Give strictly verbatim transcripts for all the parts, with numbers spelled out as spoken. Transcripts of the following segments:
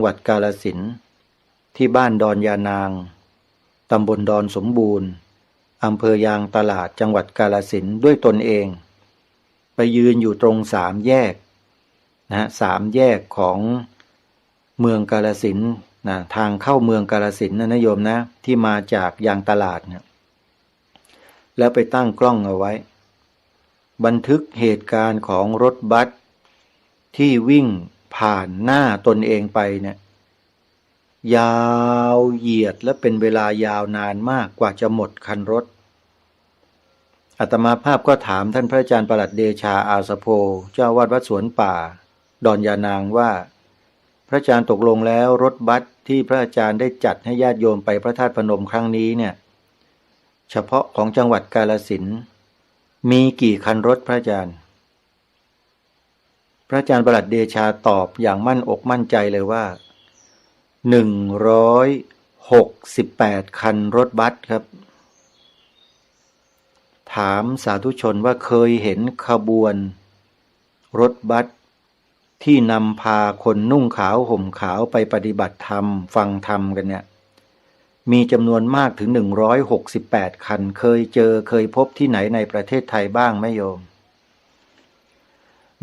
งหวัดกาฬสินธุ์ ที่บ้านดอนยานาง ตำบลดอนสมบูรณ์ อำเภอยางตลาด จังหวัดกาฬสินธุ์ ด้วยตนเอง ไปยืนอยู่ตรงสามแยกนะฮะ สามแยกของเมืองกาฬสินธุ์นะ ทางเข้าเมืองกาฬสินธุ์นะ นะโยมนะ ที่มาจากยางตลาดเนี่ย แล้วไปตั้งกล้องเอาไว้ บันทึกเหตุการณ์ของรถบัสที่วิ่งผ่านหน้าตนเองไปเนี่ย ยาวเหยียดและเป็นเวลายาวนานมากกว่าจะหมดคันรถ อาตมาภาพก็ถามท่านพระอาจารย์ประหลัดเดชา อาสโภ เจ้าอาวาสวัดสวนป่า ดอนยานางว่า พระอาจารย์ ตกลงแล้วรถบัสที่พระอาจารย์ได้จัดให้ญาติโยมไปพระธาตุพนมครั้งนี้เนี่ย เฉพาะของจังหวัดกาฬสินธุ์ มีกี่คันรถพระอาจารย์ พระอาจารย์ประหลัดเดชาตอบอย่างมั่นอกมั่นใจเลยว่า หนึ่งร้อยหกสิบแปด คันรถบัสครับ ถามสาธุชนว่าเคยเห็นขบวนรถบัสที่นำพาคนนุ่งขาวห่มขาวไปปฏิบัติธรรม ฟังธรรมกันเนี่ย มีจำนวนมากถึง หนึ่งร้อยหกสิบแปด คัน เคยเจอเคยพบที่ไหนในประเทศไทยบ้างไหมโยม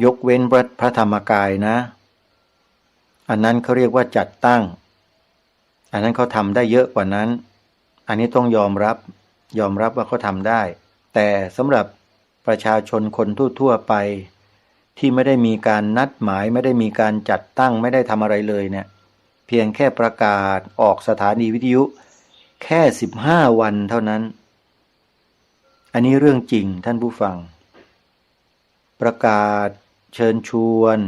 ยกเว้นพระ พระธรรมกายนะ อันนั้นเขาเรียกว่าจัดตั้ง อันนั้นเขาทำได้เยอะกว่านั้น อันนี้ต้องยอมรับ ยอมรับว่าเขาทำได้ แต่สำหรับประชาชนคนทั่วๆ ไป ที่ไม่ได้มีการนัดหมาย ไม่ได้มีการจัดตั้ง ไม่ได้ทำอะไรเลยเนี่ย เพียงแค่ประกาศออกสถานีวิทยุแค่ สิบห้า วันเท่านั้น อันนี้เรื่องจริงท่านผู้ฟัง ประกาศเชิญชวน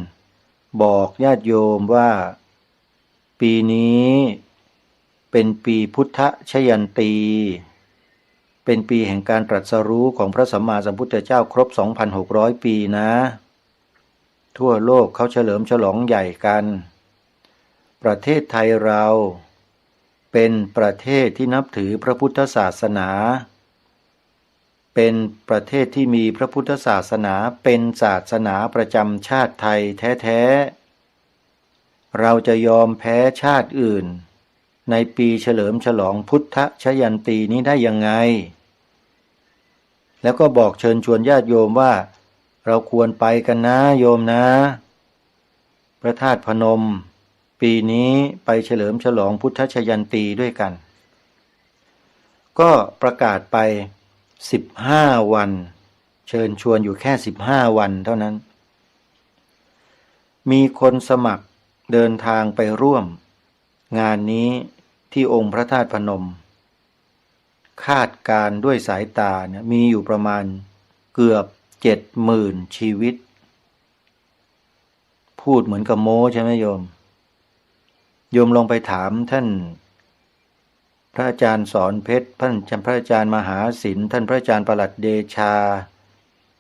บอกญาติโยมว่า ปีนี้เป็นปีพุทธชยันตี เป็นปีแห่งการตรัสรู้ของพระสัมมาสัมพุทธเจ้าครบ สองพันหกร้อย ปีนะ ทั่วโลกเขาเฉลิมฉลองใหญ่กัน ประเทศไทยเราเป็นประเทศที่นับถือพระพุทธศาสนา เป็นประเทศที่มีพระพุทธศาสนาเป็นศาสนาประจำชาติไทยแท้ๆ เราจะยอมแพ้ชาติอื่นในปีเฉลิมฉลองพุทธชยันตีนี้ได้ยังไง แล้วก็บอกเชิญชวนญาติโยมว่า เราควรไปกันนะโยมนะ พระธาตุพนม ปีนี้ไปเฉลิมฉลองพุทธชยันตีด้วยกัน ก็ประกาศไป สิบห้า วัน เชิญชวนอยู่แค่ สิบห้า วันเท่านั้น มีคนสมัครเดินทางไปร่วมงานนี้ที่องค์พระธาตุพนม คาดการณ์ด้วยสายตาเนี่ย มีอยู่ประมาณเกือบ เจ็ดหมื่น ชีวิต พูดเหมือนกับโม้ใช่ไหมโยม โยมลองไปถามท่านพระอาจารย์สอนเพชร ท่านพระอาจารย์มหาศิลป์ ท่านพระอาจารย์ประหลัดเดชา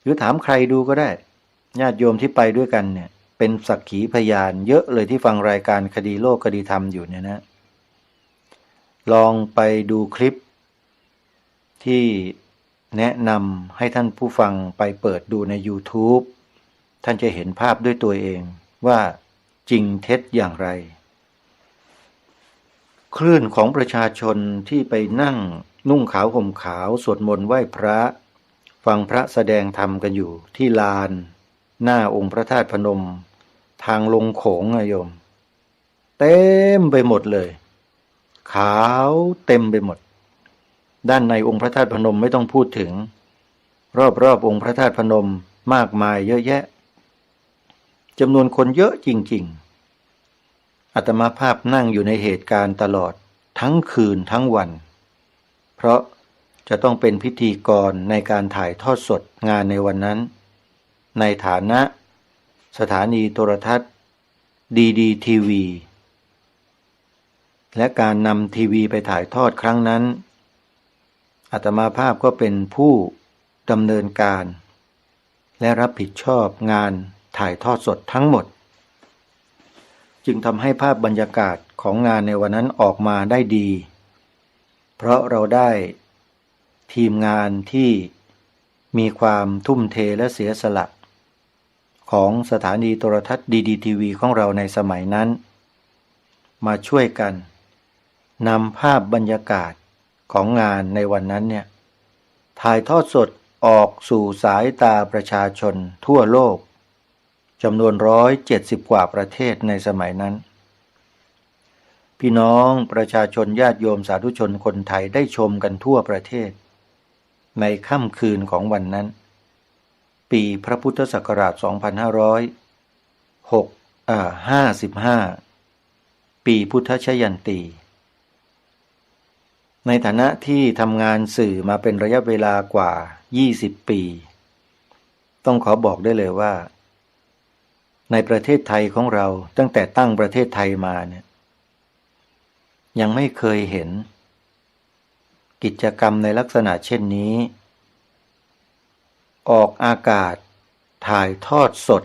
หรือถามใครดูก็ได้ ญาติโยมที่ไปด้วยกันเนี่ย เป็นสักขีพยานเยอะเลยที่ฟังรายการคดีโลกคดีธรรมอยู่เนี่ยนะ ลองไปดูคลิปที่แนะนำให้ท่านผู้ฟังไปเปิดดูในยูทูบ ท่านจะเห็นภาพด้วยตัวเองว่าจริงเท็จอย่างไร คลื่นของประชาชนที่ไปนั่งนุ่งขาวห่มขาว สวดมนต์ไหว้พระ ฟังพระแสดงธรรมกันอยู่ที่ลานหน้าองค์พระธาตุพนม ทางลงโขงอะโยม เต็มไปหมดเลย ขาวเต็มไปหมด ด้านในองค์พระธาตุพนมไม่ต้องพูดถึง รอบๆ องค์พระธาตุพนมมากมายเยอะแยะ จำนวนคนเยอะจริงๆ อาตมาภาพนั่งอยู่ในเหตุการณ์ตลอดทั้งคืนทั้งวัน เพราะจะต้องเป็นพิธีกรในการถ่ายทอดสดงานในวันนั้น ในฐานะสถานีโทรทัศน์ ดีดีทีวี และการนำทีวีไปถ่ายทอดครั้งนั้น อาตมาภาพก็เป็นผู้ดำเนินการ และรับผิดชอบงานถ่ายทอดสดทั้งหมด จึงทำให้ภาพบรรยากาศของงานในวันนั้นออกมาได้ดี เพราะเราได้ทีมงานที่มีความทุ่มเทและเสียสละ ของสถานีโทรทัศน์ ดีดีทีวี ของเราในสมัยนั้น มาช่วยกันนำภาพบรรยากาศของงานในวันนั้นเนี่ย ถ่ายทอดสดออกสู่สายตาประชาชนทั่วโลก จำนวนร้อยเจ็ดสิบกว่าประเทศในสมัยนั้น พี่น้องประชาชนญาติโยมสาธุชนคนไทยได้ชมกันทั่วประเทศ ในค่ำคืนของวันนั้น ปีพระพุทธศักราชสองพันห้าร้อยหก อ่า ห้าสิบห้า ปีพุทธชยันตี ในฐานะที่ทำงานสื่อมาเป็นระยะเวลากว่ายี่สิบปี ต้องขอบอกได้เลยว่า ในประเทศไทยของเราตั้งแต่ตั้งประเทศไทยมาเนี่ย ยังไม่เคยเห็นกิจกรรมในลักษณะเช่นนี้ ออกอากาศถ่ายทอดสด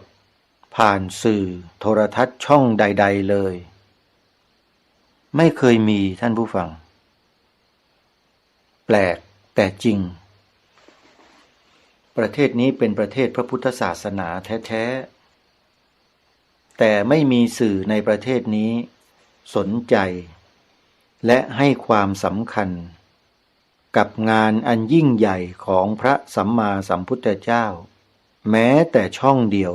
ผ่านสื่อโทรทัศน์ช่องใดๆเลย ไม่เคยมี ท่านผู้ฟัง แปลกแต่จริง ประเทศนี้เป็นประเทศพระพุทธศาสนาแท้ๆ แต่ไม่มีสื่อในประเทศนี้สนใจ และให้ความสำคัญกับงานอันยิ่งใหญ่ของพระสัมมาสัมพุทธเจ้า แม้แต่ช่องเดียว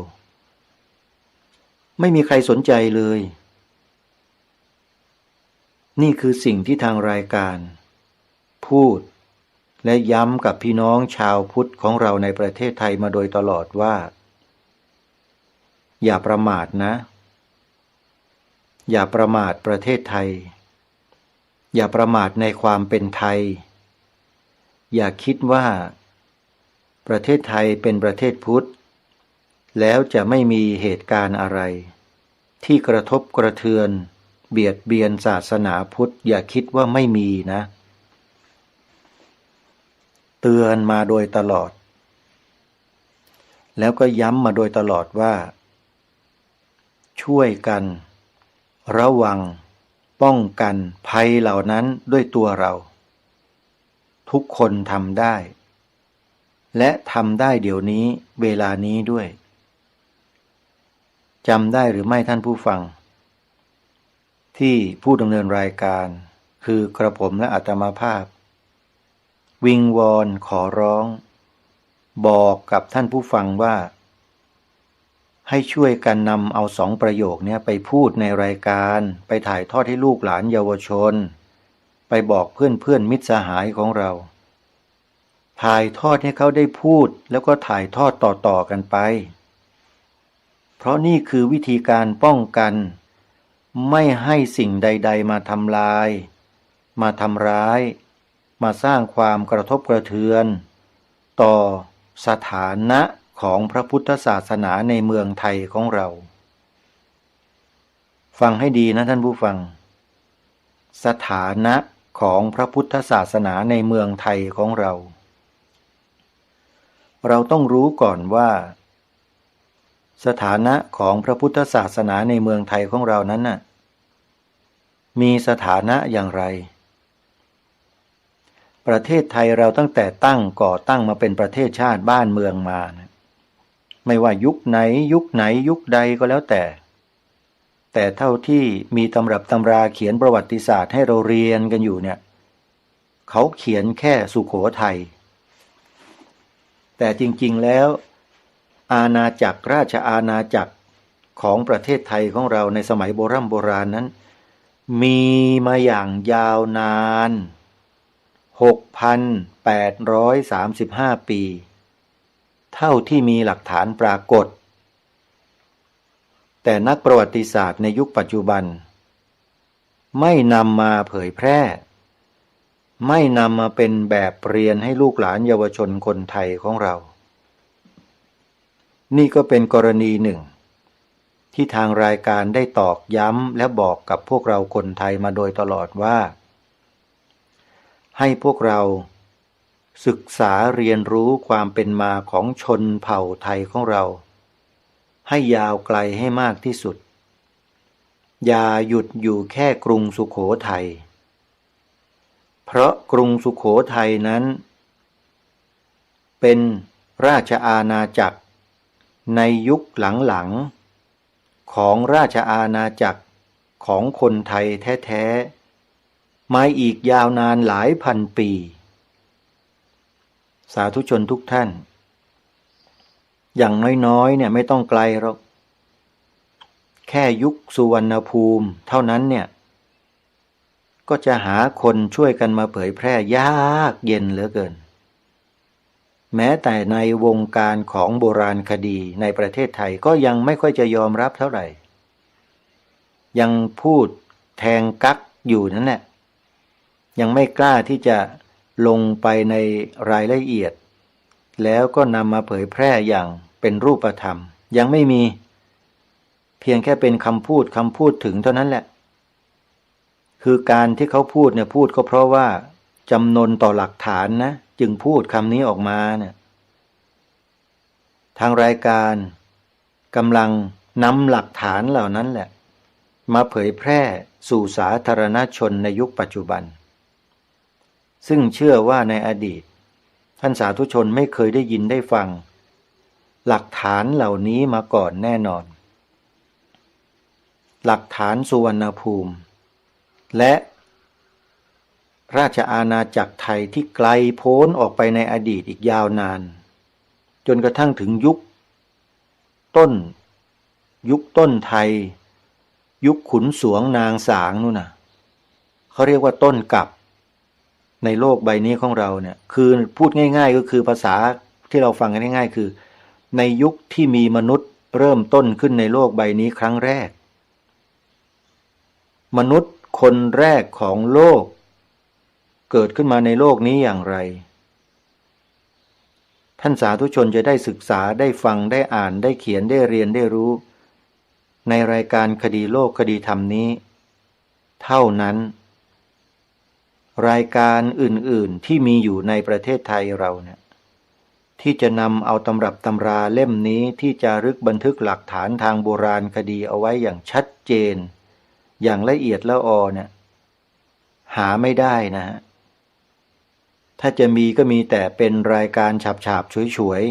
ไม่มีใครสนใจเลย นี่คือสิ่งที่ทางรายการพูด และย้ำกับพี่น้องชาวพุทธของเราในประเทศไทยมาโดยตลอดว่า อย่าประมาทนะ อย่าประมาทประเทศไทย อย่าประมาทในความเป็นไทย อย่าคิดว่าประเทศไทยเป็นประเทศพุทธ แล้วจะไม่มีเหตุการณ์อะไร ที่กระทบกระเทือนเบียดเบียนศาสนาพุทธ อย่าคิดว่าไม่มีนะ เตือนมาโดยตลอด แล้วก็ย้ำมาโดยตลอดว่า ช่วยกันระวังป้องกันภัยเหล่านั้นด้วยตัวเรา ทุกคนทำได้ และทำได้เดี๋ยวนี้ เวลานี้ด้วย จำได้หรือไม่ท่านผู้ฟัง ที่ผู้ดำเนินรายการ คือกระผมและอาตมาภาพ วิงวอนขอร้อง บอกกับท่านผู้ฟังว่า ให้ช่วยกันนำเอาสองประโยคเนี้ยไปพูดในรายการ ไปถ่ายทอดให้ลูกหลานเยาวชน ไปบอกเพื่อนๆ มิตรสหายของเรา ถ่ายทอดให้เขาได้พูด แล้วก็ถ่ายทอดต่อๆ กันไป เพราะนี่คือวิธีการป้องกัน ไม่ให้สิ่งใดๆ มาทำลาย มาทำร้าย มาสร้างความกระทบกระเทือน ต่อสถานะของพระพุทธศาสนาในเมืองไทยของเรา ฟังให้ดีนะท่านผู้ฟัง สถานะของพระพุทธศาสนาในเมืองไทยของเรา เราต้องรู้ก่อนว่า สถานะของพระพุทธศาสนาในเมืองไทยของเรานั้นน่ะ มีสถานะอย่างไร ประเทศไทยเราตั้งแต่ตั้งก่อตั้งมาเป็นประเทศชาติบ้านเมืองมานะ ไม่ว่ายุคไหน ยุคไหน ยุคใดก็แล้วแต่ แต่เท่าที่มีตำรับตำราเขียนประวัติศาสตร์ให้เราเรียนกันอยู่เนี่ย เขาเขียนแค่สุโขทัย แต่จริงๆ แล้ว อาณาจักร ราชอาณาจักรของประเทศไทยของเราในสมัยโบร่ำโบราณนั้น มีมาอย่างยาวนาน หกพันแปดร้อยสามสิบห้าปี เท่าที่มีหลักฐานปรากฏ แต่นักประวัติศาสตร์ในยุคปัจจุบัน ไม่นำมาเผยแพร่ ไม่นำมาเป็นแบบเรียนให้ลูกหลานเยาวชนคนไทยของเรา นี่ก็เป็นกรณีหนึ่ง ที่ทางรายการได้ตอกย้ำและบอกกับพวกเราคนไทยมาโดยตลอดว่า ให้พวกเราศึกษาเรียนรู้ความเป็นมาของชนเผ่าไทยของเรา ให้ยาวไกลให้มากที่สุด อย่าหยุดอยู่แค่กรุงสุโขทัย เพราะกรุงสุโขทัยนั้น เป็นราชอาณาจักรในยุคหลังๆ ของราชอาณาจักร ของคนไทยแท้ๆ มาอีกยาวนานหลายพันปี สาธุชนทุกท่าน อย่างน้อยๆ เนี่ยไม่ต้องไกลหรอก แค่ยุคสุวรรณภูมิเท่านั้นเนี่ย ก็จะหาคนช่วยกันมาเผยแพร่ยากเย็นเหลือเกิน แม้แต่ในวงการของโบราณคดีในประเทศไทยก็ยังไม่ค่อยจะยอมรับเท่าไหร่ ยังพูดแทงกั๊กอยู่นั่นแหละ ยังไม่กล้าที่จะลงไปในรายละเอียด แล้วก็นำมาเผยแพร่อย่างเป็นรูปธรรม ยังไม่มี เพียงแค่เป็นคำพูด คำพูดถึงเท่านั้นแหละ คือการที่เขาพูดเนี่ย พูดก็เพราะว่าจำนนต่อหลักฐานนะ จึงพูดคำนี้ออกมาเนี่ย ทางรายการกำลังนำหลักฐานเหล่านั้นแหละ มาเผยแพร่สู่สาธารณชนในยุคปัจจุบัน ซึ่งเชื่อว่าในอดีต ท่านสาธุชนไม่เคยได้ยินได้ฟังหลักฐานเหล่านี้มาก่อนแน่นอน หลักฐานสุวรรณภูมิ และราชอาณาจักรไทยที่ไกลโพ้นออกไปในอดีตอีกยาวนาน จนกระทั่งถึงยุคต้น ยุคต้นไทย ยุคขุนสวงนางสางนู่นน่ะ เขาเรียกว่าต้นกัป ในโลกใบนี้ของเราเนี่ย คือพูดง่ายๆ ก็คือภาษาที่เราฟังกันง่ายๆ คือ ในยุคที่มีมนุษย์เริ่มต้นขึ้นในโลกใบนี้ครั้งแรก มนุษย์คนแรกของโลก เกิดขึ้นมาในโลกนี้อย่างไร ท่านสาธุชนจะได้ศึกษา ได้ฟัง ได้อ่าน ได้เขียน ได้เรียน ได้รู้ ในรายการคดีโลกคดีธรรมนี้เท่านั้น รายการอื่นๆ ที่มีอยู่ในประเทศไทยเราเนี่ย ที่จะนำเอาตำรับตำราเล่มนี้ที่จารึกบันทึกหลักฐานทางโบราณคดีเอาไว้อย่างชัดเจน อย่างละเอียดละออเนี่ย หาไม่ได้นะฮะ ถ้าจะมีก็มีแต่เป็นรายการฉาบๆ ฉวย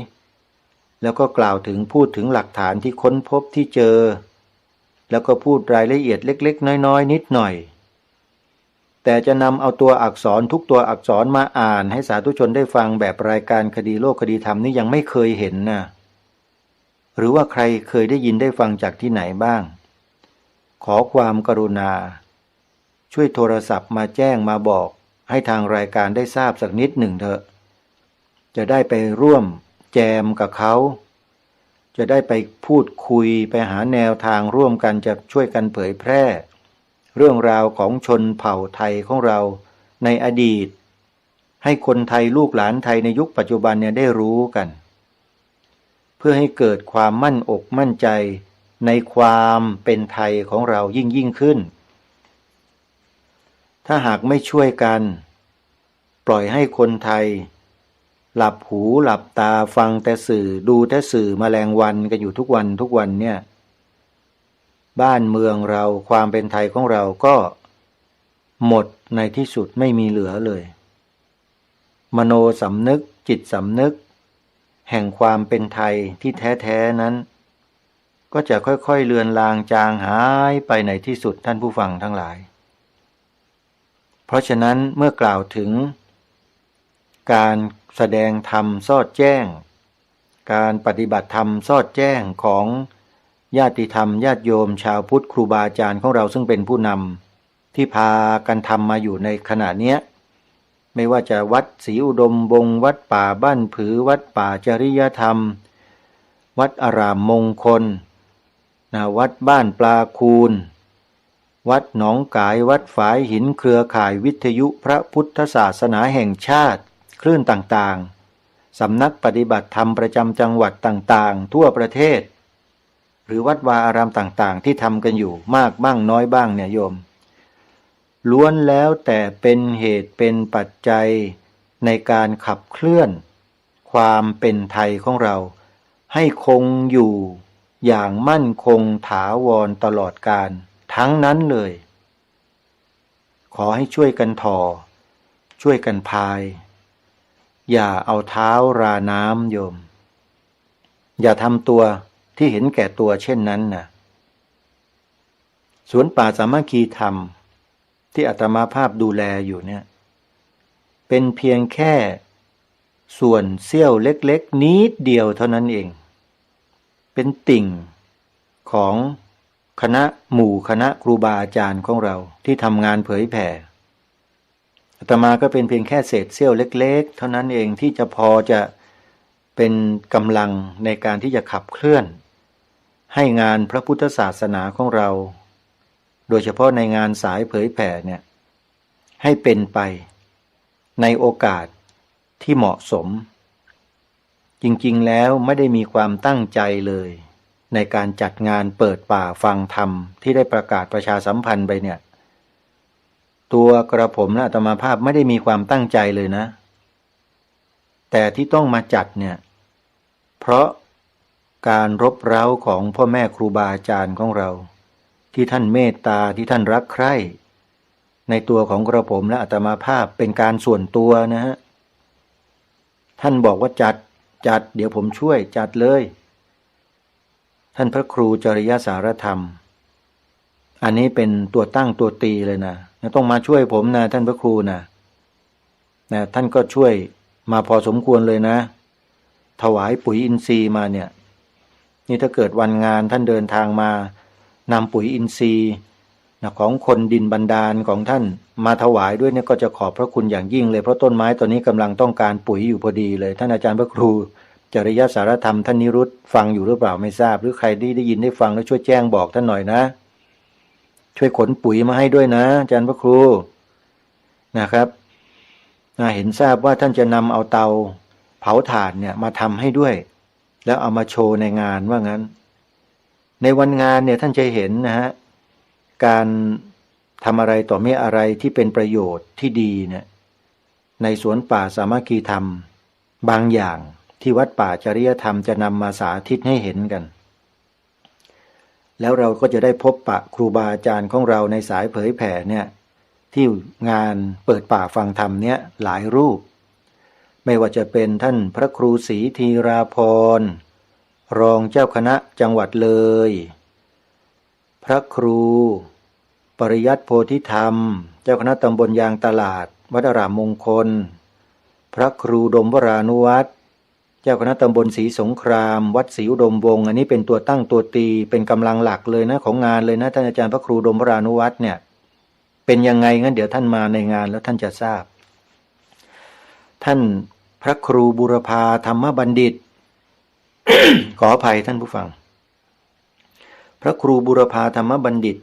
ๆ แล้วก็กล่าวถึง พูดถึงหลักฐานที่ค้นพบที่เจอ แล้วก็พูดรายละเอียดเล็กๆ น้อยๆ นิดหน่อย แต่จะนำเอาตัวอักษรทุกตัวอักษรมาอ่านให้สาธุชนได้ฟังแบบรายการคดีโลกคดีธรรมนี่ยังไม่เคยเห็นนะ หรือว่าใครเคยได้ยินได้ฟังจากที่ไหนบ้าง ขอความกรุณา ช่วยโทรศัพท์มาแจ้งมาบอกให้ทางรายการได้ทราบสักนิดหนึ่งเถอะ จะได้ไปร่วมแจมกับเขา จะได้ไปพูดคุย ไปหาแนวทางร่วมกัน จะช่วยกันเผยแพร่ เรื่องราวของชนเผ่าไทยของเราในอดีต ให้คนไทยลูกหลานไทยในยุคปัจจุบันเนี่ยได้รู้กัน เพื่อให้เกิดความมั่นอกมั่นใจในความเป็นไทยของเรายิ่งๆ ขึ้น ถ้าหากไม่ช่วยกัน ปล่อยให้คนไทยหลับหูหลับตาฟังแต่สื่อ ดูแต่สื่อแมลงวันกันอยู่ทุกวันทุกวันเนี่ย บ้านเมืองเรา ความเป็นไทยของเราก็หมดในที่สุด ไม่มีเหลือเลย มโนสำนึก จิตสำนึก แห่งความเป็นไทยที่แท้ๆ นั้น ก็จะค่อยๆ เลือนลางจางหายไปในที่สุด ท่านผู้ฟังทั้งหลาย เพราะฉะนั้นเมื่อกล่าวถึงการแสดงธรรมสอดแจ้ง การปฏิบัติธรรมสอดแจ้งของญาติธรรมญาติโยมชาวพุทธครูบาอาจารย์ของเราซึ่งเป็นผู้นำที่พากันทำมาอยู่ในขณะเนี้ย ไม่ว่าจะวัดศรีอุดมวงศ์ วัดป่าบ้านผือ วัดป่าจริยธรรม วัดอารามมงคล นะ วัดบ้านปลาคูน วัดหนองก๋าย วัดฝายหิน เครือข่ายวิทยุพระพุทธศาสนาแห่งชาติ คลื่นต่างๆ สำนักปฏิบัติธรรมประจำจังหวัดต่างๆ ทั่วประเทศ หรือวัดวาอารามต่างๆ ที่ทำกันอยู่มากบ้างน้อยบ้างเนี่ยโยม ล้วนแล้วแต่เป็นเหตุเป็นปัจจัยในการขับเคลื่อนความเป็นไทยของเรา ให้คงอยู่อย่างมั่นคงถาวรตลอดกาลทั้งนั้นเลย ขอให้ช่วยกันถ่อ ช่วยกันพาย อย่าเอาเท้าราน้ำโยม อย่าทำตัวที่เห็นแก่ตัวเช่นนั้นนะ สวนป่าสามัคคีธรรมที่อาตมาภาพดูแลอยู่เนี่ย เป็นเพียงแค่ส่วนเสี้ยวเล็กๆนิดเดียวเท่านั้นเอง เป็นติ่งของคณะหมู่คณะครูบาอาจารย์ของเราที่ทำงานเผยแผ่ อาตมาก็เป็นเพียงแค่เศษเสี้ยวเล็กๆเท่านั้นเองที่จะพอจะเป็นกำลังในการที่จะขับเคลื่อน ให้งานพระพุทธศาสนาของเรา โดยเฉพาะในงานสายเผยแผ่เนี่ย ให้เป็นไปในโอกาสที่เหมาะสม จริงๆแล้วไม่ได้มีความตั้งใจเลย ในการจัดงานเปิดป่าฟังธรรมที่ได้ประกาศประชาสัมพันธ์ไปเนี่ย ตัวกระผมและอาตมาภาพไม่ได้มีความตั้งใจเลยนะ แต่ที่ต้องมาจัดเนี่ย เพราะการรบเร้าของพ่อแม่ครูบาอาจารย์ของเรา ที่ท่านเมตตา ที่ท่านรักใคร่ ในตัวของกระผมและอาตมาภาพเป็นการส่วนตัวนะฮะ ท่านบอกว่าจัด จัด เดี๋ยวผมช่วย จัดเลย ท่านพระครูจริยสารธรรม อันนี้เป็นตัวตั้งตัวตีเลยนะ ต้องมาช่วยผมนะ ท่านพระครูนะ นะ ท่านก็ช่วยมาพอสมควรเลยนะ ถวายปุ๋ยอินทรีย์มาเนี่ย นี่ถ้าเกิดวันงานท่านเดินทางมานำปุ๋ยอินทรีย์นะ ของคนดินบันดาลของท่านมาถวายด้วยเนี่ย ก็จะขอบพระคุณอย่างยิ่งเลย เพราะต้นไม้ตอนนี้กำลังต้องการปุ๋ยอยู่พอดีเลย ท่านอาจารย์พระครูจริยสารธรรม ท่านนิรุตฟังอยู่หรือเปล่าไม่ทราบ หรือใครที่ได้ยินได้ฟังแล้วช่วยแจ้งบอกท่านหน่อยนะ ช่วยขนปุ๋ยมาให้ด้วยนะ อาจารย์พระครูนะครับ นะ เห็นทราบว่าท่านจะนำเอาเตาเผาถ่านเนี่ยมาทำให้ด้วย แล้วเอามาโชว์ในงานว่างั้น ในวันงานเนี่ยท่านจะเห็นนะฮะ การทำอะไรต่อมีอะไรที่เป็นประโยชน์ที่ดีเนี่ย ในสวนป่าสามัคคีธรรม บางอย่างที่วัดป่าจริยธรรมจะนำมาสาธิตให้เห็นกัน แล้วเราก็จะได้พบปะครูบาอาจารย์ของเราในสายเผยแผ่เนี่ย ที่งานเปิดป่าฟังธรรมเนี่ยหลายรูป ไม่ว่าจะเป็นท่านพระครูศรีธีราพร รองเจ้าคณะจังหวัดเลย พระครูปริยัติโพธิธรรม เจ้าคณะตำบลยางตลาด วัดอารามมงคล พระครูดมวรานุวัฒน์ เจ้าคณะตำบลศรีสงคราม วัดศรีอุดมวงศ์ อันนี้เป็นตัวตั้งตัวตี เป็นกำลังหลักเลยนะ ของงานเลยนะ ท่านอาจารย์พระครูดมวรานุวัฒน์เนี่ย เป็นยังไง งั้นเดี๋ยวท่านมาในงานแล้วท่านจะทราบ ท่านพระครูบูรพาธรรมบัณฑิต ขออภัยท่านผู้ฟัง พระครูบูรพาธรรมบัณฑิต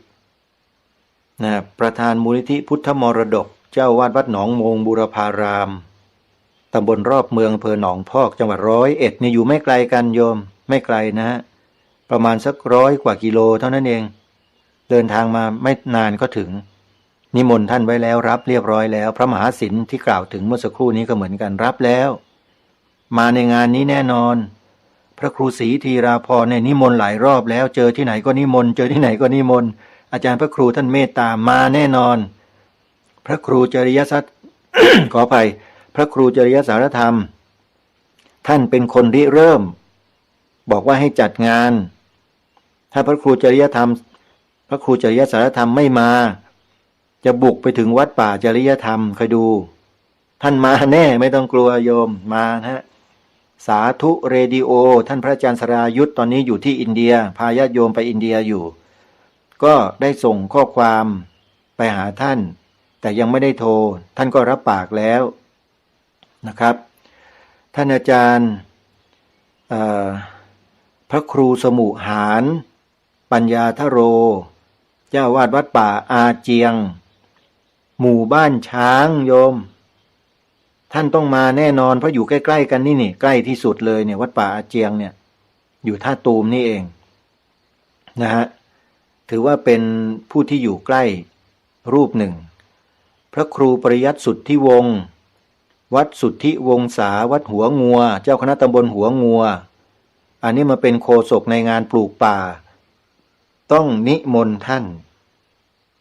นะ ประธานมูลนิธิพุทธมรดก เจ้าอาวาสวัดหนองโมงบูรพาราม ตำบลรอบเมือง อำเภอหนองพอก จังหวัดร้อยเอ็ดเนี่ย อยู่ไม่ไกลกันโยม ไม่ไกลนะฮะ ประมาณสักร้อยกว่ากิโลเท่านั้นเอง เดินทางมาไม่นานก็ถึง นิมนต์ท่านไว้แล้ว รับเรียบร้อยแล้ว พระมหาสินที่กล่าวถึงเมื่อสักครู่นี้ก็เหมือนกัน รับแล้ว มาในงานนี้แน่นอน พระครูศรีธีราพรเนี่ยนิมนต์หลายรอบแล้ว เจอที่ไหนก็นิมนต์ เจอที่ไหนก็นิมนต์ อาจารย์พระครูท่านเมตตา มาแน่นอน พระครูจริยสัต ขออภัย พระครูจริยสารธรรม ท่านเป็นคนริเริ่ม บอกว่าให้จัดงาน ถ้าพระครูจริยธรรม พระครูจริยสารธรรมไม่มา จะบุกไปถึงวัดป่าจริยธรรม คอยดู ท่านมาแน่ ไม่ต้องกลัวโยม มานะฮะ สาธุเรดิโอ ท่านพระอาจารย์สรายุทธ ตอนนี้อยู่ที่อินเดีย พาญาติโยมไปอินเดียอยู่ ก็ได้ส่งข้อความไปหาท่าน แต่ยังไม่ได้โทร ท่านก็รับปากแล้วนะครับ ท่านอาจารย์ เอ่อ พระครูสมุหาร ปัญญาทโร เจ้าอาวาสวัดป่าอาเจียง หมู่บ้านช้างโยม ท่านต้องมาแน่นอน เพราะอยู่ใกล้ๆกันนี่นี่ ใกล้ที่สุดเลยเนี่ย วัดป่าอาเจียงเนี่ย อยู่ท่าตูมนี่เองนะฮะ ถือว่าเป็นผู้ที่อยู่ใกล้รูปหนึ่ง พระครูปริยัติสุทธิวงศ์ วัดสุทธิวงศา วัดหัวงัว เจ้าคณะตำบลหัวงัว อันนี้มาเป็นโฆษกในงานปลูกป่า ต้องนิมนต์ท่าน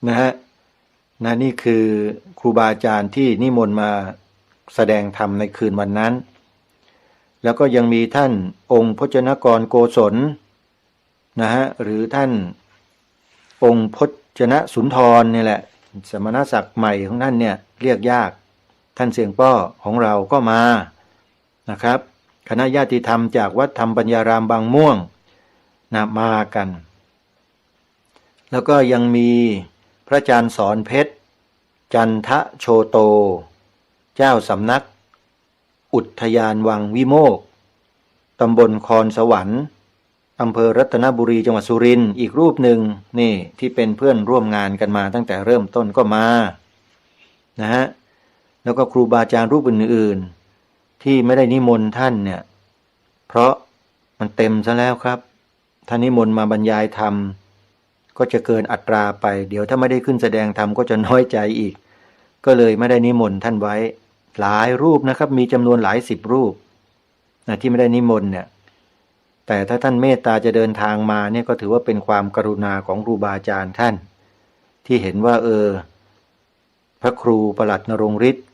นะฮะ นะ นี่คือครูบาอาจารย์ที่นิมนต์มาแสดงธรรมในคืนวันนั้น แล้วก็ยังมีท่านองค์พจนกรโกศลนะฮะ หรือท่านองค์พจ ชนะสุนทรนี่แหละ สมณศักดิ์ใหม่ของท่านเนี่ยเรียกยาก ท่านเสียงป้อของเราก็มานะครับ คณะญาติธรรมจากวัดธรรมปัญญารามบางม่วงนะ มากัน แล้วก็ยังมีพระอาจารย์สอนเพชร จันทโชโต เจ้าสำนักอุทยานวังวิโมกข์ ตำบลคอนสวรรค์ อำเภอรัตนบุรี จังหวัดสุรินทร์ อีกรูปหนึ่ง นี่ที่เป็นเพื่อนร่วมงานกันมาตั้งแต่เริ่มต้นก็มานะฮะ แล้วก็ครูบาอาจารย์รูปอื่นๆ ที่ไม่ได้นิมนต์ท่านเนี่ย เพราะมันเต็มซะแล้วครับ ถ้านิมนต์มาบรรยายธรรม ก็จะเกินอัตราไป เดี๋ยวถ้าไม่ได้ขึ้นแสดงธรรมก็จะน้อยใจอีก ก็เลยไม่ได้นิมนต์ท่านไว้ หลายรูปนะครับ มีจำนวนหลายสิบรูปนะ ที่ไม่ได้นิมนต์เนี่ย แต่ถ้าท่านเมตตาจะเดินทางมาเนี่ย ก็ถือว่าเป็นความกรุณาของครูบาอาจารย์ท่าน ที่เห็นว่า เออ พระครูประหลัดนรงฤทธิ์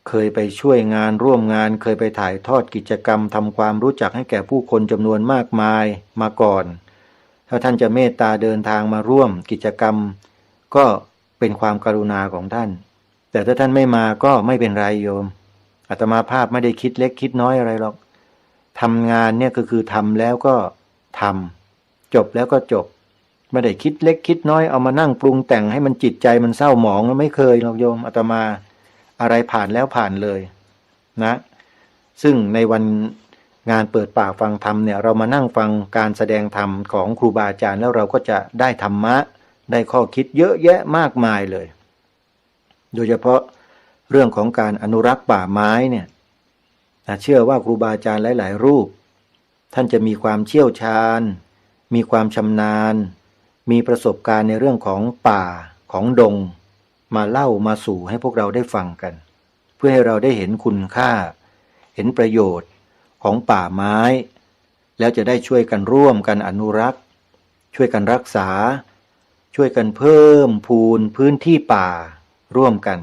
เคยไปช่วยงานร่วมงาน เคยไปถ่ายทอดกิจกรรมทำความรู้จักให้แก่ผู้คนจำนวนมากมายมาก่อน ถ้าท่านจะเมตตาเดินทางมาร่วมกิจกรรม ก็เป็นความกรุณาของท่าน แต่ถ้าท่านไม่มาก็ไม่เป็นไรโยม อาตมาภาพไม่ได้คิดเล็กคิดน้อยอะไรหรอก ทำงานเนี่ยก็คือทำแล้วก็ทำ จบแล้วก็จบ ไม่ได้คิดเล็กคิดน้อย เอามานั่งปรุงแต่งให้มันจิตใจมันเศร้าหมอง ไม่เคยหรอกโยม อาตมา อะไรผ่านแล้วผ่านเลยนะ ซึ่งในวันงานเปิดป่าฟังธรรมเนี่ย เรามานั่งฟังการแสดงธรรมของครูบาอาจารย์ แล้วเราก็จะได้ธรรมะ ได้ข้อคิดเยอะแยะมากมายเลย โดยเฉพาะเรื่องของการอนุรักษ์ป่าไม้เนี่ยนะ เชื่อว่าครูบาอาจารย์หลายๆ รูป ท่านจะมีความเชี่ยวชาญ มีความชำนาญ มีประสบการณ์ในเรื่องของป่า ของดง มาเล่ามาสู่ให้พวกเราได้ฟังกัน เพื่อให้เราได้เห็นคุณค่า เห็นประโยชน์ของป่าไม้ แล้วจะได้ช่วยกันร่วมกันอนุรักษ์ ช่วยกันรักษา ช่วยกันเพิ่มพูนพื้นที่ป่าร่วมกัน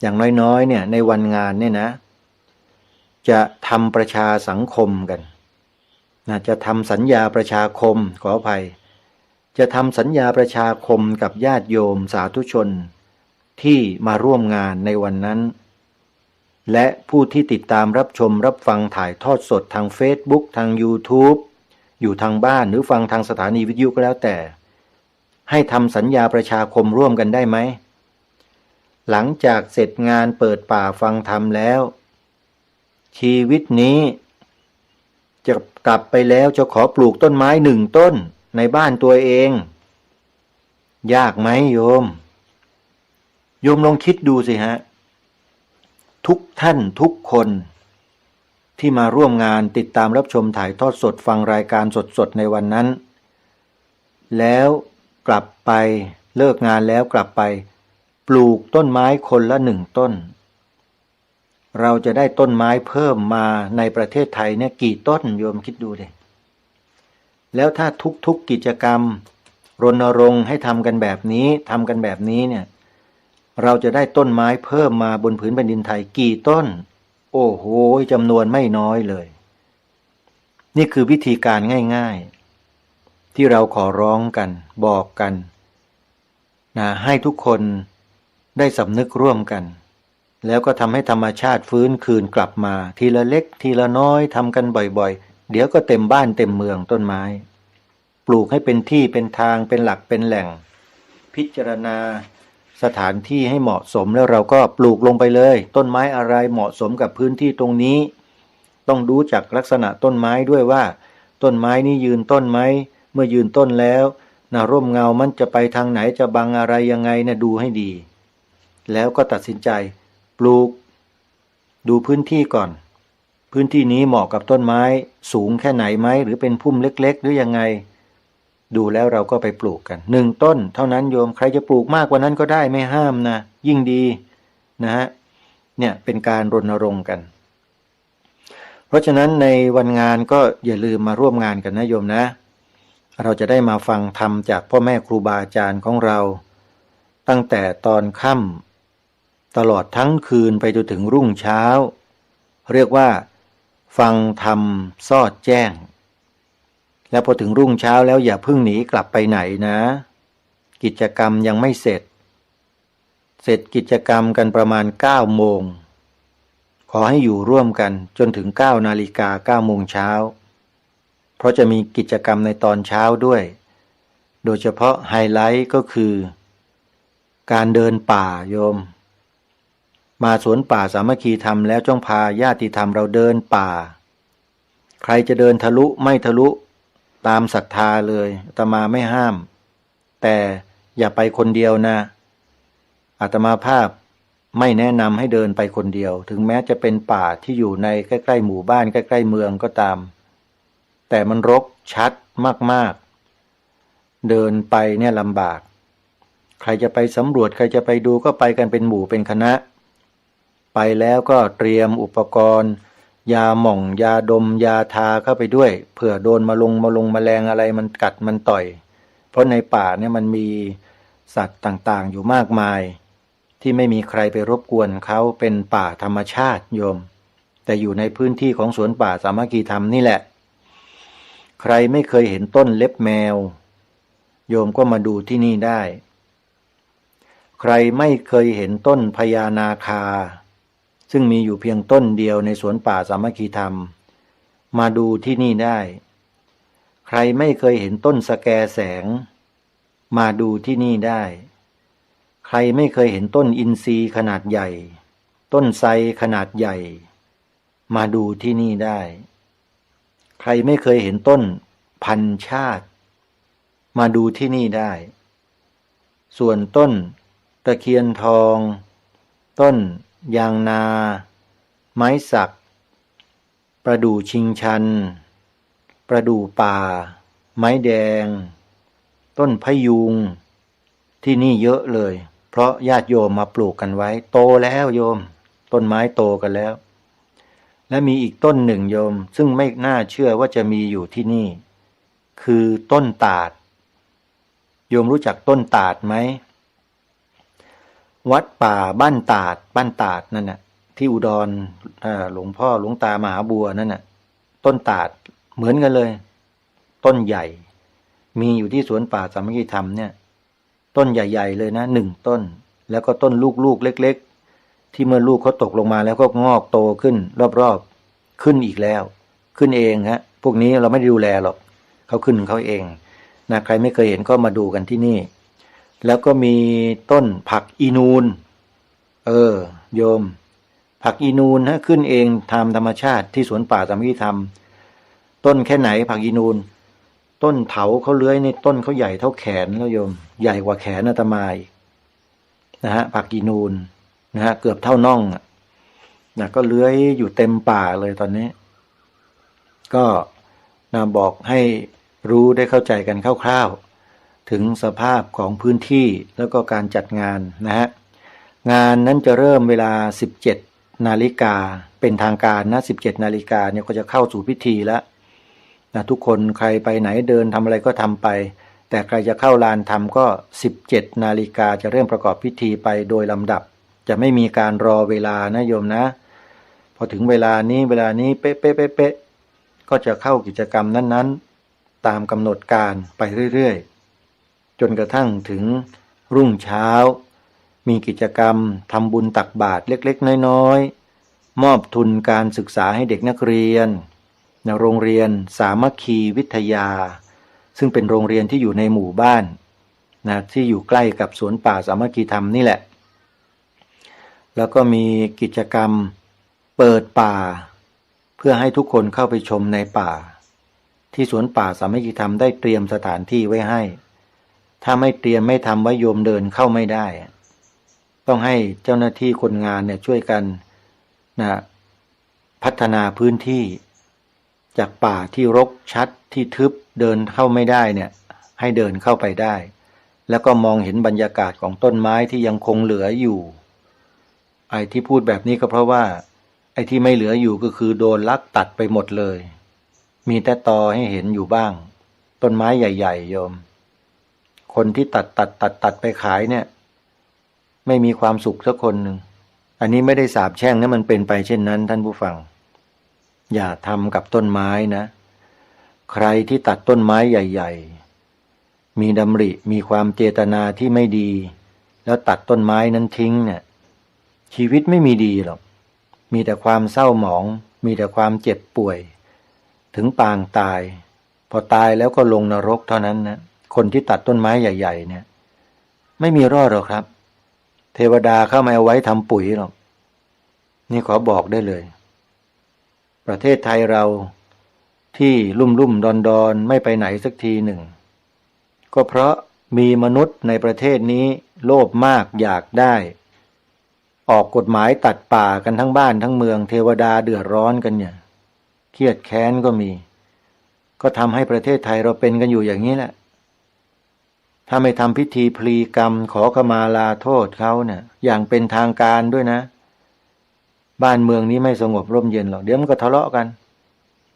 อย่างน้อยๆ เนี่ย ในวันงานเนี่ยนะ จะทำประชาสังคมกันนะ จะทำสัญญาประชาคม ขออภัย จะทำสัญญาประชาคมกับญาติโยมสาธุชนที่มาร่วมงานในวันนั้น และผู้ที่ติดตามรับชมรับฟังถ่ายทอดสดทางเฟซบุ๊ก ทางยูทูบ อยู่ทางบ้านหรือฟังทางสถานีวิทยุก็แล้วแต่ ให้ทำสัญญาประชาคมร่วมกันได้ไหม หลังจากเสร็จงานเปิดป่าฟังธรรมแล้ว ชีวิตนี้จะกลับไปแล้วจะขอปลูกต้นไม้หนึ่งต้นในบ้านตัวเอง ยากไหมโยม โยมลองคิดดูสิฮะ ทุกท่านทุกคนที่มาร่วมงานติดตามรับชมถ่ายทอดสดฟังรายการสดๆ ในวันนั้น แล้วกลับไป เลิกงานแล้วกลับไป ปลูกต้นไม้คนละหนึ่งต้น เราจะได้ต้นไม้เพิ่มมาในประเทศไทยเนี่ยกี่ต้น โยมคิดดูดิ แล้วถ้าทุกๆกิจกรรมรณรงค์ให้ทำกันแบบนี้ ทำกันแบบนี้เนี่ย เราจะได้ต้นไม้เพิ่มมาบนผืนแผ่นดินไทยกี่ต้น โอ้โห จำนวนไม่น้อยเลย นี่คือวิธีการง่ายๆ ที่เราขอร้องกัน บอกกันนะ ให้ทุกคนได้สำนึกร่วมกัน แล้วก็ทำให้ธรรมชาติฟื้นคืนกลับมา ทีละเล็กทีละน้อย ทำกันบ่อยๆ เดี๋ยวก็เต็มบ้านเต็มเมืองต้นไม้ ปลูกให้เป็นที่เป็นทาง เป็นหลักเป็นแหล่ง พิจารณาสถานที่ให้เหมาะสม แล้วเราก็ปลูกลงไปเลย ต้นไม้อะไรเหมาะสมกับพื้นที่ตรงนี้ ต้องดูจากลักษณะต้นไม้ด้วยว่า ต้นไม้นี้ยืนต้นไหม เมื่อยืนต้นแล้วนะ ร่มเงามันจะไปทางไหน จะบังอะไรยังไงเนี่ย ดูให้ดี แล้วก็ตัดสินใจปลูก ดูพื้นที่ก่อน พื้นที่นี้เหมาะกับต้นไม้สูงแค่ไหนไหม หรือเป็นพุ่มเล็กๆ หรือยังไง ดูแล้วเราก็ไปปลูกกัน หนึ่งต้นเท่านั้นโยม ใครจะปลูกมากกว่านั้นก็ได้ ไม่ห้ามนะ ยิ่งดีนะฮะ เนี่ยเป็นการรณรงค์กัน เพราะฉะนั้นในวันงานก็อย่าลืมมาร่วมงานกันนะโยมนะ เราจะได้มาฟังธรรมจากพ่อแม่ครูบาอาจารย์ของเรา ตั้งแต่ตอนค่ำตลอดทั้งคืนไปจนถึงรุ่งเช้า เรียกว่าฟังธรรมซอดแจ้ง แล้วพอถึงรุ่งเช้าแล้วอย่าเพิ่งหนีกลับไปไหนนะ กิจกรรมยังไม่เสร็จ เสร็จกิจกรรมกันประมาณเก้าโมง ขอให้อยู่ร่วมกันจนถึงเก้านาฬิกา เก้าโมงเช้า เพราะจะมีกิจกรรมในตอนเช้าด้วย โดยเฉพาะไฮไลท์ก็คือ การเดินป่าโยม มาสวนป่าสามัคคีธรรมแล้วจงพาญาติธรรมเราเดินป่า ใครจะเดินทะลุไม่ทะลุตามศรัทธาเลย อาตมาไม่ห้าม แต่อย่าไปคนเดียวนะ อาตมาภาพไม่แนะนำให้เดินไปคนเดียว ถึงแม้จะเป็นป่าที่อยู่ในใกล้ๆหมู่บ้านใกล้ๆเมืองก็ตาม แต่มันรกชัดมากๆ เดินไปเนี่ยลำบาก ใครจะไปสำรวจ ใครจะไปดูก็ไปกันเป็นหมู่เป็นคณะ ไปแล้วก็เตรียมอุปกรณ์ ยาหม่อง ยาดม ยาทาเข้าไปด้วย เผื่อโดนมาลง มาลงแมลงอะไรมันกัดมันต่อย เพราะในป่าเนี่ยมันมีสัตว์ต่างๆอยู่มากมาย ที่ไม่มีใครไปรบกวนเขา เป็นป่าธรรมชาติโยม แต่อยู่ในพื้นที่ของสวนป่าสามัคคีธรรมนี่แหละ ใครไม่เคยเห็นต้นเล็บแมว โยมก็มาดูที่นี่ได้ ใครไม่เคยเห็นต้นพญานาคา ซึ่งมีอยู่เพียงต้นเดียวในสวนป่าสามัคคีธรรม มาดูที่นี่ได้ ใครไม่เคยเห็นต้นสะแกแสง มาดูที่นี่ได้ ใครไม่เคยเห็นต้นอินทรีขนาดใหญ่ ต้นไทรขนาดใหญ่ มาดูที่นี่ได้ ใครไม่เคยเห็นต้นพันชาติ มาดูที่นี่ได้ ส่วนต้นตะเคียนทอง ต้นยางนา ไม้สัก ประดู่ชิงชัน ประดู่ป่า ไม้แดง ต้นพะยูง ที่นี่เยอะเลย เพราะญาติโยมมาปลูกกันไว้ โตแล้วโยม ต้นไม้โตกันแล้ว และมีอีกต้นหนึ่งโยม ซึ่งไม่น่าเชื่อว่าจะมีอยู่ที่นี่ คือต้นตาด โยมรู้จักต้นตาดไหม วัดป่าบ้านตาด บ้านตาดนั่นน่ะ ที่อุดร เอ่อ หลวงพ่อหลวงตามหาบัวนั่นน่ะ ต้นตาดเหมือนกันเลย ต้นใหญ่ มีอยู่ที่สวนป่าสามัคคีธรรมเนี่ย ต้นใหญ่ๆเลยนะ หนึ่งต้น แล้วก็ต้นลูกๆเล็กๆ ที่เมื่อลูกเขาตกลงมาแล้วก็งอกโตขึ้นรอบๆ ขึ้นอีกแล้ว ขึ้นเองฮะ พวกนี้เราไม่ได้ดูแลหรอก เขาขึ้นของเขาเองนะ ใครไม่เคยเห็นก็มาดูกันที่นี่ แล้วก็มีต้นผักอีนูน เออ โยม ผักอีนูนฮะ ขึ้นเองตามธรรมชาติที่สวนป่าสามัคคีธรรม ต้นแค่ไหนผักอีนูน ต้นเถาเขาเลื้อยในต้นเขาใหญ่เท่าแขนแล้วโยม ใหญ่กว่าแขนอาตมาอีกนะฮะ ผักอีนูนนะฮะ เกือบเท่าน่องอะนะ ก็เลื้อยอยู่เต็มป่าเลยตอนนี้ ก็นะ บอกให้รู้ได้เข้าใจกันคร่าวๆ ถึงสภาพของพื้นที่แล้วก็การจัดงานนะฮะ งานนั้นจะเริ่มเวลา สิบเจ็ดนาฬิกา เป็นทางการนะ สิบเจ็ดนาฬิกาเนี่ยก็จะเข้าสู่พิธีแล้วนะ ทุกคนใครไปไหนเดินทำอะไรก็ทำไป แต่ใครจะเข้าลานธรรมก็ สิบเจ็ดนาฬิกาจะเริ่มประกอบพิธีไปโดยลำดับ จะไม่มีการรอเวลานะโยมนะ พอถึงเวลานี้ เวลานี้เป๊ะๆๆๆ ก็จะเข้ากิจกรรมนั้นๆ ตามกำหนดการไปเรื่อยๆ จนกระทั่งถึงรุ่งเช้า มีกิจกรรมทำบุญตักบาตรเล็กๆ น้อยๆ มอบทุนการศึกษาให้เด็กนักเรียนนะ โรงเรียนสามัคคีวิทยา ซึ่งเป็นโรงเรียนที่อยู่ในหมู่บ้านนะ ที่อยู่ใกล้กับสวนป่าสามัคคีธรรมนี่แหละ แล้วก็มีกิจกรรมเปิดป่า เพื่อให้ทุกคนเข้าไปชมในป่า ที่สวนป่าสามัคคีธรรมได้เตรียมสถานที่ไว้ให้ ถ้าไม่เตรียมไม่ทำไว้โยมเดินเข้าไม่ได้ ต้องให้เจ้าหน้าที่คนงานเนี่ยช่วยกันนะ พัฒนาพื้นที่ จากป่าที่รกชัดที่ทึบเดินเข้าไม่ได้เนี่ย ให้เดินเข้าไปได้ แล้วก็มองเห็นบรรยากาศของต้นไม้ที่ยังคงเหลืออยู่ ไอ้ที่พูดแบบนี้ก็เพราะว่า ไอ้ที่ไม่เหลืออยู่ก็คือโดนลักตัดไปหมดเลย มีแต่ตอให้เห็นอยู่บ้าง ต้นไม้ใหญ่ๆ โยม คนที่ตัดตัดตัดตัดไปขายเนี่ย ไม่มีความสุขสักคนหนึ่ง อันนี้ไม่ได้สาปแช่งนะ มันเป็นไปเช่นนั้น ท่านผู้ฟัง อย่าทำกับต้นไม้นะ ใครที่ตัดต้นไม้ใหญ่ๆ มีดำริ มีความเจตนาที่ไม่ดี แล้วตัดต้นไม้นั้นทิ้งเนี่ย ชีวิตไม่มีดีหรอก มีแต่ความเศร้าหมอง มีแต่ความเจ็บป่วย ถึงปางตาย พอตายแล้วก็ลงนรกเท่านั้นนะ คนที่ตัดต้นไม้ใหญ่ๆ เนี่ย ไม่มีรอดหรอกครับ เทวดาเข้ามาเอาไว้ทำปุ๋ยหรอก นี่ขอบอกได้เลย ประเทศไทยเราที่ลุ่มๆ ดอนๆ ไม่ไปไหนสักทีหนึ่ง ก็เพราะมีมนุษย์ในประเทศนี้โลภมากอยากได้ ออกกฎหมายตัดป่ากันทั้งบ้านทั้งเมือง เทวดาเดือดร้อนกันเนี่ย เครียดแค้นก็มี ก็ทำให้ประเทศไทยเราเป็นกันอยู่อย่างนี้แหละ ถ้าไม่ทำพิธีพลีกรรมขอขมาลาโทษเขาเนี่ย อย่างเป็นทางการด้วยนะ บ้านเมืองนี้ไม่สงบร่มเย็นหรอก เดี๋ยวมันก็ทะเลาะกัน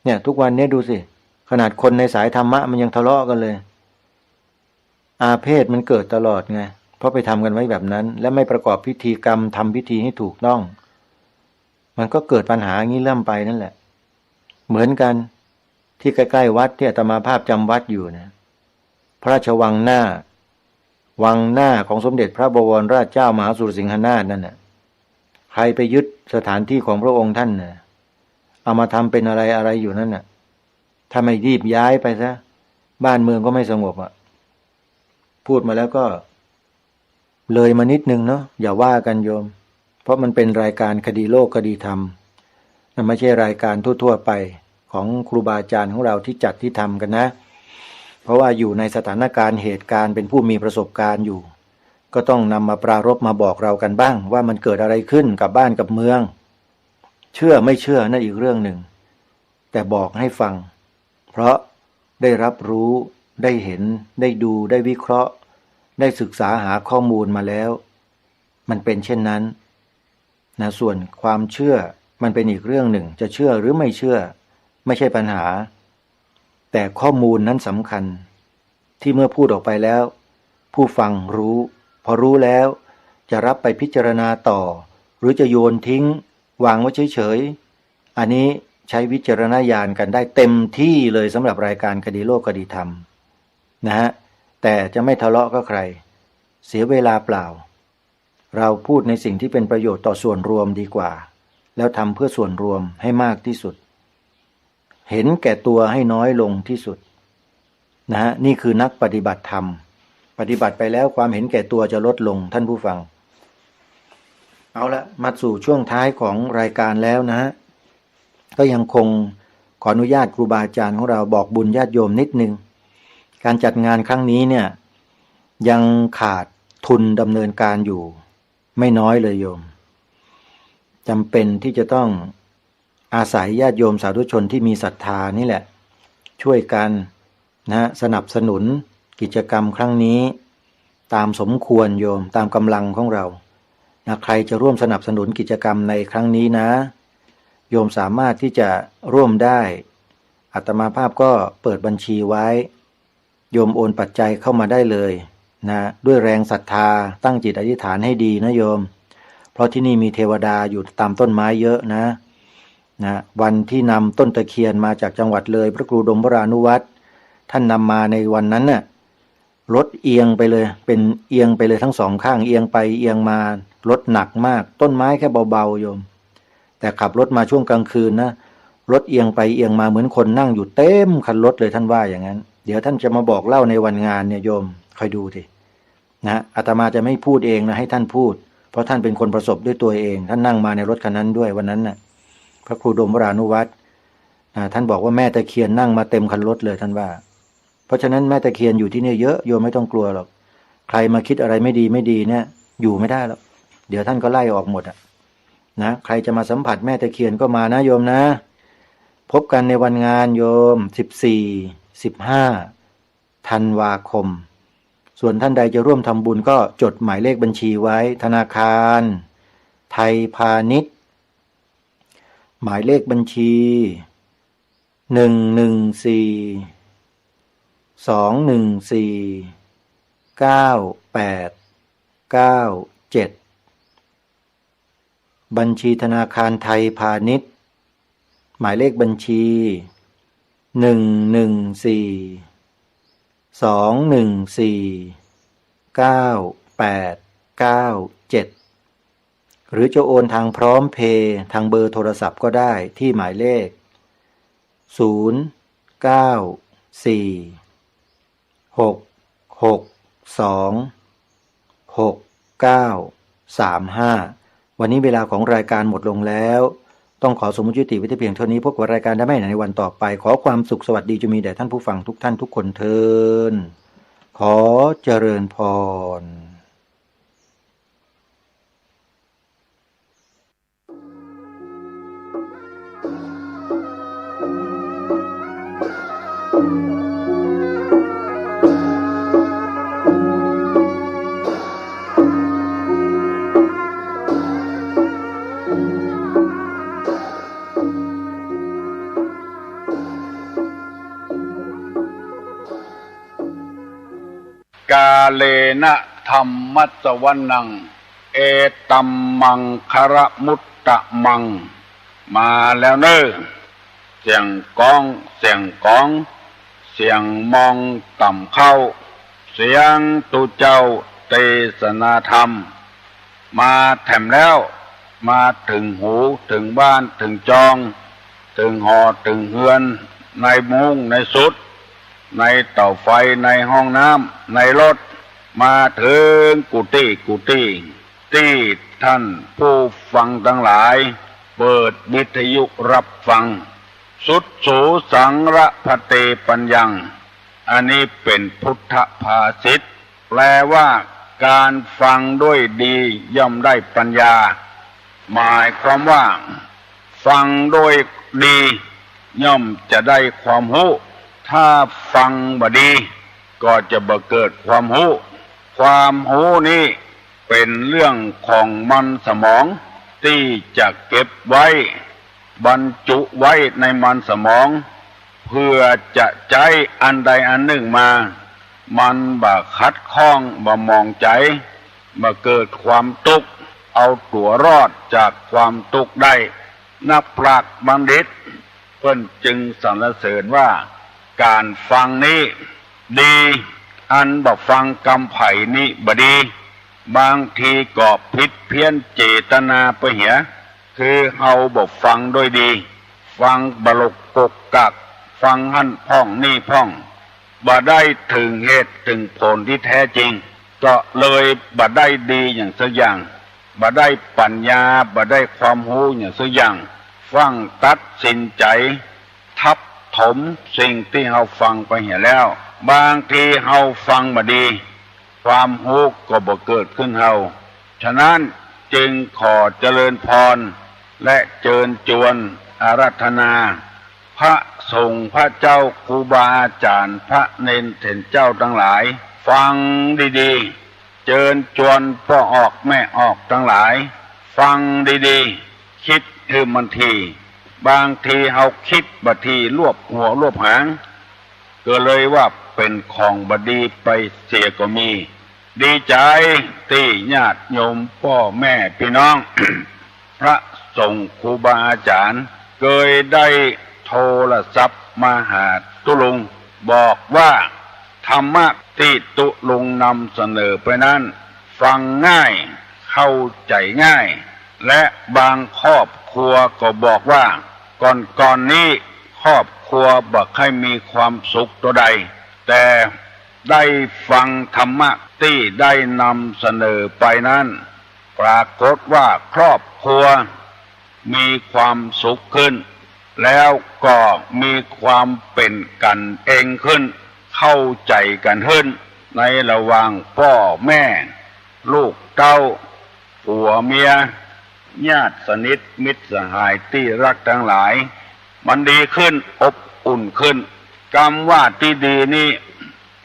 เนี่ย ทุกวันนี้ดูสิ ขนาดคนในสายธรรมะมันยังทะเลาะกันเลย อาเพศมันเกิดตลอดไง เพราะไปทำกันไว้แบบนั้น และไม่ประกอบพิธีกรรม ทำพิธีให้ถูกต้อง มันก็เกิดปัญหางี้เรื่อยไปนั่นแหละ เหมือนกัน ที่ใกล้ๆ วัดที่อาตมาภาพจำวัดอยู่นะ พระราชวังหน้า วังหน้าของสมเด็จพระบวรราชเจ้ามหาสุรสิงหนาถนั่นน่ะ ใครไปยึดสถานที่ของพระองค์ท่านน่ะ เอามาทำเป็นอะไรอะไรอยู่นั่นน่ะ ถ้าไม่รีบย้ายไปซะ บ้านเมืองก็ไม่สงบอะ พูดมาแล้วก็เลยมานิดนึงเนาะ อย่าว่ากันโยม เพราะมันเป็นรายการคดีโลกคดีธรรม มันไม่ใช่รายการทั่วๆ ไปของครูบาอาจารย์ของเราที่จัดที่ทำกันนะ เพราะว่าอยู่ในสถานการณ์เหตุการณ์ เป็นผู้มีประสบการณ์อยู่ ก็ต้องนำมาปรารภมาบอกเรากันบ้าง ว่ามันเกิดอะไรขึ้นกับบ้านกับเมือง เชื่อไม่เชื่อนั่นอีกเรื่องหนึ่ง แต่บอกให้ฟัง เพราะได้รับรู้ ได้เห็น ได้ดู ได้วิเคราะห์ ได้ศึกษาหาข้อมูลมาแล้ว มันเป็นเช่นนั้นนะ ส่วนความเชื่อมันเป็นอีกเรื่องหนึ่ง จะเชื่อหรือไม่เชื่อ ไม่ใช่ปัญหา แต่ข้อมูลนั้นสำคัญ ที่เมื่อพูดออกไปแล้ว ผู้ฟังรู้ พอรู้แล้ว จะรับไปพิจารณาต่อ หรือจะโยนทิ้ง วางไว้เฉยๆ อันนี้ใช้วิจารณญาณกันได้เต็มที่เลยสำหรับรายการคดีโลกคดีธรรมนะฮะ แต่จะไม่ทะเลาะกับใคร เสียเวลาเปล่า เราพูดในสิ่งที่เป็นประโยชน์ต่อส่วนรวมดีกว่า แล้วทำเพื่อส่วนรวมให้มากที่สุด เห็นแก่ตัวให้น้อยลงที่สุดนะฮะ นี่คือนักปฏิบัติธรรม ปฏิบัติไปแล้วความเห็นแก่ตัวจะลดลง ท่านผู้ฟัง เอาละ มาสู่ช่วงท้ายของรายการแล้วนะฮะ ก็ยังคงขออนุญาตครูบาอาจารย์ของเราบอกบุญญาติโยมนิดนึง การจัดงานครั้งนี้เนี่ย ยังขาดทุนดำเนินการอยู่ไม่น้อยเลยโยม จำเป็นที่จะต้องอาศัยญาติโยมสาธุชนที่มีศรัทธานี่แหละ ช่วยกันนะ สนับสนุนกิจกรรมครั้งนี้ ตามสมควรโยม ตามกำลังของเรานะ ใครจะร่วมสนับสนุนกิจกรรมในครั้งนี้นะ โยมสามารถที่จะร่วมได้ อาตมาภาพก็เปิดบัญชีไว้ โยมโอนปัจจัยเข้ามาได้เลยนะ ด้วยแรงศรัทธา ตั้งจิตอธิษฐานให้ดีนะโยม เพราะที่นี่มีเทวดาอยู่ตามต้นไม้เยอะนะ นะ วันที่นำต้นตะเคียนมาจากจังหวัดเลย พระครูดมวรานุวัฒน์ ท่านนำมาในวันนั้นน่ะ รถเอียงไปเลย เป็นเอียงไปเลยทั้งสองข้าง เอียงไปเอียงมา รถหนักมาก ต้นไม้แค่เบาๆ โยม แต่ขับรถมาช่วงกลางคืนนะ รถเอียงไปเอียงมาเหมือนคนนั่งอยู่เต็มคันรถเลย ท่านว่าอย่างนั้น เดี๋ยวท่านจะมาบอกเล่าในวันงานเนี่ยโยม คอยดูสินะ อาตมาจะไม่พูดเองนะ ให้ท่านพูด เพราะท่านเป็นคนประสบด้วยตัวเอง ท่านนั่งมาในรถคันนั้นด้วยวันนั้นน่ะ พระครูดมวรานุวัฒน์นะ ท่านบอกว่าแม่ตะเคียนนั่งมาเต็มคันรถเลย ท่านว่า เพราะฉะนั้นแม่ตะเคียนอยู่ที่นี่เยอะ โยมไม่ต้องกลัวหรอก ใครมาคิดอะไรไม่ดีไม่ดีเนี่ย อยู่ไม่ได้หรอก เดี๋ยวท่านก็ไล่ออกหมดอะนะ ใครจะมาสัมผัสแม่ตะเคียนก็มานะโยมนะ พบกันในวันงานโยม สิบสี่ สิบห้า ธันวาคม ส่วนท่านใดจะร่วมทำบุญก็จดหมายเลขบัญชีไว้ ธนาคารไทยพาณิชย์ หมายเลขบัญชี หนึ่งหนึ่งสี่ สองหนึ่งสี่ เก้าแปดเก้าเจ็ด บัญชีธนาคารไทยพาณิชย์ หมายเลขบัญชี หนึ่งหนึ่งสี่ สองหนึ่งสี่ เก้าแปดเก้าเจ็ด หรือจะโอนทางพร้อมเพย์ทางเบอร์โทรศัพท์ก็ได้ที่หมายเลข ศูนย์เก้าสี่ หกหกสอง หกเก้าสามห้า วันนี้เวลาของรายการหมดลงแล้ว ต้องขอสมมุติยุติไว้แต่เพียงเท่านี้ พบกับรายการได้ใหม่ในวันต่อไป ขอความสุขสวัสดีจงมีแด่ท่านผู้ฟังทุกท่านทุกคนเทอญ ขอเจริญพร กาเลนะธัมมัสสวนัง เอตัมมังคละมุตตะมัง มาแล้วเน่อ เสียงก้อง เสียงก๋อง เสียงมองต่ำเข้า เสียงตุ๊เจ้าเตสนาธรรม มาแถมแล้ว มาเถิงหูเถิงบ้านเถิงจอง เถิงหอเถิงเฮือน ในมุ้งในสุด ในเต๋าไฟ ในห้องน้ำ ในรถ มาเถิงกุฏิกุฏิ ตี้ท่านผู้ฟังตังหลาย เปิดวิทยุรับฟัง สุดสูสังระพะเตปัญญัง อันนี้เป๋นพุทธภาษิต แปลว่า ก๋านฟังด้วยดีย่อมได้ปัญญา หมายความว่า ฟังด้วยดีย่อมจะได้ความฮู้ ถ้าฟังบ่ดีก็จะบ่เกิดความฮู้ ความฮู้นี้เป๋นเรื่องของมันสมอง ตี้จะเก็บไว้ บรรจุไว้ในมันสมอง เพื่อจะใจ๊อันใดอันนึ่งมา มันบ่ขัดข้อง บ่หมองใจ๋ บ่เกิดความตุ๊กข์ เอาตั๋วรอดจากความตุ๊กข์ได้ นักปราชญ์บัณฑิตเปิ้นจึงสรรเสริญว่า ก๋านฟังนี้ดี อันบ่ฟังกำใผนี้บ่ดี บางทีก็ผิดเพี้ยนเจตนาไปเหีย คือเฮาบ่ฟังด้วยดี ฟังบะหลกกกกัก ฟังหั้นพ่องนี่พ่อง บ่ได้เถิงเหตุเถิงผลตี้แท้จริง ก็เลยบ่ได้ดีอย่างสักอย่าง บ่ได้ปัญญา บ่ได้ความฮู้อย่างสักอย่าง ฟั่งตัดสินใจ๋ ทับถมสิ่งตี้เฮาฟังไปเหียแล้ว บางทีเฮาฟังบ่ดี ความฮู้ก็บ่เกิดขึ้นเฮา ฉะนั้นจึงขอเจริญพร และเจิญจวนอาราธนา พระสงฆ์พระเจ้าครูบาอาจ๋ารย์ พระเณรเถรเจ้าตังหลาย ฟังดีๆ เจิญจวนป้อออกแม่ออกตังหลาย ฟังดีๆ กึ๊ดหื้อมันถี่ บางทีเฮาคิดบ่าที ลวบหัวลวบหาง ก็เลยว่าเป๋นของบ่ดีไปเสียก็มี ดีใจ๋ตี้ญาติโยมป้อแม่ปี้น้อง พระสงฆ์ครูบาอาจ๋ารย์ เกยได้โทรศัพท์มาหาตุ๊ลุง บอกว่าธรรมะตี้ตุ๊ลุงนำเสนอไปนั้น ฟังง่าย เข้าใจ๋ง่าย และบางครอบครัวก็บอกว่า ก่อนๆ นี้ครอบครัวบ่ใค่มีความสุขเต้าใด แต่ได้ฟังธรรมะตี้ได้นำเสนอไปนั้น ปรากฏว่าครอบครัวมีความสุขขึ้น แล้วก็มีความเป๋นกั๋นเองขึ้น เข้าใจ๋กั๋นขึ้น ในระหว่างป้อแม่ ลูกเต้า ผัวเมีย ญาติสนิทมิตรสหายตี้ฮักตังหลาย มันดีขึ้น อบอุ่นขึ้น กำว่าตี้ดีนี้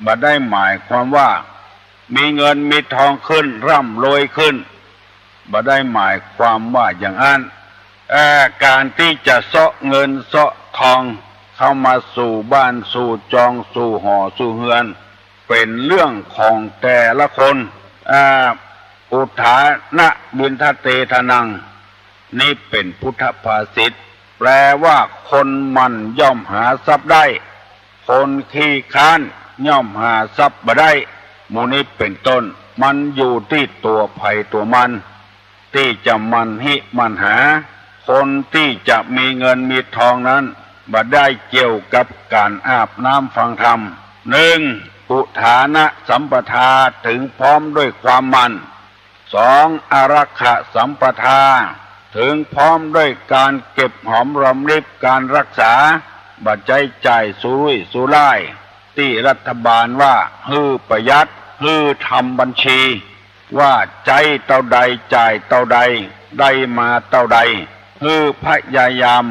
บ่ได้หมายความว่า มีเงินมีทองขึ้น ร่ำรวยขึ้น บ่ได้หมายความว่าอย่างอั้น เอ่อ ก๋านตี้จะเซาะเงินเซาะทอง เข้ามาสู่บ้านสู่จองสู่หอสู่เฮือน เป๋นเรื่องของแต่ละคน อ่า อุทานะวินทะเตทะนัง นี้เป๋นพุทธภาษิต แปลว่า คนหมั่นย่อมหาทรัพย์ได้ คนขี้คร้าน ย่อมหาทรัพย์บ่ได้ หมู่นี้เป๋นต้น มันอยู่ตี้ตั๋วใผตั๋วมัน ตี้จะหมั่นหิหมั่นหา คนตี้จะมีเงินมีทองนั้น บ่ได้เกี่ยวกับก๋านอาบน้ำฟังธรรม นึ่ง อุทานะสัมปทา เถิงพร้อมด้วยความหมั่น สอง อารักขะสัมปทา เถิงพร้อมด้วยก๋านเก็บหอมรอมริบก๋านรักษา บ่ใจ๊จ่ายสุรุ่ยสุร่าย ตี้รัฐบาลว่าหื้อประหยัด หื้อทำบัญชี ว่าใจ๊เต้าใดจ่ายเต้าใด ได้มาเต้าใด หื้อพยายาม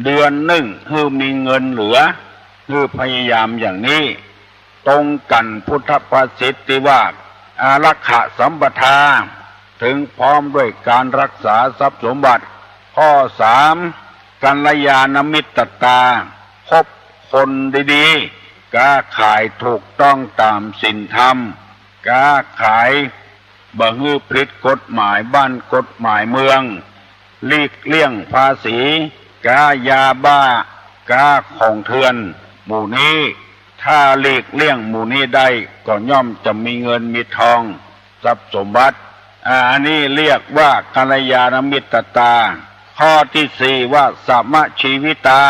เดือนนึ่งหื้อมีเงินเหลือ หื้อพยายามอย่างนี้ ตรงกั๋นพุทธภาษิตตี้ว่า อารักขะสัมปทา เถิงพร้อมด้วยก๋านรักษาทรัพย์สมบัติ ข้อสาม กัลยาณมิตรตา คบคนดีๆ ก๊าขายถูกต้องต๋ามศีลธรรม ก๊าขายบ่หื้อผิดกฎหมายบ้านกฎหมายเมือง หลีกเลี่ยงภาษี ก๊ายาบ้า ก๊าของเถื่อน หมู่นี้ ถ้าหลีกเลี่ยงหมู่นี้ได้ ก็ย่อมจะมีเงินมีทอง ทรัพย์สมบัติ อ่า อันนี้เรียกว่ากัลยาณมิตรตา ข้อตี้สี่ว่า สมะชีวิตา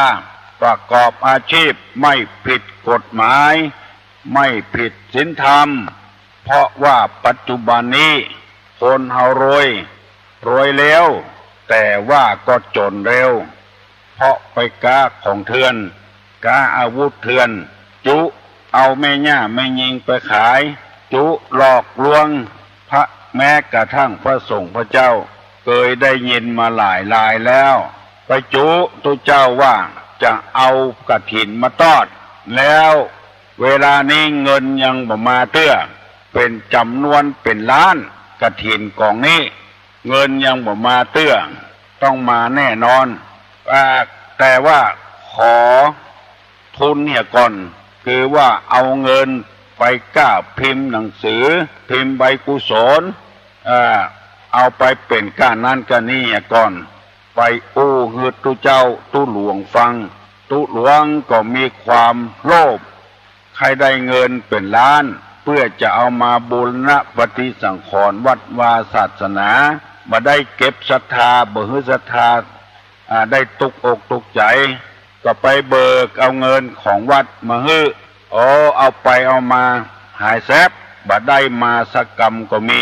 ประกอบอาชีพไม่ผิดกฎหมาย ไม่ผิดศีลธรรม เพราะว่าปัจจุบันนี้ คนเฮารวย รวยเร็ว แต่ว่าก็จ๋นเร็ว เพราะไปก๊าของเถื่อน ก๊าอาวุธเถื่อน จุเอาแม่หญ้าแม่ญิงไปขาย จุหลอกลวงพระ แม้กระทั่งพระสงฆ์พระเจ้า เกยได้ยินมาหลายรายแล้ว ไปจุตุ๊เจ้าว่าจะเอากฐินมาตอด แล้วเวลานี้เงินยังบ่มาเตื้อ เป๋นจ๋ำนวนเป๋นล้าน กฐินก๋องนี้ เงินยังบ่มาเตื้อ ต้องมาแน่นอน อ่า แต่ว่าขอทุนเหียก่อน คือว่าเอาเงินไปก๊าพิมพ์หนังสือ พิมพ์ใบกุศล อ่า เอาไปเป๋นก้านั้นก้านี้เหียก่อน ไปอู้หื้อตุ๊เจ้าตุ๊หลวงฟัง ตุ๊หลวงก็มีความโลภ ใค่ได้เงินเป๋นล้าน เปื้อจะเอามาบูรณะปฏิสังขรณ์วัดวาศาสนา บ่ได้เก็บศรัทธา บ่หื้อศรัทธา อ่า ได้ตุ๊กอกตุ๊กใจ๋ ก็ไปเบิกเอาเงินของวัดมาหื้อ โอ้ เอาไปเอามาหายแซบ บ่ได้มาสักกำก็มี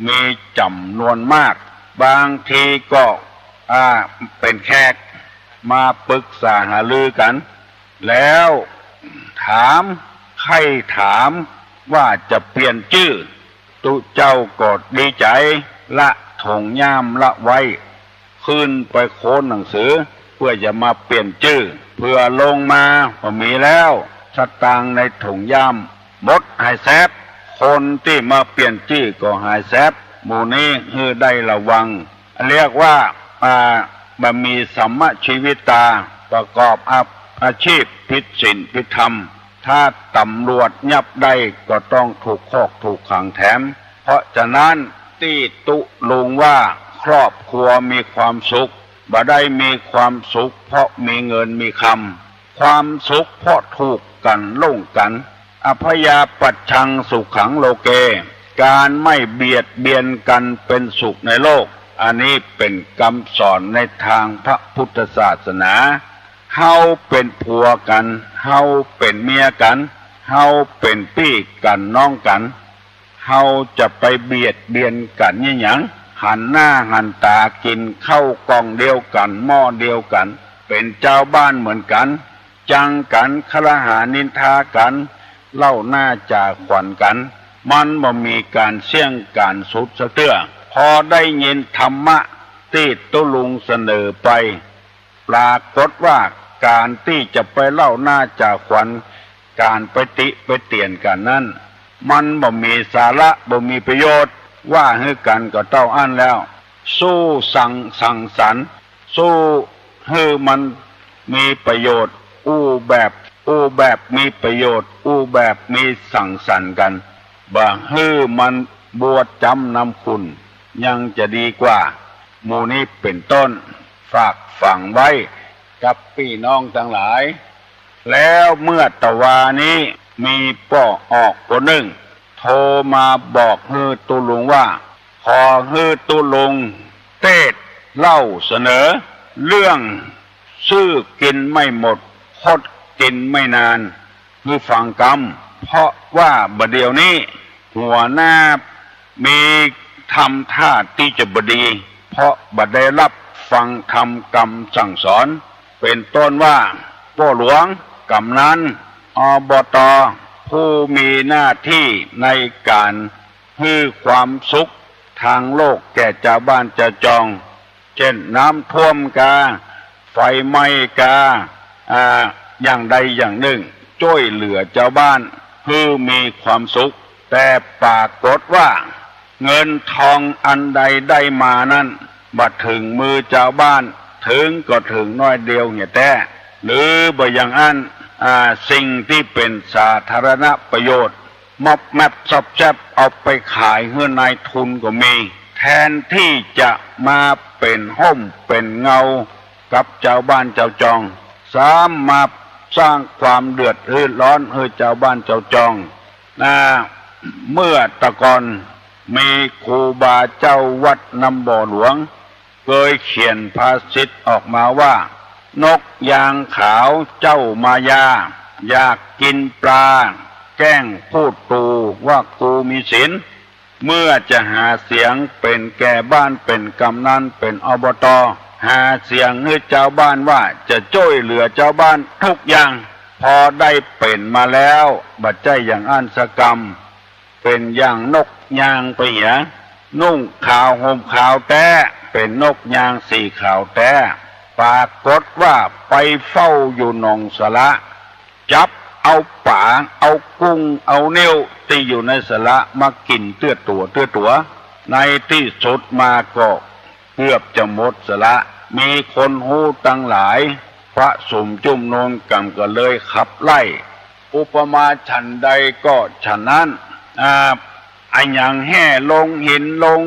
มีจ๋ำนวนมาก บางทีก็ อ่า เป๋นแขก มาปรึกษาหารือกั๋น แล้วถาม ใค่ถามว่าจะเปลี่ยนจื้อ ตุ๊เจ้าก็ดีใจ๋ ละถงย่ามละไว้ ขึ้นไปโค้นหนังสือ เปื้อจะมาเปลี่ยนจื้อ เผื่อลงมาบ่มีแล้ว สตางค์ในถงย่ามหมดหายแซบ คนตี้มาเปลี่ยนจื้อก็หายแซบ หมู่นี้หื้อได้ระวัง เรียกว่า อ่า บ่มีสมะชีวิตา ประกอบอา อาชีพผิดศีลผิดธรรม ถ้าต๋ำรวจยับได้ก็ต้องถูกคอกถูกขังแถม เพราะฉะนั้นตี้ตุ๊ลุงว่าครอบครัวมีความสุข บ่ได้มีความสุขเพราะมีเงินมีคำ ความสุขเพราะถูกกั๋นหลงกั๋น อัพพยาปัชชังสุขังโลเก ก๋านไม่เบียดเบียนกั๋นเป๋นสุขในโลก อันนี้เป๋นกำสอนในตางพระพุทธศาสนา เฮาเป๋นผัวกั๋น เฮาเป๋นเมียกั๋น เฮาเป๋นปี้กั๋นน้องกั๋น เฮาจะไปเบียดเบียนกั๋นเยียะหยัง หันหน้าหันต๋ากิ๋นข้าวก๋องเดียวกั๋น หม้อเดียวกั๋น เป๋นจาวบ้านเหมือนกั๋น จังกั๋น คละหานินทากั๋น เล่าหน้าจ่าขวัญกั๋น มันบ่มีก๋านเสี้ยงก๋านสุดสักเตื้อ พอได้ยินธรรมะตี้ตุ๊ลุงเสนอไป ปรากฏว่าก๋านตี้จะไปเล่าหน้าจ่าขวัญ ก๋านไปติไปเตียนกั๋นนั้น มันบ่มีสาระ บ่มีประโยชน์ ว่าหื้อกั๋นก็เต้าอั้นแล้ว สู้สัง สังสรรค์ สู้หื้อมันมีประโยชน์ อู้แบบ อู้แบบมีประโยชน์ อู้แบบมีสังสรรค์กั๋น บ่หื้อมันบวชจ๋ำนำคุณ ยังจะดีกว่า หมู่นี้เป๋นต้น ฝากฝังไว้กับปี้น้องตังหลาย แล้วเมื่อตะวานี้ มีป้อออกคนนึ่ง โทรมาบอกหื้อตุ๊ลุงว่า ขอหื้อตุ๊ลุงเตสน์เล่าเสนอ เรื่อง ซื่อกิ๋นไม่หมด คดกิ๋นไม่นาน หื้อฟังกำ เพราะว่าบ่าเดี่ยวนี้ หัวหน้ามีทำท่าตี้จะบ่ดี เพราะบ่ได้ฮับฟังธรรมกำสั่งสอน เป๋นต้นว่า ป้อหลวง กำนัน อบต. ผู้มีหน้าตี้ในก๋านหื้อความสุขตางโลกแก่จาวบ้านจาวจอง เจ้นน้ำท่วมกา ไฟไหม้กา อ่า อย่างใดอย่างนึ่ง จ้วยเหลือจาวบ้านหื้อมีความสุข แต่ปรากฏว่า เงินทองอันใดได้มานั้น บ่เถิงมือจาวบ้าน เถิงก็เถิงน้อยเดียวเหียแต๊ หรือบ่อย่างอั้น อ่า สิ่งตี้เป๋นสาธารณประโยชน์ มอบแมบซอบแซบเอาไปขายหื้อนายทุนก็มี แทนตี้จะมาเป๋นฮ่มเป๋นเงากับจาวบ้านจาวจอง ซ้ำมาสร้างความเดือดร้อนหื้อจาวบ้านจาวจอง นะ เมื่อตะก่อนมีครูบาเจ้าวัดน้ำบ่อหลวง เกยเขียนภาษิตออกมาว่า นกยางขาวเจ้ามายา อยากกิ๋นปลา แกล้งพูดตู่ว่ากูมีศีล เมื่อจะหาเสียงเป๋นแก่บ้าน เป๋นกำนัน เป๋น อบต. หาเสียงหื้อจาวบ้านว่าจะจ้วยเหลือจาวบ้านกู้อย่าง พอได้เป๋นมาแล้ว บ่ใจ้อย่างอั้นสักกำ เป๋นอย่างนกยางไปเหีย นุ่งขาวห่มขาวแต๊ เป๋นนกยางสีขาวแต๊ ปรากฏว่าไปเฝ้าอยู่หนองสาระ จับเอาป๋า เอากุ้ง เอาเนียวตี้อยู่ในสาระมากิ๋นเตื้อตั๋วเตื้อตั๋ว ในตี้สุดมาก็เกือบจะหมดสาระ มีคนฮู้ตังหลาย พระสงฆ์จุมนุมกั๋นก็เลยขับไล่ อุปมาฉันใดก็ฉันนั้น อ่า อะหยังแห่ลง หินลง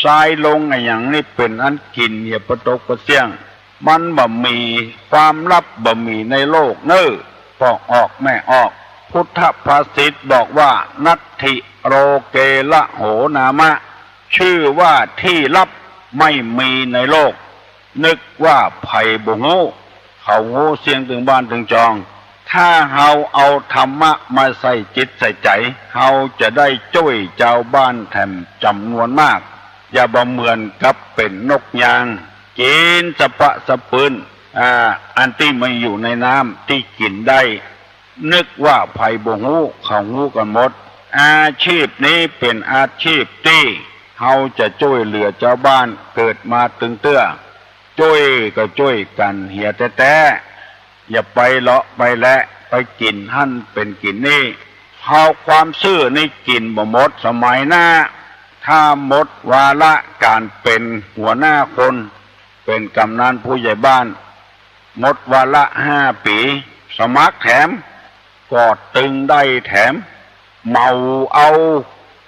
ทรายลง อะหยังนี่เป๋นอันกิ๋นเหียปะตกปะเสี้ยง มันบ่มี ความลับบ่มีในโลกเน่อ ป้อออกแม่ออก พุทธภาษิตบอกว่า นัตถิโลเกละโหนามะ ชื่อว่าตี้ลับไม่มีในโลก นึกว่าใผบ่ฮู้ เขาฮู้เสี้ยงตึงบ้านตึงจอง ถ้าเฮาเอาธรรมะมาใส่จิตใส่ใจ๋ เฮาจะได้จ้วยจาวบ้านแถมจ๋ำนวนมาก อย่าบ่เหมือนกับเป๋นนกยาง กิ๋นสะปะสะปืน อ่า อันตี้มันอยู่ในน้ำตี้กิ๋นได้ นึกว่าใผบ่ฮู้ เขาฮู้กั๋นหมด อาชีพนี้เป๋นอาชีพตี้เฮาจะจ้วยเหลือจาวบ้าน เกิดมาตึงเตื้อ จ้วยก็จ้วยกั๋นเหียแต๊ๆ อย่าไปเลาะไปและ ไปกิ๋นหั้นเป๋นกิ๋นนี่ เฮาความซื่อนี่กิ๋นบ่หมด สมัยหน้า ถ้าหมดวาระก๋านเป๋นหัวหน้าคน เป๋นกำนันผู้ใหญ่บ้าน หมดวาระห้าปี๋ สมัครแถม ก็ตึงได้แถม เหมาเอา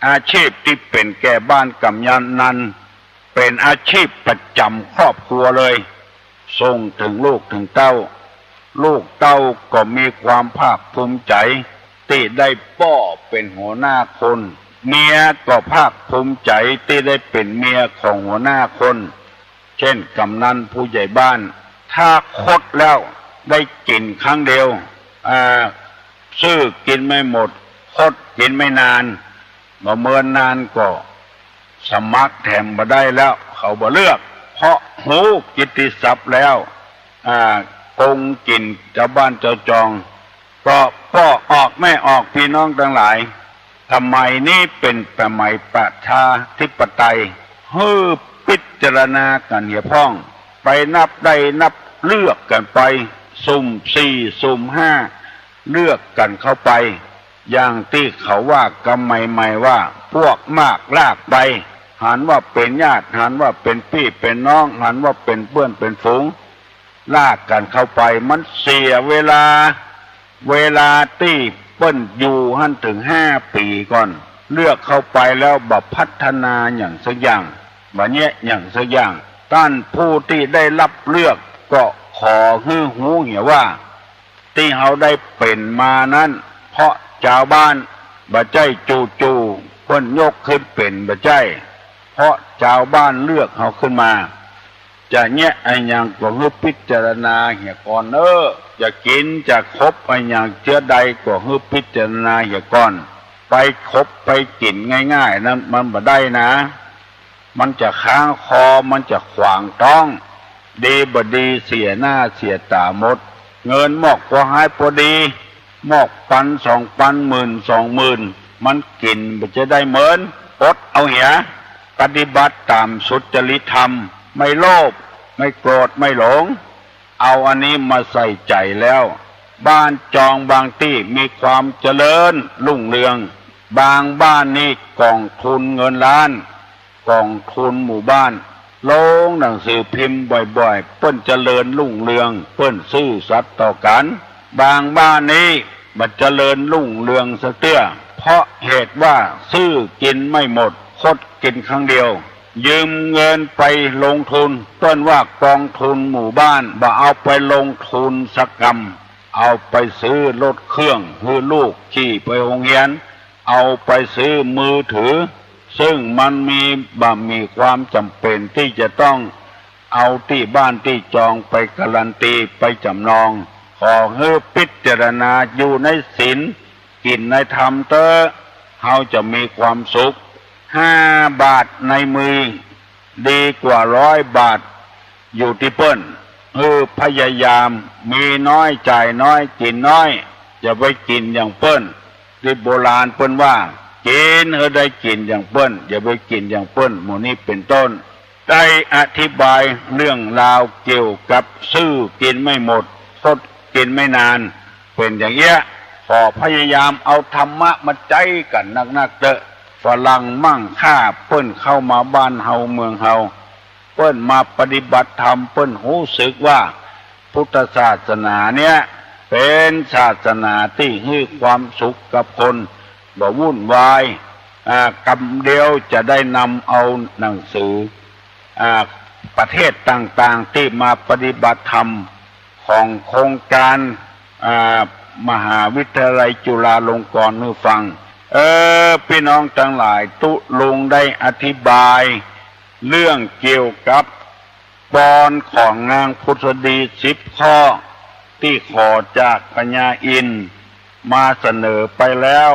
อาชีพตี้เป๋นแก่บ้านกำนันนั้น เป๋นอาชีพประจ๋ำครอบครัวเลย ส่งเถิงลูกเถิงเต้า ลูกเต้าก็มีความภาคภูมิใจ๋ตี้ได้ป้อเป๋นหัวหน้าคน เมียก็ภาคภูมิใจ๋ตี้ได้เป๋นเมียของหัวหน้าคน เจ้นกำนันผู้ใหญ่บ้าน ถ้าคดแล้วได้กิ๋นครั้งเดียว อ่า ซื่อกิ๋นไม่หมด คดกิ๋นไม่นาน บ่เมินนานก็สมัครแถมบ่ได้แล้ว เขาบ่เลือก เพราะฮู้กิตติศัพท์แล้ว อ่า โกงกิ๋นจาวบ้านจาวจอง ก็ป้อออกแม่ออก ปี้น้องตังหลาย สมัยนี้เป๋นสมัยประชาธิปไตย หื้อพิจารณากั๋นเหียพ่อง ไปนับได้นับเลือกกั๋นไป สุ่มสี่ สุ่มห้า เลือกกั๋นเข้าไป อย่างตี้เขาว่ากำใหม่ๆ ว่า พวกมากลากใบ หันว่าเป๋นญาติ หันว่าเป๋นปี้เป๋นน้อง หันว่าเป๋นเปื้อนเป๋นฝูง ลากกั๋นเข้าไป มันเสียเวลา เวลาตี้เปิ้นอยู่หั้นเถิงห้าปี๋ก่อน เลือกเข้าไปแล้วบ่พัฒนาหยังสักอย่าง บ่แยะหยังสักอย่าง ต้านผู้ตี้ได้ฮับเลือกก็ขอหื้อฮู้เหียว่า ตี้เฮาได้เป๋นมานั้น เพราะ จาวบ้าน บ่ใจ้จู่ๆ เปิ้นยกขึ้นเป๋น บ่ใจ้ เพราะจาวบ้านเลือกเฮาขึ้นมา จะแยะอะหยังก็หื้อพิจารณาเหียก่อนเน่อ จะกิ๋นจะขบอะหยังเจื้อใดก็หื้อพิจารณาเหียก่อน ไปขบไปกิ๋นง่ายๆ นั้นมันบ่ได้นะ มันจะค้างคอ มันจะขวางต๊อง ดีบ่ดีเสียหน้าเสียต๋าหมด เงินมอกก็หายปอดี มอกปันสองปัน หมื่นสองหมื่น มันกิ๋นบ่จะได้เหมิน อดเอาเหีย ปฏิบัติต๋ามสุจริตธรรม ไม่โลภ ไม่โกรธ ไม่หลง เอาอันนี้มาใส่ใจ๋แล้ว บ้านจองบางตี้มีความเจริญรุ่งเรือง บางบ้านนี่ก๋องทุนเงินล้าน ก๋องทุนหมู่บ้าน ลงหนังสือพิมพ์บ่อยๆ เปิ้นเจริญรุ่งเรือง เปิ้นซื่อสัตย์ต่อกั๋น บางบ้านนี้บ่เจริญรุ่งเรืองสักเตื้อ เพราะเหตุว่าซื้อกิ๋นไม่หมด คดกิ๋นครั้งเดียว ยืมเงินไปลงทุน เปิ้นว่ากองทุนหมู่บ้าน บ่เอาไปลงทุนสักกำ เอาไปซื้อรถเครื่องหื้อลูกขี่ไปโฮงเฮียน เอาไปซื้อมือถือ ซึ่งมันมี บ่มีความจ๋ำเป๋นตี้จะต้องเอาตี้บ้านตี้จองไปการันตี ไปจ๋ำนอง ขอหื้อพิจารณาอยู่ในศีล กิ๋นในธรรมเต๊อะ เฮาจะมีความสุข ห้าบาทในมือ ดีกว่าร้อยบาทอยู่ตี้เปิ้น หื้อพยายาม มีน้อยจ่ายน้อย กิ๋นน้อย อย่าไปกิ๋นอย่างเปิ้น ตี้โบราณเปิ้นว่า กิ๋นหื้อได้กิ๋นอย่างเปิ้น อย่าไปกิ๋นอย่างเปิ้น หมู่นี้เป๋นต้น ได้อธิบายเรื่องราวเกี่ยวกับซื้อกิ๋นไม่หมด คดกิ๋นไม่นาน เป๋นอย่างเอี้ย ขอพยายามเอาธรรมะมาใจ๊กั๋นนักๆ เต๊อะ ฝรั่งมั่งค่าเปิ้นเข้ามาบ้านเฮาเมืองเฮา เปิ้นมาปฏิบัติธรรม เปิ้นฮู้สึกว่าพุทธศาสนาเนี่ยเป๋นศาสนาตี้หื้อความสุขกับคน บ่วุ่นวาย อ่า กำเดียวจะได้นำเอาหนังสือ อ่า ประเทศต่างๆ ตี้มาปฏิบัติธรรมของโครงการ อ่า มหาวิทยาลัยจุฬาลงกรณ์หื้อฟัง เออ ปี้น้องตังหลาย ตุ๊ลุงได้อธิบายเรื่องเกี่ยวกับ ปอนของนางผุสดีสิบข้อ ตี้ขอจากพญาอินทร์มาเสนอไปแล้ว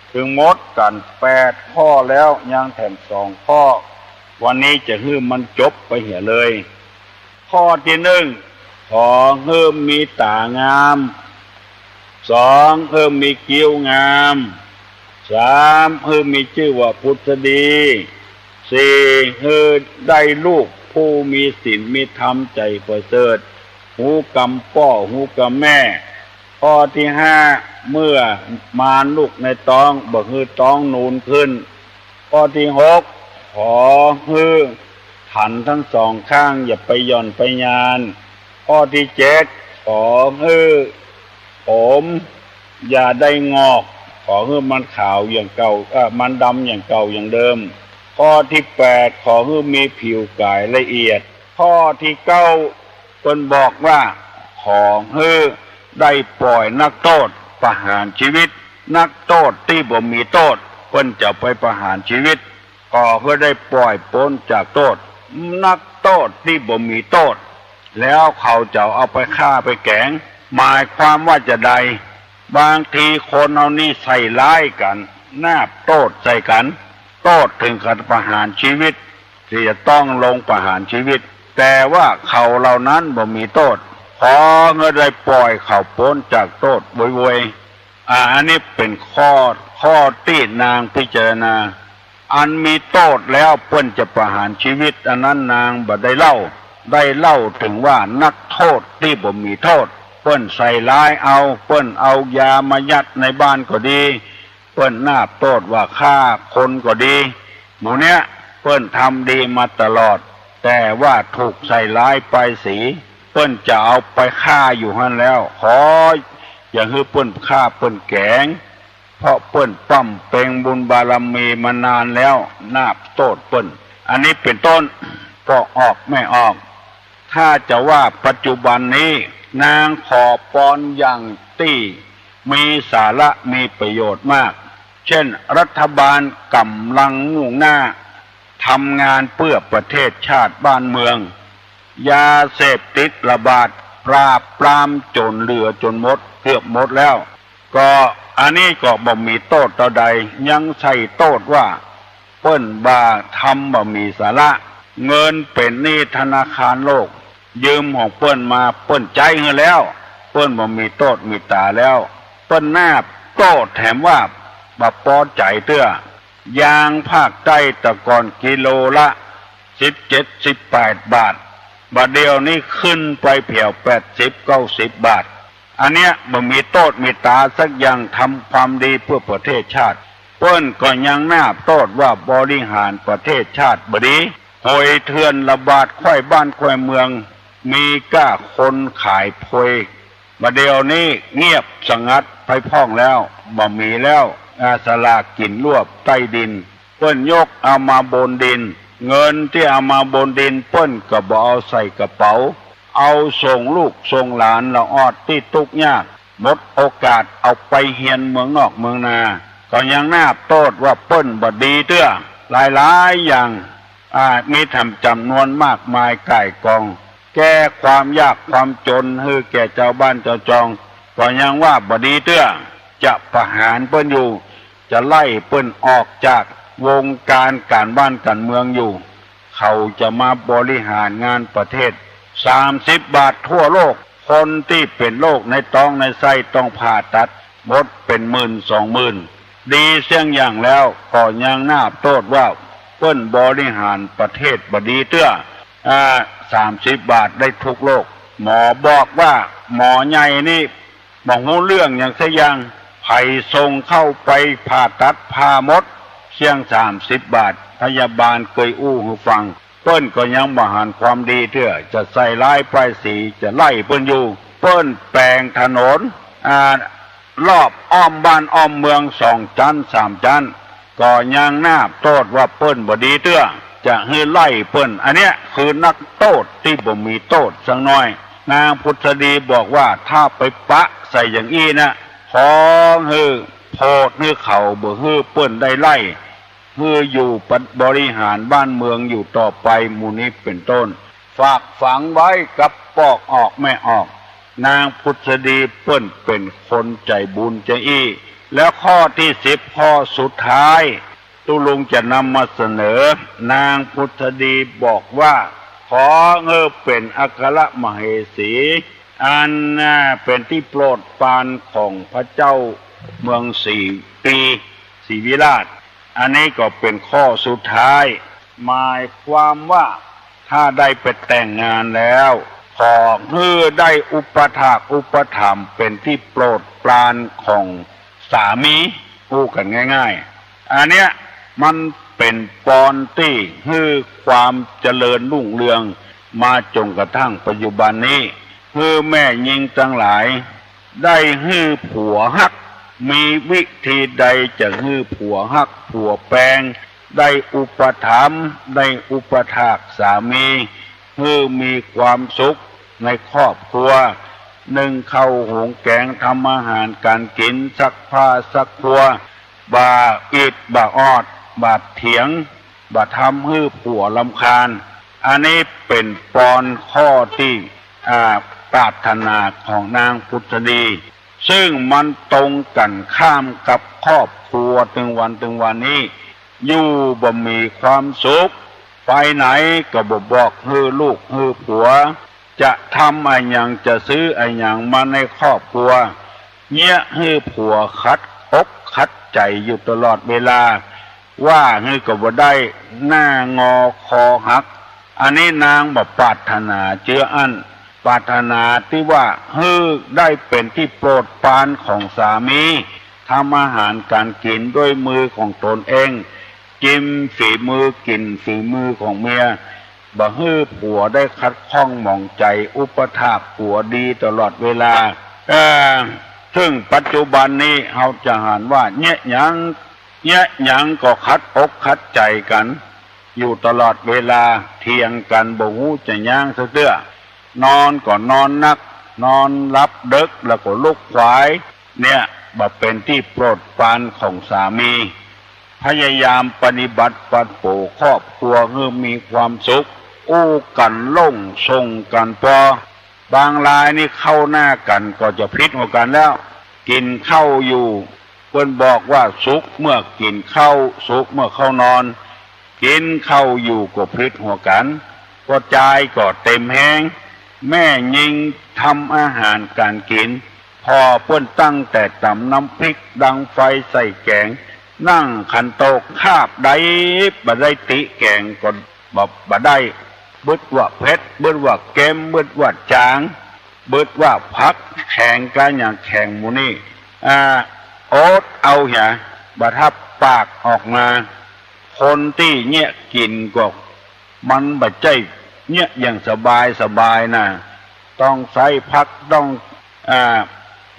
เถิงหมดกั๋นแปดข้อแล้ว ยังแถมสองข้อ วันนี้จะหื้อมันจบไปเหียเลย ข้อตี้นึ่ง ขอหื้อมีต๋างาม สอง หื้อมีกิ้วงาม สาม หื้อมีจื้อว่าผุสดี สี่ หื้อได้ลูกผู้มีศีลมีธรรมใจ๋ประเสริฐ ฮู้กำป้อฮู้กำแม่ ข้อตี้ห้า เมื่อมานลูกในต๊องบ่หื้อต๊องนูนขึ้น ข้อตี้หก ขอหื้อถันตึงสองข้าง อย่าไปหย่อนไปยาน ข้อตี้เจ็ด ขอหื้อผมอย่าได้งอก ขอหื้อมันขาวอย่างเก่า เอ่อ มันดำอย่างเก่าอย่างเดิม ข้อตี้แปด ขอหื้อมีผิวก๋ายละเอียด ข้อตี้เก้า เปิ้นบอกว่า ขอหื้อได้ป่อยนักโต้ษประหารจีวิต นักโต้ษตี้บ่มีโต้ษ เปิ้นจะไปประหารจีวิต ขอหื้อได้ป่อยป๊นจากโต้ษ นักโต้ษตี้บ่มีโต้ษ แล้วเขาจะเอาไปฆ่าไปแก๋ง หมายความว่าจาใด บางทีคนเฮานี่ใส่ร้ายกั๋น นาบโต้ษใส่กั๋น โต้ษเถิงกั๋นประหารจีวิต ตี้จะต้องลงประหารจีวิต แต่ว่าเขาเหล่านั้นบ่มีโต้ษ ขอหื้อได้ป่อยเขาป๊นจากโต้ษโวยๆ อ่า อันนี้เป๋นข้อ ข้อตี้นางพิจารณา อันมีโต้ษแล้วเปิ้นจะประหารจีวิต อันนั้นนางบ่ได้เล่า ได้เล่าเถิงว่านักโต้ษตี้บ่มีโต้ษ เปิ้นใส่ร้ายเอา เปิ้นเอายามายัดในบ้านก็ดี เปิ้นนาบโต้ษว่าฆ่าคนก็ดี หมู่เนี้ยเปิ้นทำดีมาตลอด แต่ว่าถูกใส่ร้ายป้ายสี เปิ้นจะเอาไปฆ่าอยู่หั้นแล้ว ขออย่าหื้อเปิ้นฆ่าเปิ้นแก๋ง เพราะเปิ้นบำเพ็ญบุญบารมีมานานแล้ว นาบโต้ษเปิ้น อันนี้เป๋นต้น ปอออกแม่ออก ถ้าจะว่าปัจจุบันนี้ นางขอปอนอย่างตี้ มีสาระมีประโยชน์มาก เช่น รัฐบาลก่ำลังมุ่งหน้าทำงานเปื้อประเทศชาติบ้านเมือง ยาเสพติดระบาด ปราบปรามจ๋นเหลือจ๋นหมด เกือบหมดแล้ว ก็อันนี้ก็บ่มีโต้ษเต้าใด ยังใส่โต้ษว่าเปิ้นบ่าทำบ่มีสาระ เงินเป๋นหนี้ธนาคารโลก ยืมของเปิ้นมา เปิ้นใจ๊หื้อแล้ว เปิ้นบ่มีโต้ษมีต๋าแล้ว เปิ้นนาบโต้ษแถมว่าบ่ปอใจ๋เตื้อ ยางภาคใต้แต่ก่อนกิโลละสิบเจ็ด สิบแปดบาท บ่าเดี่ยวนี้ขึ้นไปแผวแปดสิบ เก้าสิบบาท อันเนี้ยบ่มีโต้ษมีต๋าสักอย่าง ทำความดีเปื้อประเทศชาติ เปิ้นก็ยังนาบโต้ษว่าบริหารประเทศชาติบ่ดี หวยเถื่อนระบาดค่อยบ้านค่อยเมือง มีก้าคนขายพวย บ่าเดี่ยวนี้เงียบสงัดไปพ่องแล้ว บ่มีแล้ว อ่า สลากกิ๋นรวบใต้ดิน เปิ้นยกเอามาบนดิน เงินตี้เอามาบนดินเปิ้นก็บ่เอาใส่กระเป๋า เอาส่งลูกส่งหลานละออดตี้ตุ๊กยาก หมดโอกาสเอาไปเฮียนเมืองนอกเมืองนา ก็ยังนาบโต้ษว่าเปิ้นบ่ดีเตื้อ หลายๆ อย่าง อ่า มีทำจ๋ำนวนมากมายก่ายกอง แก้ความยากความจ๋นหื้อแก่จาวบ้านจาวจอง ก็ยังว่าบ่ดีเตื้อ จะประหารเปิ้นอยู่ จะไล่เปิ้นออกจากวงการก๋านบ้านก๋านเมืองอยู่ เขาจะมาบริหารงานประเทศ สามสิบบาททั่วโลก คนตี้เป๋นโรคในต๊องในไส้ต้องผ่าตัด หมดเป๋นหมื่นสองหมื่น ดีเสี้ยงอย่างแล้ว ก็ยังนาบโต้ษว่าเปิ้นบริหารประเทศบ่ดีเตื้อ อ่า สามสิบบาทได้ทุกโรค หมอบอกว่าหมอใหญ่นี่บ่ฮู้เรื่องหยังสักอย่าง ใผส่งเข้าไปผ่าตัดผ่าหมด เสี้ยงสามสิบบาท พยาบาลเกยอู้หื้อฟัง เปิ้นก็ยังบ่หันความดีเตื้อ จะใส่ร้ายป้ายสี จะไล่เปิ้นอยู่ เปิ้นแป๋งถนน อ่า รอบอ้อมบ้านอ้อมเมืองสองจั๊นสามจั๊น ก็ยังนาบโต้ษว่าเปิ้นบ่ดีเตื้อ จะหื้อไล่เปิ้น อันเนี้ยคือนักโต้ษตี้บ่มีโต้ษสักหน้อย นางผุดสดีบอกว่าถ้าไปปะใส่อย่างอี้นะ ขอหื้อโผดหื้อเขา บ่หื้อเปิ้นได้ไล่ หื้ออยู่บริหารบ้านเมืองอยู่ต่อไป หมู่นี้เป๋นต้น ฝากฝังไว้กับปอกออกแม่ออก นางผุดสดีเปิ้นเป๋นคนใจ๋บุญจาอี้ แล้วข้อตี้สิบ ข้อสุดท้าย ตุ๊ลุงจะนำมาเสนอ นางผุดสดีบอกว่า ขอหื้อเป๋นอัครมเหสี อันน่าเป๋นตี้โปรดปรานของพระเจ้าเมืองศรีปี ศรีวิราช อันนี้ก็เป๋นข้อสุดท้าย หมายความว่าถ้าได้ไปแต่งงานแล้ว ขอหื้อได้อุปถากอุปถัมภ์เป๋นตี้โปรดปรานของสามี อู้กั๋นง่ายๆ อันเนี้ยมันเป๋นปอนตี้หื้อความเจริญรุ่งเรืองมาจ๋นกระทั่งปัจจุบันนี้ หื้อแม่ญิงตังหลาย ได้หื้อผัวฮัก มีวิธีใดจะหื้อผัวฮักผัวแปง ได้อุปถัมภ์ ได้อุปถากสามี หื้อมีความสุขในครอบครัว นึ่งข้าวหุงแกง ทำอาหารก๋านกิ๋น ซักผ้าซักครัว บ่าอิดบ่าออด บ่าเถียง บ่าทำหื้อผัวรำคาญ อันนี้เป๋นปอนข้อตี้ อ่า ปรารถนาของนางผุดสดี ซึ่งมันตรงกั๋นข้ามกับครอบครัวตึงวันตึงวันนี้ อยู่บ่มีความสุข ไปไหนก็บ่บอกหื้อลูกหื้อผัว จะทำอะหยังจะซื้ออะหยังมาในครอบครัว เยียะหื้อผัวขัดอกขัดใจ๋อยู่ตลอดเวลา ว่าหื้อก็บ่ได้ หน้างอคอหัก อันนี้นางบ่ปรารถนาเจื้ออั้น ปรารถนาตี้ว่าหื้อได้เป๋นตี้โปรดปรานของสามี ทำอาหารก๋านกิ๋นด้วยมือของตนเอง จิมฝีมือกิ๋นฝีมือของเมีย บ่หื้อผัวได้ขัดข้องหมองใจ๋ อุปถากผัวดีตลอดเวลา เอ่อ ซึ่งปัจจุบันนี้เฮาจะหันว่าเยียะหยัง เยียะหยังก็ขัดอกขัดใจ๋กั๋น อยู่ตลอดเวลา เถียงกั๋นบ่ฮู้จะยั้งสักเตื้อ นอนก็นอนนัก นอนหลับเดิ็กแล้วก็ลุกขวาย เนี่ย บ่เป๋นตี้โปรดปรานของสามี พยายามปฏิบัติปรับปรุงครอบครัวหื้อมีความสุข อู้กั๋นโล่งส่งกั๋นปอ บางรายนี่เข้าหน้ากั๋นก็จะผิดหัวกั๋นแล้ว กิ๋นข้าวอยู่ เปิ้นบอกว่าสุขเมื่อกิ๋นข้าว สุขเมื่อเข้านอน กิ๋นข้าวอยู่ก็ผิดหัวกั๋น ก็จายก็เต็มแฮง แม่ญิงทำอาหารก๋านกิ๋น พ่อเปิ้นตั้งแต่ต๋ำน้ำพริก ดังไฟใส่แก๋ง นั่งขันโตก คาบใดบ่ได้ ติแก๋งก็บ่ บ่ได้ บึดว่าเผ็ด บึดว่าเค็ม บึดว่าจ๋าง บึดว่าผักแข็ง กาอย่างแข็งหมู่นี้ อ่า อดเอาเหีย บ่ทับปากออกมา คนตี้เยียะกิ๋นก็ มันบ่ใจ้เยียะอย่างสบายสบายนะ ต้องใส้ผัก ต้อง อ่า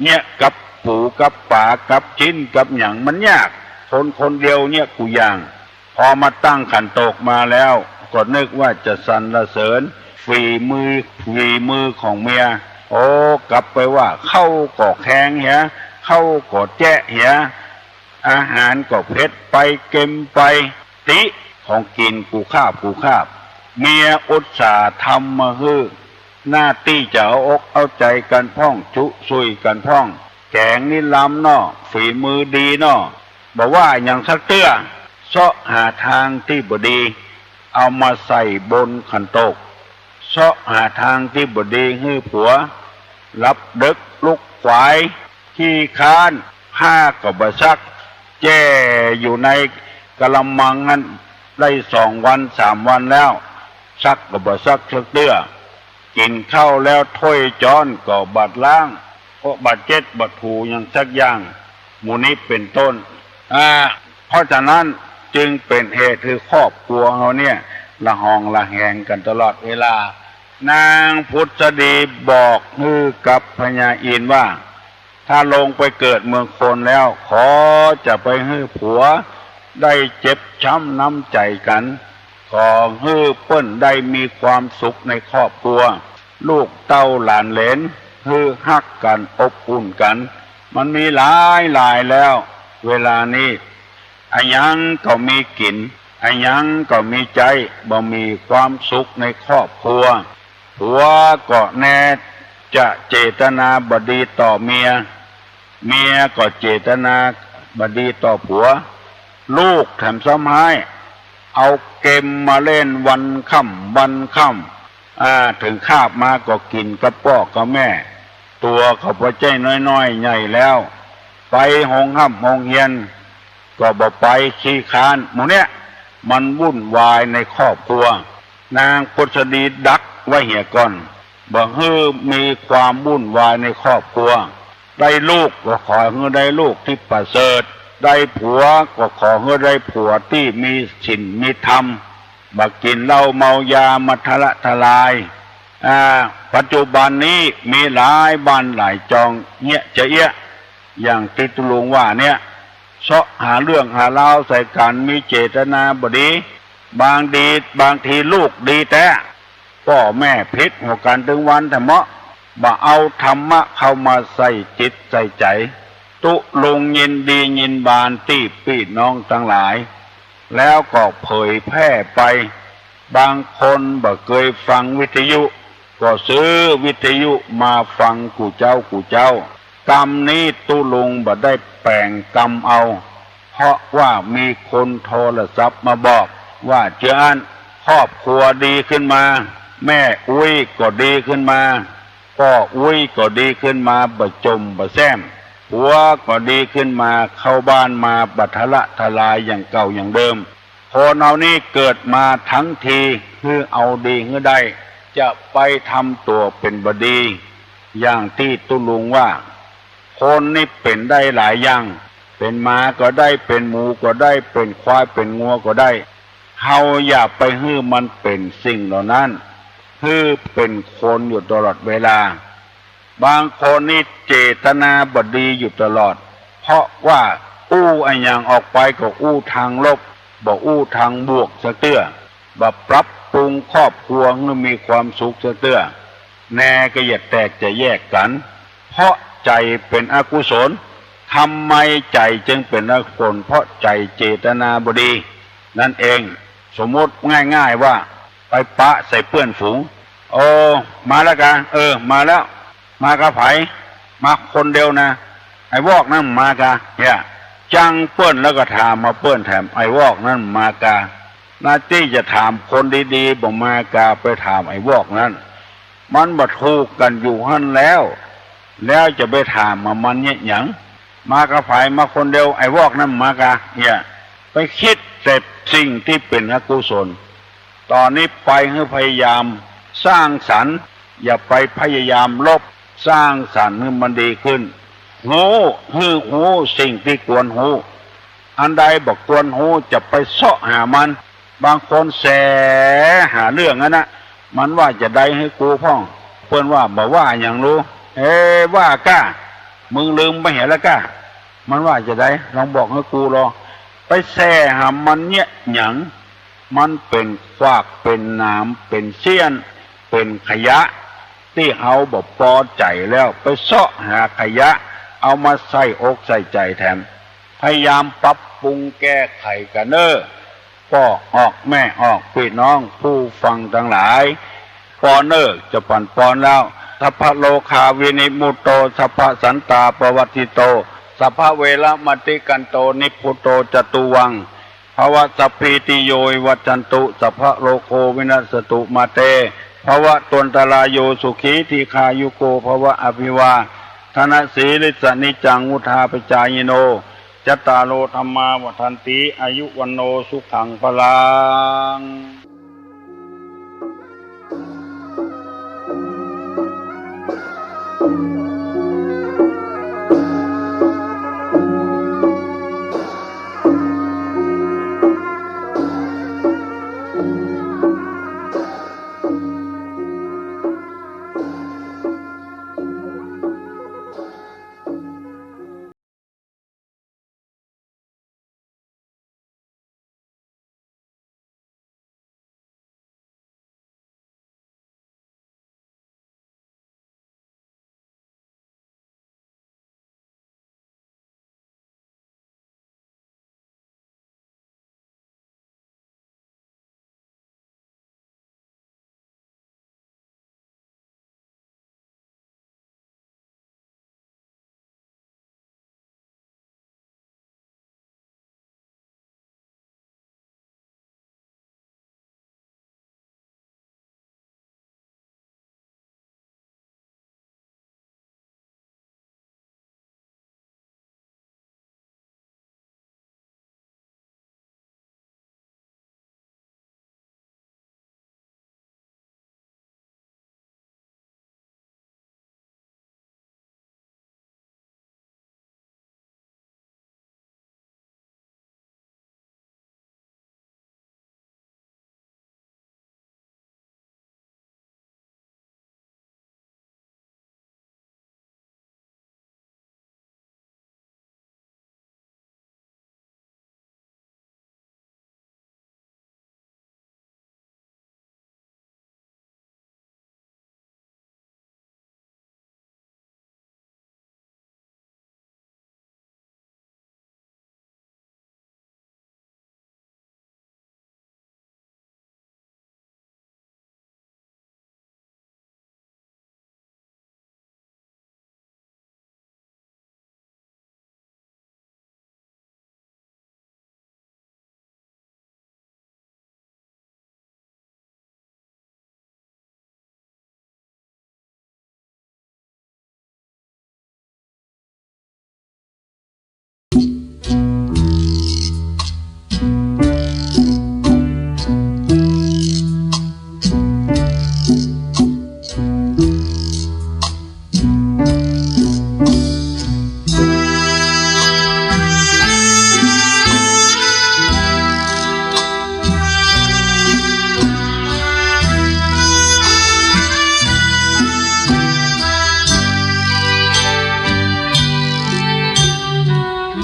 เยียะกับปู๋กับป๋า กับจิ๊นกับหยัง มันยาก คนคนเดียวเยียะกู้อย่าง พอมาตั้งขันโตกมาแล้ว ก็นึกว่าจะสรรเสริญฝีมือ ฝีมือของเมีย โอ้ กลับไปว่าข้าวก็แข็งเหีย ข้าวก็แจ๊ะเหีย อาหารก็เผ็ดไป เค็มไป ติของกิ๋นกู้คาบกู้คาบ เมียอุตส่าห์ทำมาหื้อ หน้าตี้จะเอาอกเอาใจ๋กั๋นพ่อง จุซุยกั๋นพ่อง แก๋งนี่ลำเนาะ ฝีมือดีเนาะ บ่ว่าหยังสักเตื้อ เซาะหาตางตี้บ่ดี เอามาใส่บนขันโตก เซาะหาตางตี้บ่ดีหื้อผัว หลับดึกลุกขวาย ขี้คร้าน ผ้าก็บ่ซัก แจ้อยู่ในกะละมังนั้นได้สองวันสามวันแล้ว ซักก็บ่ซักสักเตื้อ กิ๋นข้าวแล้วถ้วยจ๊อนก็บ่ล้าง ก็บ่เจ็ดบ่ถูหยังสักอย่าง หมู่นี้เป๋นต้น อ่า เพราะฉะนั้นจึงเป๋นเหตุหื้อครอบครัวเฮาเนี่ย ระหองระแหงกั๋นตลอดเวลา นางผุษดีบอกหื้อกับพญาอินทร์ว่า ถ้าลงไปเกิดเมืองคนแล้ว ขอจะไปหื้อผัวได้เจ็บจ๊ำน้ำใจ๋กั๋น ขอหื้อเปิ้นได้มีความสุขในครอบครัว ลูกเต้าหลานเหลน หื้อฮักกั๋นอบอุ่นกั๋น มันมีหลายหลายแล้ว เวลานี้ อะหยังก็มีกิ๋น อะหยังก็มีใจ๊ บ่มีความสุขในครอบครัว ผัวก็แน่จะเจตนาบ่ดีต่อเมีย เมียก็เจตนาบ่ดีต่อผัว ลูกแถมซ้ำฮ้าย เอาเกมมาเล่นวันค่ำวันค่ำ อ่า เถิงคาบมาก็กิ๋นกับป้อกับแม่ ตั๋วก็บ่ใจ้น้อยๆ ใหญ่แล้ว ไปโฮงฮ่ำโฮงเฮียน ก็บ่ไป ขี้คร้าน หมู่เนี้ย มันวุ่นวายในครอบครัว นางผุษดีดักไว้เหียก่อน บ่หื้อมีความวุ่นวายในครอบครัว ได้ลูกก็ขอหื้อได้ลูกตี้ประเสริฐ ได้ผัวก็ขอหื้อได้ผัวตี้มีศีลมีธรรม บ่กิ๋นเหล้าเมายามาทะละทลาย อ่า ปัจจุบันนี้มีหลายบ้านหลายจองเยียะจะเอี้ยะ อย่างตี้ตุ๊ลุงว่าเนี่ย เซาะหาเรื่องหาราวใส่กั๋น มีเจตนาบ่ดี บางดี บางทีลูกดีแต๊ ป้อแม่ผิดหัวกั๋นตึงวันแต๊เมาะ บ่เอาธรรมะเข้ามาใส่จิตใส่ใจ๋ ตุ๊ลุงยินดียินบานตี้ปี้น้องตังหลาย แล้วก็เผยแพร่ไป บางคนบ่เกยฟังวิทยุ ก็ซื้อวิทยุมาฟังกู้เจ๊ากู้เจ๊า กำนี้ตุ๊ลุงบ่ได้แป๋งกำเอา เพราะว่ามีคนโทรศัพท์มาบอกว่าเจื้ออั้น ครอบครัวดีขึ้นมา แม่อุ๊ยก็ดีขึ้นมา ป้ออุ๊ยก็ดีขึ้นมา บ่จ่มบ่แส้ม ผัวก็ดีขึ้นมา เข้าบ้านมาบ่ทะละทลายอย่างเก่าอย่างเดิม คนเฮานี้เกิดมาทั้งที หื้อเอาดีหื้อได้ จะไปทำตั๋วเป๋นบ่ดี อย่างตี้ตุ๊ลุงว่า คนนี้เป๋นได้หลายอย่าง เป๋นหมาก็ได้ เป๋นหมูก็ได้ เป๋นควาย เป๋นงัวก็ได้ เฮาอย่าไปหื้อมันเป๋นสิ่งเหล่านั้น หื้อเป๋นคนอยู่ตลอดเวลา บางคนนี่เจตนาบ่ดีอยู่ตลอด เพราะว่าอู้อะหยังออกไปก็อู้ตางลบ บ่อู้ตางบวกสักเตื้อ บ่ปรับปรุงครอบครัวหื้อมีความสุขสักเตื้อ แน่ก็อย่าแตกจะแยกกั๋น เพราะ ใจ๋เป๋นอกุศล ทำไมใจ๋จึงเป๋นอกุศล เพราะใจ๋เจตนาบ่ดี นั่นเอง สมมุติง่ายๆ ว่าไปปะใส่เปื้อนฝูง โอ้ มาแล้วกา เออ มาแล้ว มากับใผ มาคนเดียวนะ ไอ้วอกนั้นมากา เนี่ย จังเปิ้นแล้วก็ถามมาเปิ้นแถม ไอ้วอกนั้นมากา นาตี้จะถามคนดีๆ บ่มากา ไปถามไอ้วอกนั้น มันบ่ถูกกั๋นอยู่หั้นแล้ว แล้วจะไปถามว่ามันเนี่ยหยัง มากับใผ มาคนเดียว ไอ้วอกนั้นมากา เนี่ย ไปกึ๊ดแต่สิ่งตี้เป๋นอกุศล ต๋อนนี้ไปหื้อพยายามสร้างสรรค์ อย่าไปพยายามลบ สร้างสรรค์หื้อมันดีขึ้น ฮู้ หื้อฮู้สิ่งตี้ควรฮู้ อันใดบ่ควรฮู้จะไปเซาะหามัน บางคนแสหาเรื่องอันนะ มันว่าจะใดหื้อกูพ่อง เปิ้นว่าบ่ว่าหยังลู เอ้ ว่าก้า มึงลืมไปเหียแล้วก้า มันว่าจะใด ลองบอกหื้อกูลอ ไปแสหามันเนี่ยหยัง มันเป๋นขวาก เป๋นหนาม เป๋นเสี้ยน เป๋นขยะ ตี้เฮาบ่ปอใจ๋แล้ว ไปเซาะหาขยะ เอามาใส่อกใส่ใจ๋แถม พยายามปรับปรุงแก้ไขกั๋นเน่อ ป้อออกแม่ออก ปี้น้องผู้ฟังตังหลาย ปอนเน่อ จะปั๋นปอนแล้ว สัพพะโรคาวินิมุตโต สัพพะสันตาปวัตถิโต สัพพะเวระมะติกันโต นิพพุตโต จตุวัง ภะวะ สัพพีติโย วิวัชชันตุ สัพพะโรโค วินัสสะตุ มาเต ภะวะตวันตะราโย สุขี ทีฆายุโก ภะวะ อภิวาทะนะสีลิสสะ นิจจัง วุฑฒาปะจายิโน จัตตาโร ธัมมา วัฑฒันติ อายุ วัณโณ สุขัง พะลัง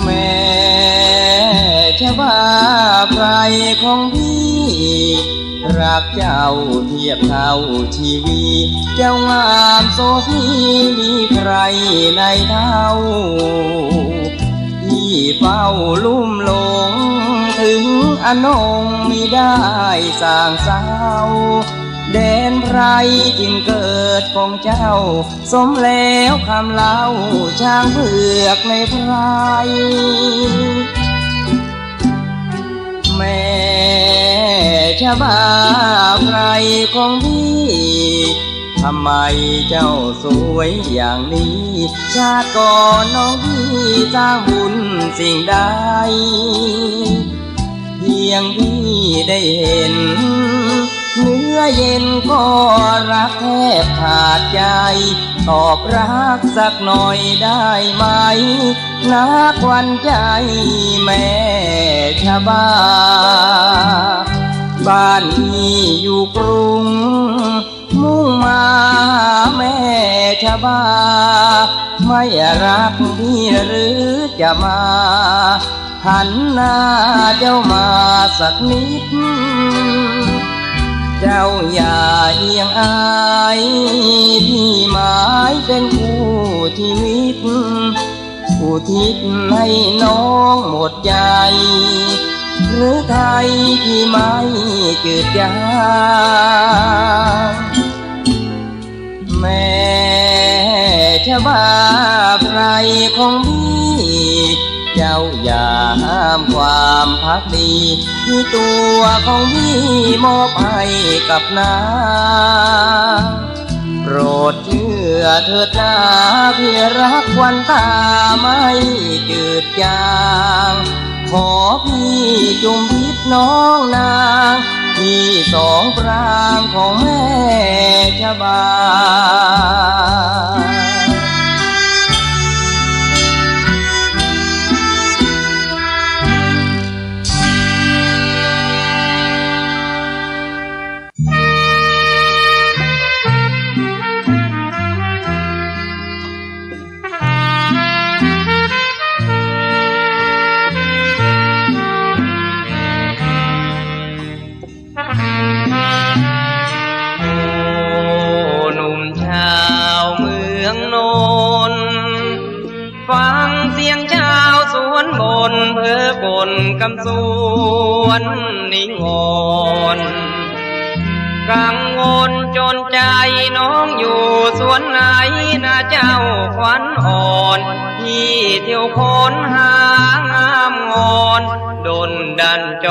แม้จะว่าใคร่ของพี่ ไร หากเจ้าเทียบเท่าชีวี เจ้างามโสภีมีใครในเท่า พี่เฝ้าลุ่มหลง ถึงอนงค์มิได้ส่างเศร้า แดนไพรถิ่นเกิดของเจ้า สมแล้วคำเล่าช้างเผือกในไพร แม่ชะบาไพรของพี่ ทำไมเจ้าสวยอย่างนี้ ชาติก่อนน้องพี่สร้างบุญสิ่งใด เพียงพี่ได้เห็น เนื้อเย็นก็รักแทบขาดใจ ตอบรักสักหน่อยได้ไหม นักขวัญใจแม่ชะบา บ้านพี่อยู่กรุง มุ่งมาหาแม่ชะบา ไม่รักพี่หรือจะมา หันหน้าเจ้ามาสักนิด เจ้าอย่าเอียงอาย พี่หมายเป็นคู่ชีวิต อุทิศให้น้องหมดใจ หรือไทยพี่ไม่จืดจาง แม่ชะบาไพรของพี่ เจ้าอย่าห้ามความภักดี ที่ตัวของพี่มอบให้กับนาง โปรดเชื่อเถิดนา พี่รักขวัญตาไม่จืดจาง ขอพี่จุมพิษน้องนาง ที่สองปรางของแม่ชะบา โอ้หนุ่มชาวเมืองนนท์ ฟังเสียงชาวสวนบน เพ้อกลกำสวนนิวรณ์ กังวลจนใจน้องอยู่สวนไหน นาเจ้าขวัญอ่อน พี่เที่ยวค้นหางามงอน ดลดันจ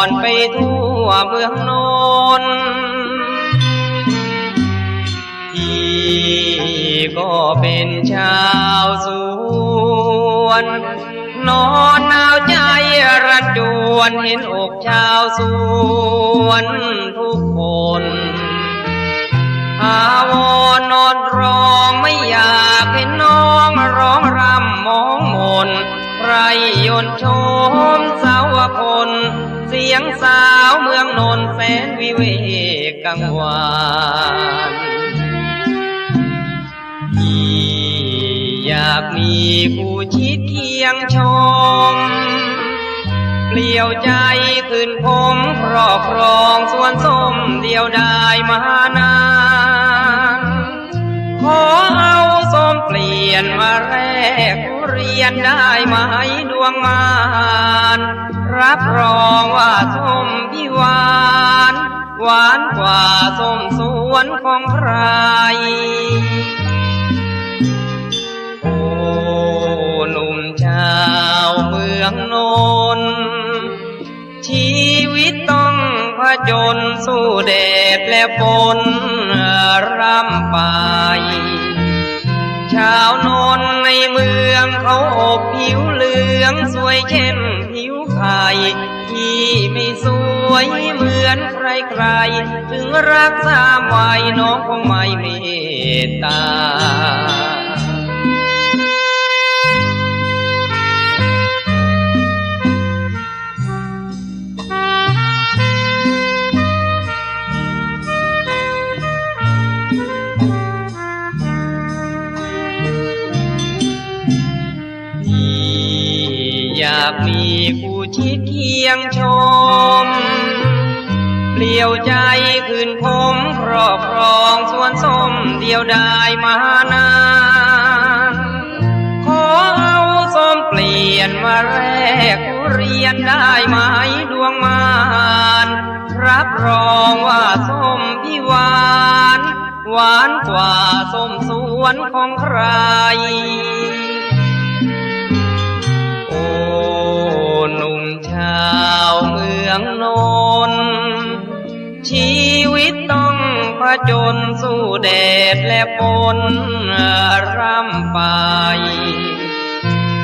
รไปทั่วเมืองนนท์ พี่ก็เป็นชาวสวน นอนหนาวใจรันจวน เห็นอกชาวสวนทุกคน อาวรณ์นอนร้อง ไม่อยากเห็นน้องร้องร่ำมองมน ใคร่ยนต์ชมสาวคน เสียงสาวเมืองนนท์แสนวิเวกกังวาน พี่อยากมีคู่ชิดเคียงชม เปลี่ยวใจคืนผมครอบครองสวนส้มเดียวดายมานาน ขอเอาส้มเปลี่ยนมาแลกทุเรียนได้ไหมดวงมาร รับรองว่าส้มพี่หวาน หวานกว่าส้มสวนของใคร โอ้หนุ่มชาวเมืองนนท์ ชีวิตต้องผจญสู้แดดและฝนร่ำไป ชาวนนท์ในเมืองเขาอบผิวเหลืองสวยเข้มผิวไข่ พี่ไม่สวยเหมือนใครๆ ถึงรักสามวัยน้องคงไม่เมตตา พี่อยากมีคู่ชิดเคียงชม เปลี่ยวใจ๋คืนผมครอบครองสวนส้มเดียวดายมานาน ขอเอาส้มเปลี่ยนมาแลกทุเรียนได้ไหมดวงมาร รับรองว่าส้มพี่หวาน หวานกว่าส้มสวนของใคร โอ้ หนุ่มชาวเมืองนนท์ ชีวิตต้องผจญสู้แดดและฝนร่ำไป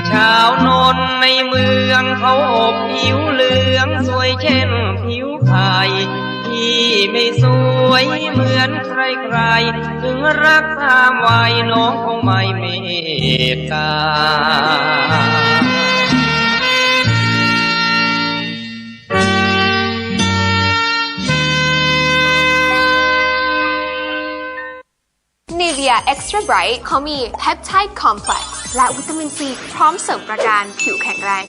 ชาวนนท์ในเมืองเขาอบผิวเหลืองสวยเช่นผิวไข่ ที่ไม่สวยเหมือนใครๆ ถึงรักตามวัยน้องคงไม่เมตตา Nivea Extra Bright เขามี Peptide Complex และวิตามินซีพร้อมเสริมประการผิวแข็งแรง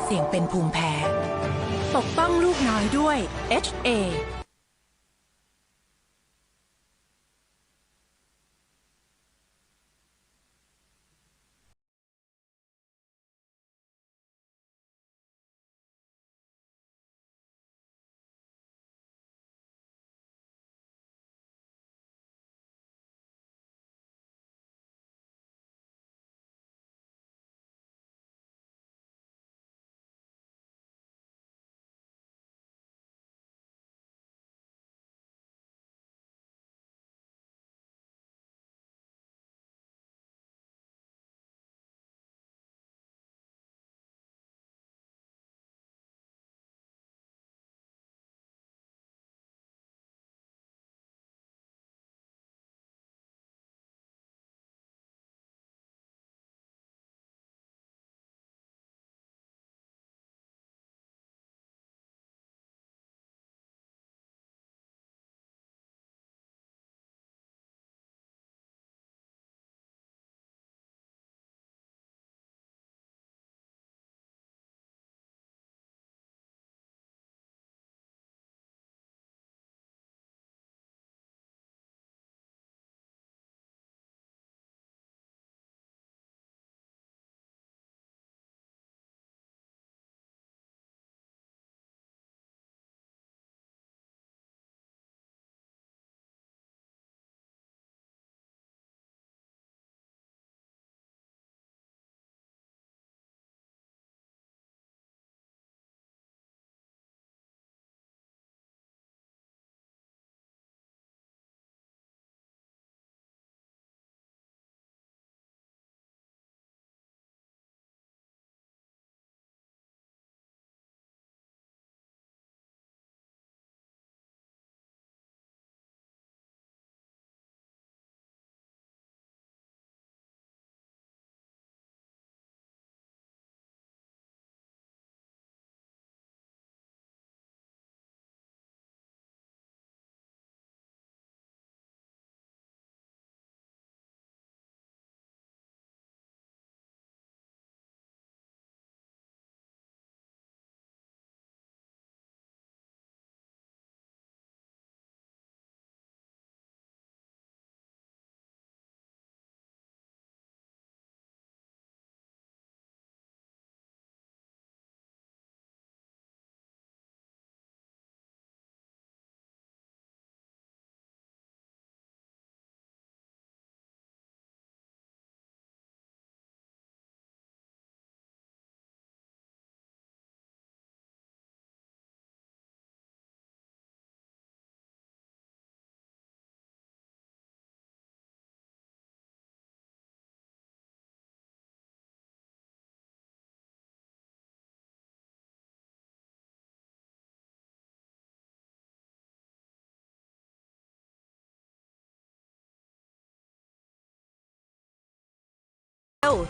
เสี่ยงเป็นภูมิแพ้ ปกป้องลูกน้อยด้วย เอช เอ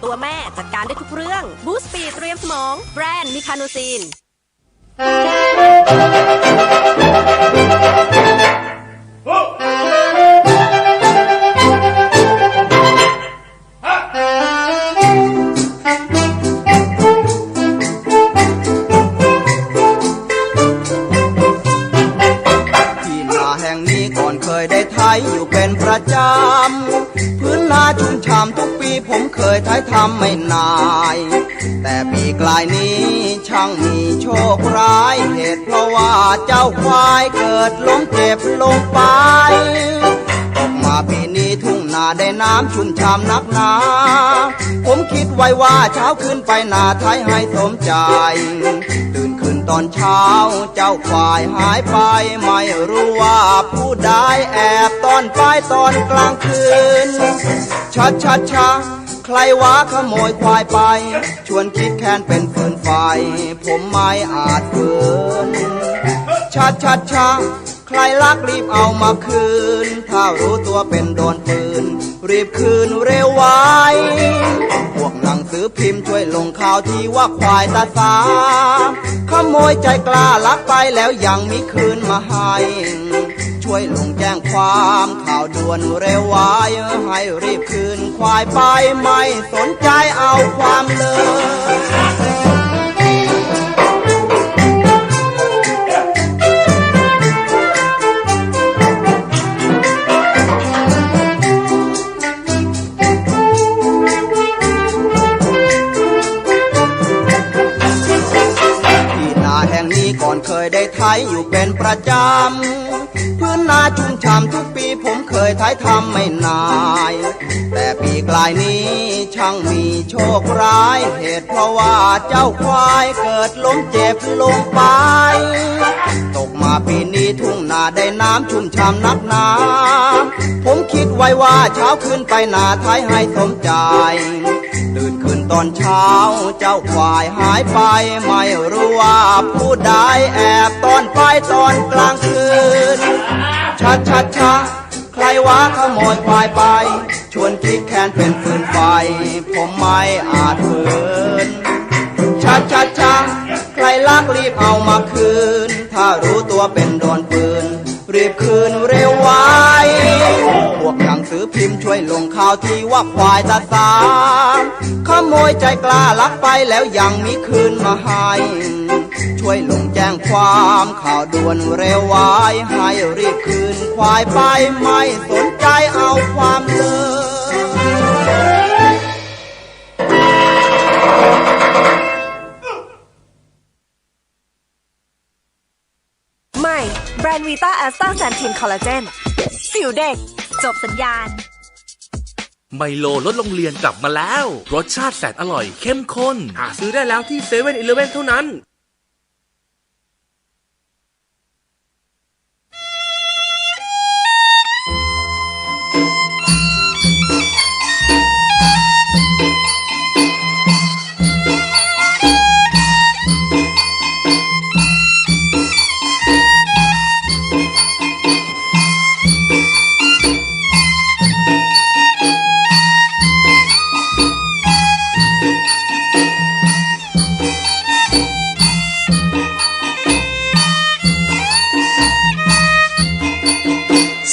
ตัวแม่จัดการได้ทุกเรื่อง บูสต์สปีดเตรียมสมอง แบรนด์มีคาโนซีน ที่นาแห่งนี้ก่อนเคยได้ไถอยู่เป็นประจำ พื้นนาชุ่มฉ่ำทุกปีผมเคยไถทำไม่นาย แต่ปีกลายนี้ช่างมีโชคร้าย เหตุเพราะว่าเจ้าควายเกิดล้มเจ็บลงไป ตกมาปีนี้ทุ่งนาได้น้ำชุ่มฉ่ำนักหนา ผมคิดไว้ว่าเช้าขึ้นไปนาไถให้สมใจ ตื่นขึ้นตอนเช้าเจ้าควายหายไป ไม่รู้ว่าผู้ใดแอบต้อนไปตอนกลางคืน ชัดชัดชะ ใครวะขโมยควายไป ชวนคิดแค้นเป็นฟืนไฟ ผมไม่อาจฝืน ชัดชัดชะ ใครลักรีบเอามาคืน ถ้ารู้ตัวเป็นโดนปืน รีบคืนเร็วไว พวกหนังสือพิมพ์ช่วยลงข่าวทีว่าควายตาสา ขโมยใจกล้าลักไปแล้วยังมิคืนมาให้ ช่วยลงแจ้งความข่าวด่วนเร็วไว ให้รีบคืนควายไป ไม่สนใจเอาความเลย ที่นาแห่งนี้ก่อนเคยได้ไถอยู่เป็นประจำ พื้นนาชุ่มฉ่ำทุกปีผมเคยไถทำไม่นาย แต่ปีกลายนี้ช่างมีโชคร้าย เหตุเพราะว่าเจ้าควายเกิดล้มเจ็บลงไป ตกมาปีนี้ทุ่งนาได้น้ำชุ่มฉ่ำนักหนา ผมคิดไว้ว่าเช้าขึ้นไปนาไถให้สมใจ ตื่นขึ้นตอนเช้าเจ้าควายหายไป ไม่รู้ว่าผู้ใดแอบต้อนไปตอนกลางคืน ชัดชัดชะ ใครวะขโมยควายไป ชวนคิดแค้นเป็นฟืนไฟ ผมไม่อาจฝืน ชัดชัดชะ ใครลักรีบเอามาคืน ถ้ารู้ตัวเป็นโดนปืน รีบคืนเร็วไว พวกหนังสือพิมพ์ช่วยลงข่าวทีว่าควายตาสา ขโมยใจกล้าลักไปแล้วยังมิคืนมาให้ ช่วยลงแจ้งความข่าวด่วนเร็วไว ให้รีบคืนควายไป ไม่สนใจเอาความเลย ใหม่ แบรนด์วีต้าแอสตาแซนทินคอลลาเจน สิวเด็ก จบสัญญาณ ไมโลรสโรงเรียนกลับมาแล้ว รสชาติแสนอร่อยเข้มข้น หาซื้อได้แล้วที่เซเว่นอีเลฟเว่นเท่านั้น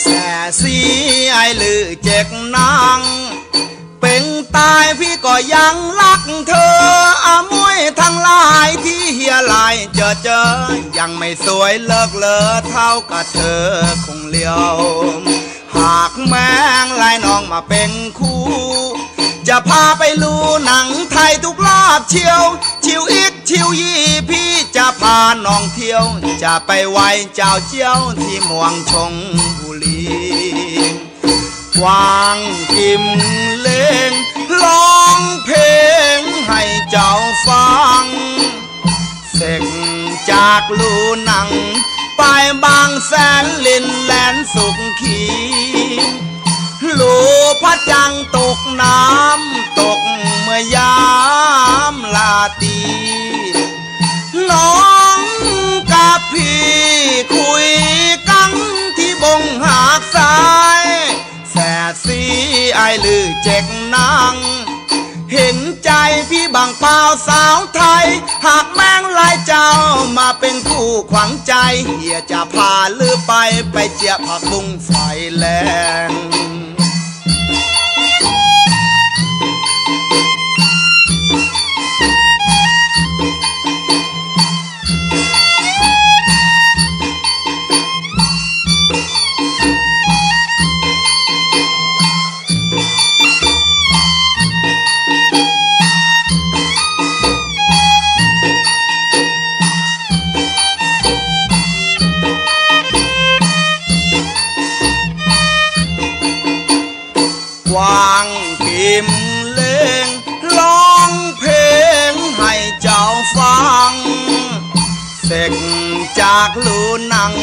แส่สีไอ้ลือเจ็กนาง เป๋งต๋ายพี่ก็ยังฮักเธอ อะมวยตังหลายตี้เหียหลายเจ๋อเจ๋อ ยังไม่สวยเลิศเลอเต้ากะเธอคงเลี้ยว หากแมงลายน้องมาเป๋งคู่ จะพาไปลู่หนังไทยทุกรอบเชียว ชิวอิกชิวยี่ พี่จะพาน้องเที่ยว จะไปไหว้เจ้าเจี้ยวตี้เมืองชลบุรี กว้างกิ๋มเลง ร้องเพลงหื้อเจ้าฟัง เสร็จจากลู่หนัง ไปบางแสนลินแลนสุขี ลู่พระจันทร์ตกน้ำตกเมื่อยามราตรี น้องกับพี่คุยกั๋นตี้บงหาดทราย แส่สีไอ้ลือเจ็กนาง เฮ ใจ๋พี่บ่างปาวสาวไทย หากแม้งหลายเจ้ามาเป๋นคู่ขวังใจ๋ เหียจะผ่าลือไป ไปเจียะผักบุ้งไฟแลง กว้างปิ่มเล็ง ฮ้องเพลงหื้อเจ้าฟัง เสร็จจากลู่นัง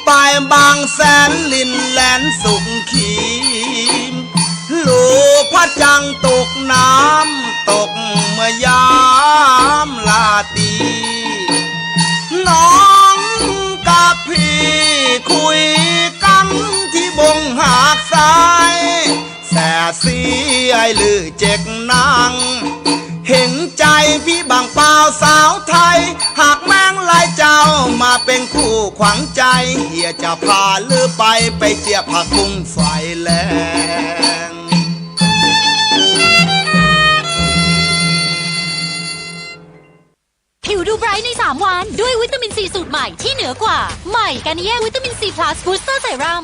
ไปบางแสนลินแลนสุขี ลู่พระจังตกน้ำ ตกเมื่อยามราตรี น้องกับพี่คุยกั๋นตี้บงหาดทราย แส่สีไอ้ลือเจ๊กนาง เห็นใจ๋พี่บ่างปาวสาวไทย หากแม้งหลายเจ้ามาเป๋นคู่ขวังใจ๋ เหียจะผ่าลือไป ไปเจียะผักบุ้งไฟแลง ผิวดูไบรท์ในสามวัน ด้วยวิตามินซีสูตรใหม่ที่เหนือกว่า ใหม่ Garnier วิตามินซี Plus Booster Serum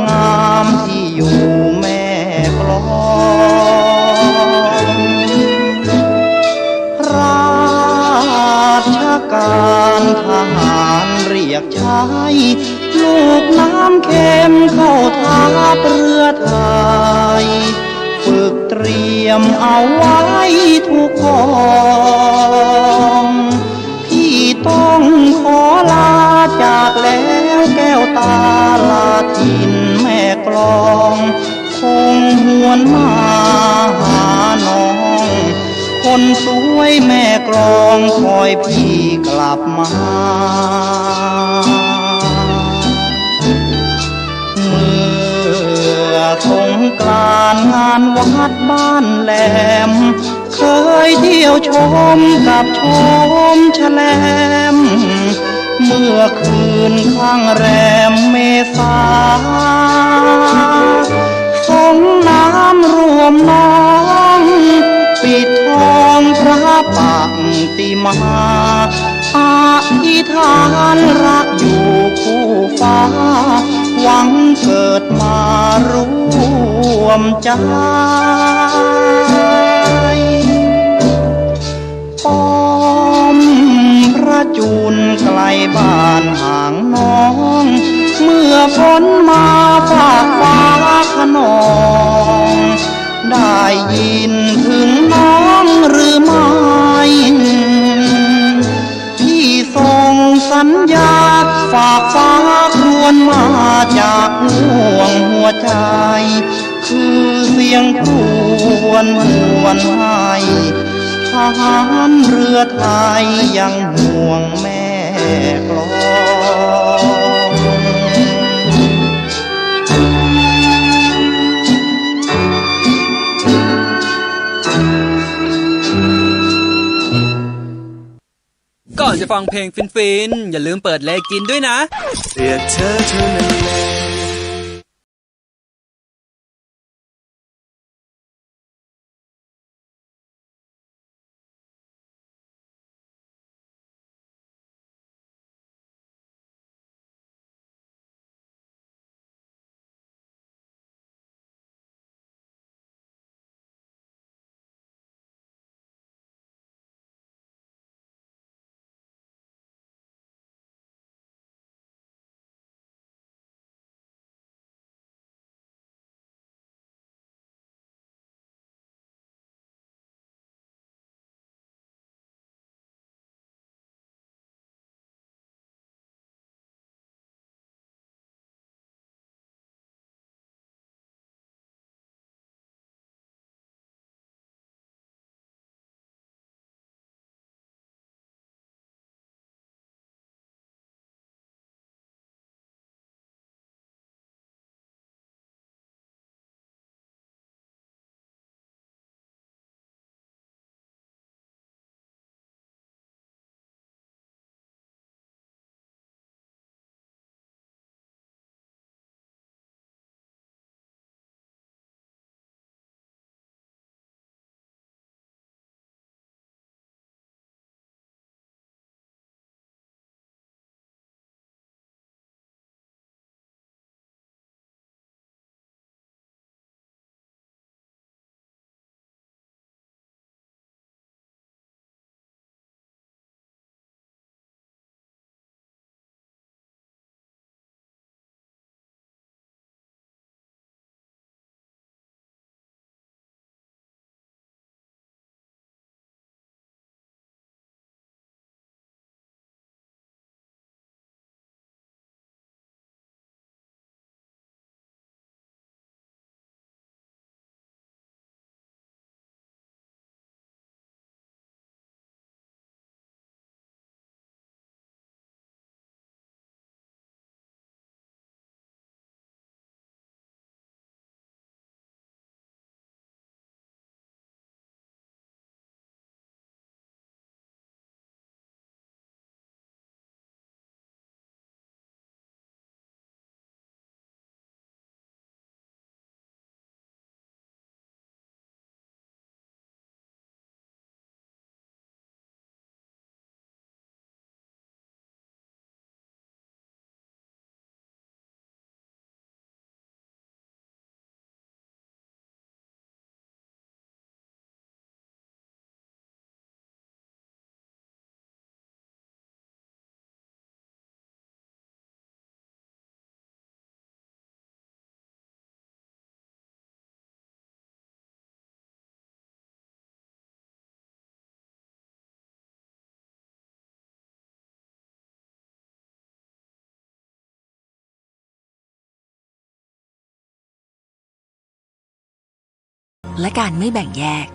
งามที่อยู่แม่กลอง ราชการทหารเรียกใช้ ลูกน้ำเค็มเข้าทัพเรือไทย ฝึกเตรียมเอาไว้ทุกกอง พี่ต้องขอลาจากแล้วแก้วตา ลาถิ่นแม่กลอง คงหวนมาหาน้อง คนสวยแม่กลองคอยพี่กลับมา เมื่อสงกรานต์งานวัดบ้านแหลม เคยเที่ยวชมกับชมแชลม เมื่อคืนค่ำแรมเมษา สงน้ำรวมน้อง ปิดทองพระปฏิมา อธิษฐานรักอยู่คู่ฟ้า หวังเกิดมาร่วมใจ ป้อมพระจูลไกลบ้านห่างน้อง เมื่อฝนมาฝากฟ้าคะนอง ได้ยินถึงน้องหรือไม่ พี่ส่งสัญญาณฝากฟ้าครวญมาจากห้วงหัวใจ คือเสียงครวญหวนให้ ทหารเรือไทยยังห่วงแม่กลอง ก่อนจะฟังเพลงฟินๆ อย่าลืมเปิดเลกินด้วยนะ เสียเธอเท่านั้นแหละ และการไม่แบ่งแยก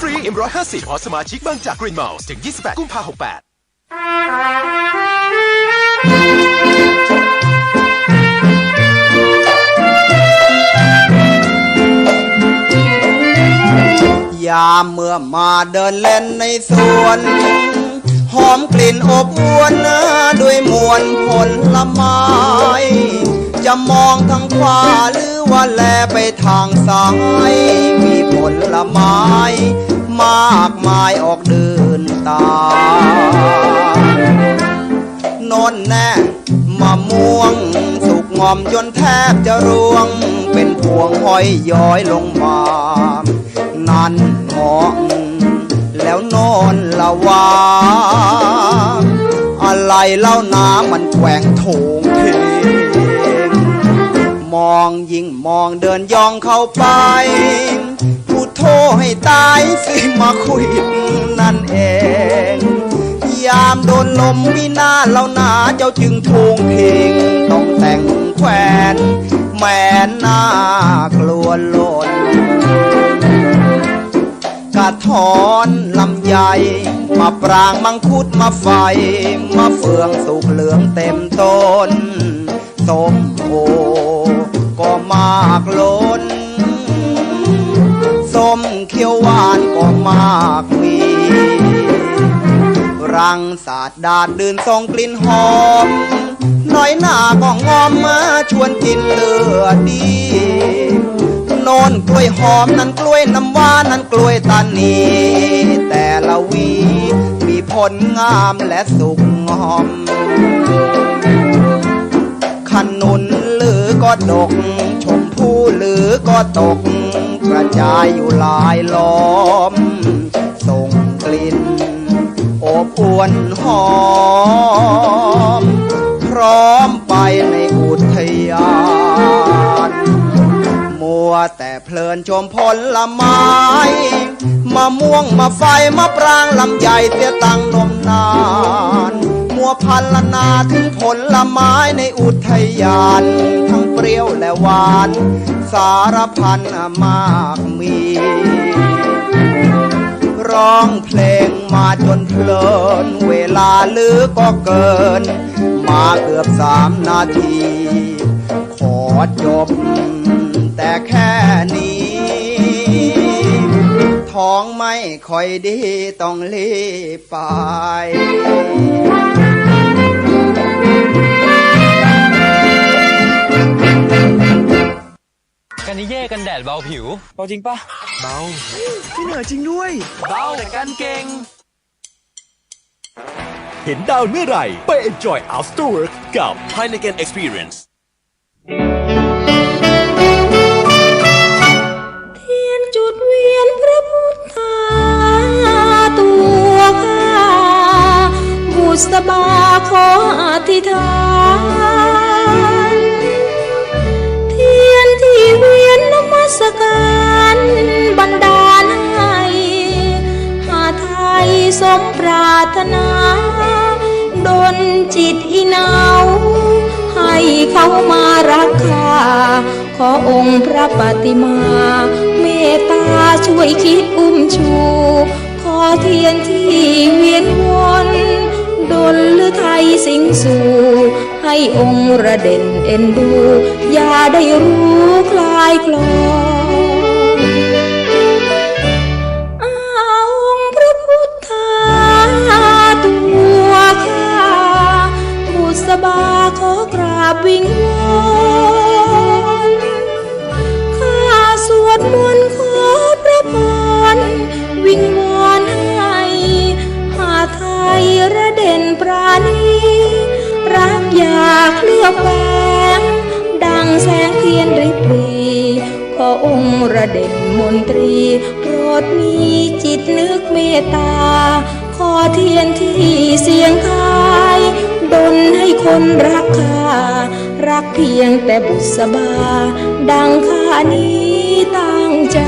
ฟรี เอ็ม ร้อยห้าสิบ เฉพาะสมาชิกบางจาก Green Miles ถึง ยี่สิบแปด กุมภา หกแปด ยามเมื่อมาเดินเล่นในสวน หอมกลิ่นอบอวลด้วยมวลผลไม้ จะมองทางขวาหรือว่าแลไปทางซ้าย มีผลไม้มากมายออกเดินตา โน่นแน่ มะม่วงสุกงอมจนแทบจะร่วง เป็นพวงห้อยย้อยลงมา นั่นเงาะแล้วโน่นละวา อะไรเล่านามันแกว่งโถงเถง มองยิ่งมองเดินย่องเข้าไป พุทโธให้ตายสิมะขวิดนั่นเอง ยามโดนลมวินาศเล่านาเจ้าจึงโถงเถง ต้องแต่งแขวนแหมนหน้ากลัวหล่น กระท้อนลำไย มะปรางมังคุดมะไฟ มะเฟืองสุกเหลืองเต็มต้น ส้มโอก็มากล้น ส้มเขียวหวานก็มากมี รังสาดดาดดื่นส่งกลิ่นหอม น้อยหน้าก็งอมมาชวนกินเลือดี โน่นกล้วยหอม นั่นกล้วยน้ำว้า นั่นกล้วยตานี แต่ละหวีมีผลงามและสุกงอม ขนุนหรือก็ดก ชมพู่หรือก็ตก กระจายอยู่หลายล้อม ส่งกลิ่นอบอวลหอม พร้อมไปในอุทยาน มัวแต่เพลินชมผลไม้ มะม่วงมะไฟมะปรางลำไยเสียตั้งนมนาน มัวพรรณนาถึงผลไม้ในอุทยาน ทั้งเปรี้ยวและหวาน สารพันมากมี ร้องเพลงมาจนเพลิน เวลาเหลือก็เกิน มาเกือบสามนาที ขอจบแต่แค่นี้ ท้องไม่ค่อยดีต้องรีบไป กันนิเย่กันแดดเบาผิว เบาจริงปะ เบา ไม่เหนอะจริงด้วย เบาแต่กันเก่ง เห็นดาวเมื่อไหร่ ไป Enjoy After Work กับ Heineken Experience เทียนจุดเวียนพระพุทธาตัวข้า บุษบาขออธิษฐาน เทียนที่เวียนนมัสการบันดาลให้ หาไทยสมปรารถนา ดลจิตอีเหนา ให้เขามารักข้า ขอองค์พระปฏิมา เมตตาช่วยคิดอุ้มชู ขอเทียนที่เวียนวน ดลฤทัยสิงสู่ ให้องค์ระเด่นเอ็นดู อย่าได้รู้คลายคลอน อาองค์พระพุทธาตัวข้า บุษบาขอกราบวิงวอน ข้าสวดมนต์ขอพระพร วิงวอนให้หาไทยระเด่นปราณี รักอย่าเคลือบแฝง ดังแสงเทียนริบหรี่ ขอองค์ระเด่นมนตรี โปรดมีจิตนึกเมตตา ขอเทียนที่เสียงทาย ดลให้คนรักข้า รักเพียงแต่บุษบา ดังข้านี้ตั้งใจ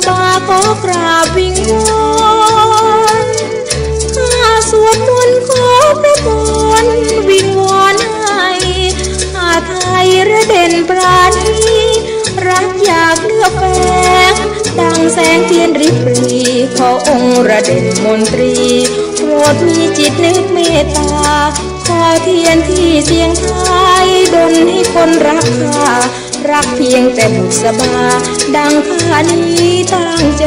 บาขอกราบวิงวอน ข้าสวดมนต์ขอพระพรวิงวอนให้ อาไทยระเด่นปราณี รักอยากเลือกแฝง ดังแสงเทียนริบหรี่ ขอองค์ระเด่นมนตรี โปรดมีจิตนึกเมตตา ขอเทียนที่เจียงไท้ ดลให้คนรักข้า รักเพียงแต่บุษบา ดังข้านี้ตั้งใจ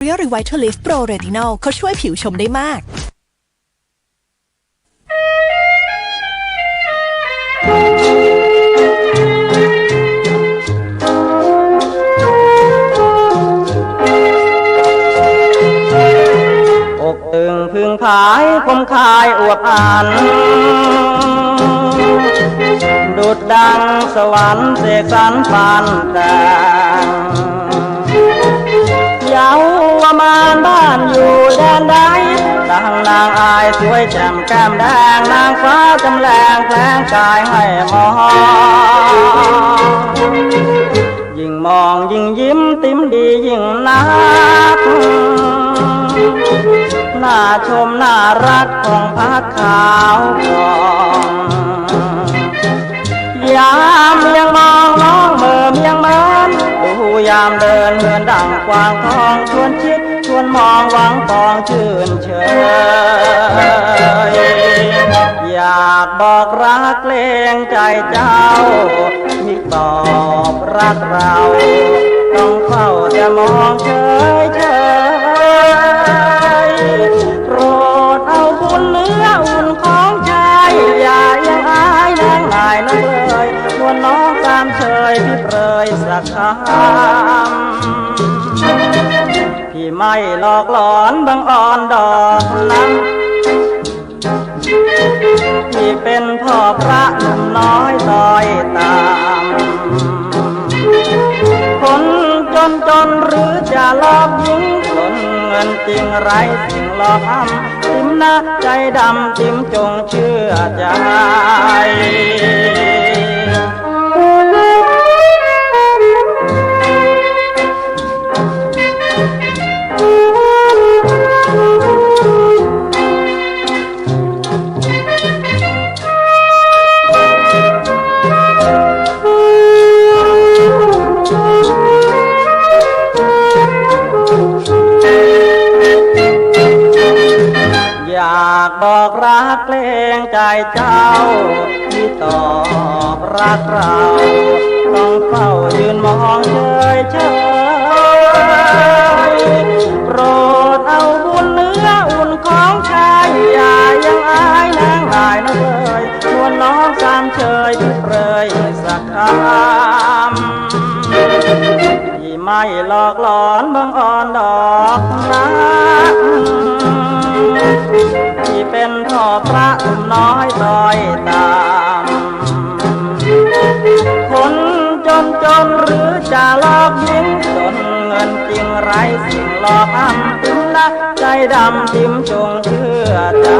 L'Oréal Revitalift Pro Retinol เขาช่วยผิวชมได้มาก อกตึงผึ่งผายคมคายอวบอัน ดุจดังสวรรค์เสกสรรปานแต่ง เยาวมานบ้านอยู่แดนใด ดังนางอายสวยแจ่มแก้มแดง นางฟ้าจำแรงแผลงกายให้มอง ยิ่งมองยิ่งยิ้มติมดียิ่งนัก น่าชมน่ารักของพักขาวผ่อง ยามเมียงมองน้องเหม่อเมียงเมิน ดูยามเดินเหมือนดั่งกวางทอง ชวนคิดชวนมองหวังปองชื่นเชย อยากบอกรักเกรงใจเจ้า มิตอบรักเรา ต้องเฝ้าแต่มองเฉยเฉย โปรดเอาบุญเหลืออุ่น คำ พี่ไม่หลอกหลอนบังอ่อนดอกนะ พี่เป๋นพ่อพระหนุ่มน้อยต้อยต่ำ คนจนจนหรือจะหลอกหญิงตน เงินจริงไร้สิ่งหลอกอำ ติมนะใจดำ ติมจงเจื้อใจ๋ อยากบอกรักเกรงใจ๋เจ้า ที่ตอบรักเรา ต้องเฝ้ายืนมองเฉยเฉย โปรดเอาบุญเนื้ออุ่นของชาย อย่ายังอายนางนายนะเอ๋ย นวลน้องสามเชยพี่เปรยสักคำ พี่ไม่หลอกหลอนบังอ่อนดอกนะ พี่เป๋นพ่อพระหนุ่มน้อยต้อยต่ำ คนจนจนหรือจะหลอกหญิงตน เงินจริงไร้สิ่งหลอกอำ ติมนะใจดำ ติมจงเจื้อใจ๋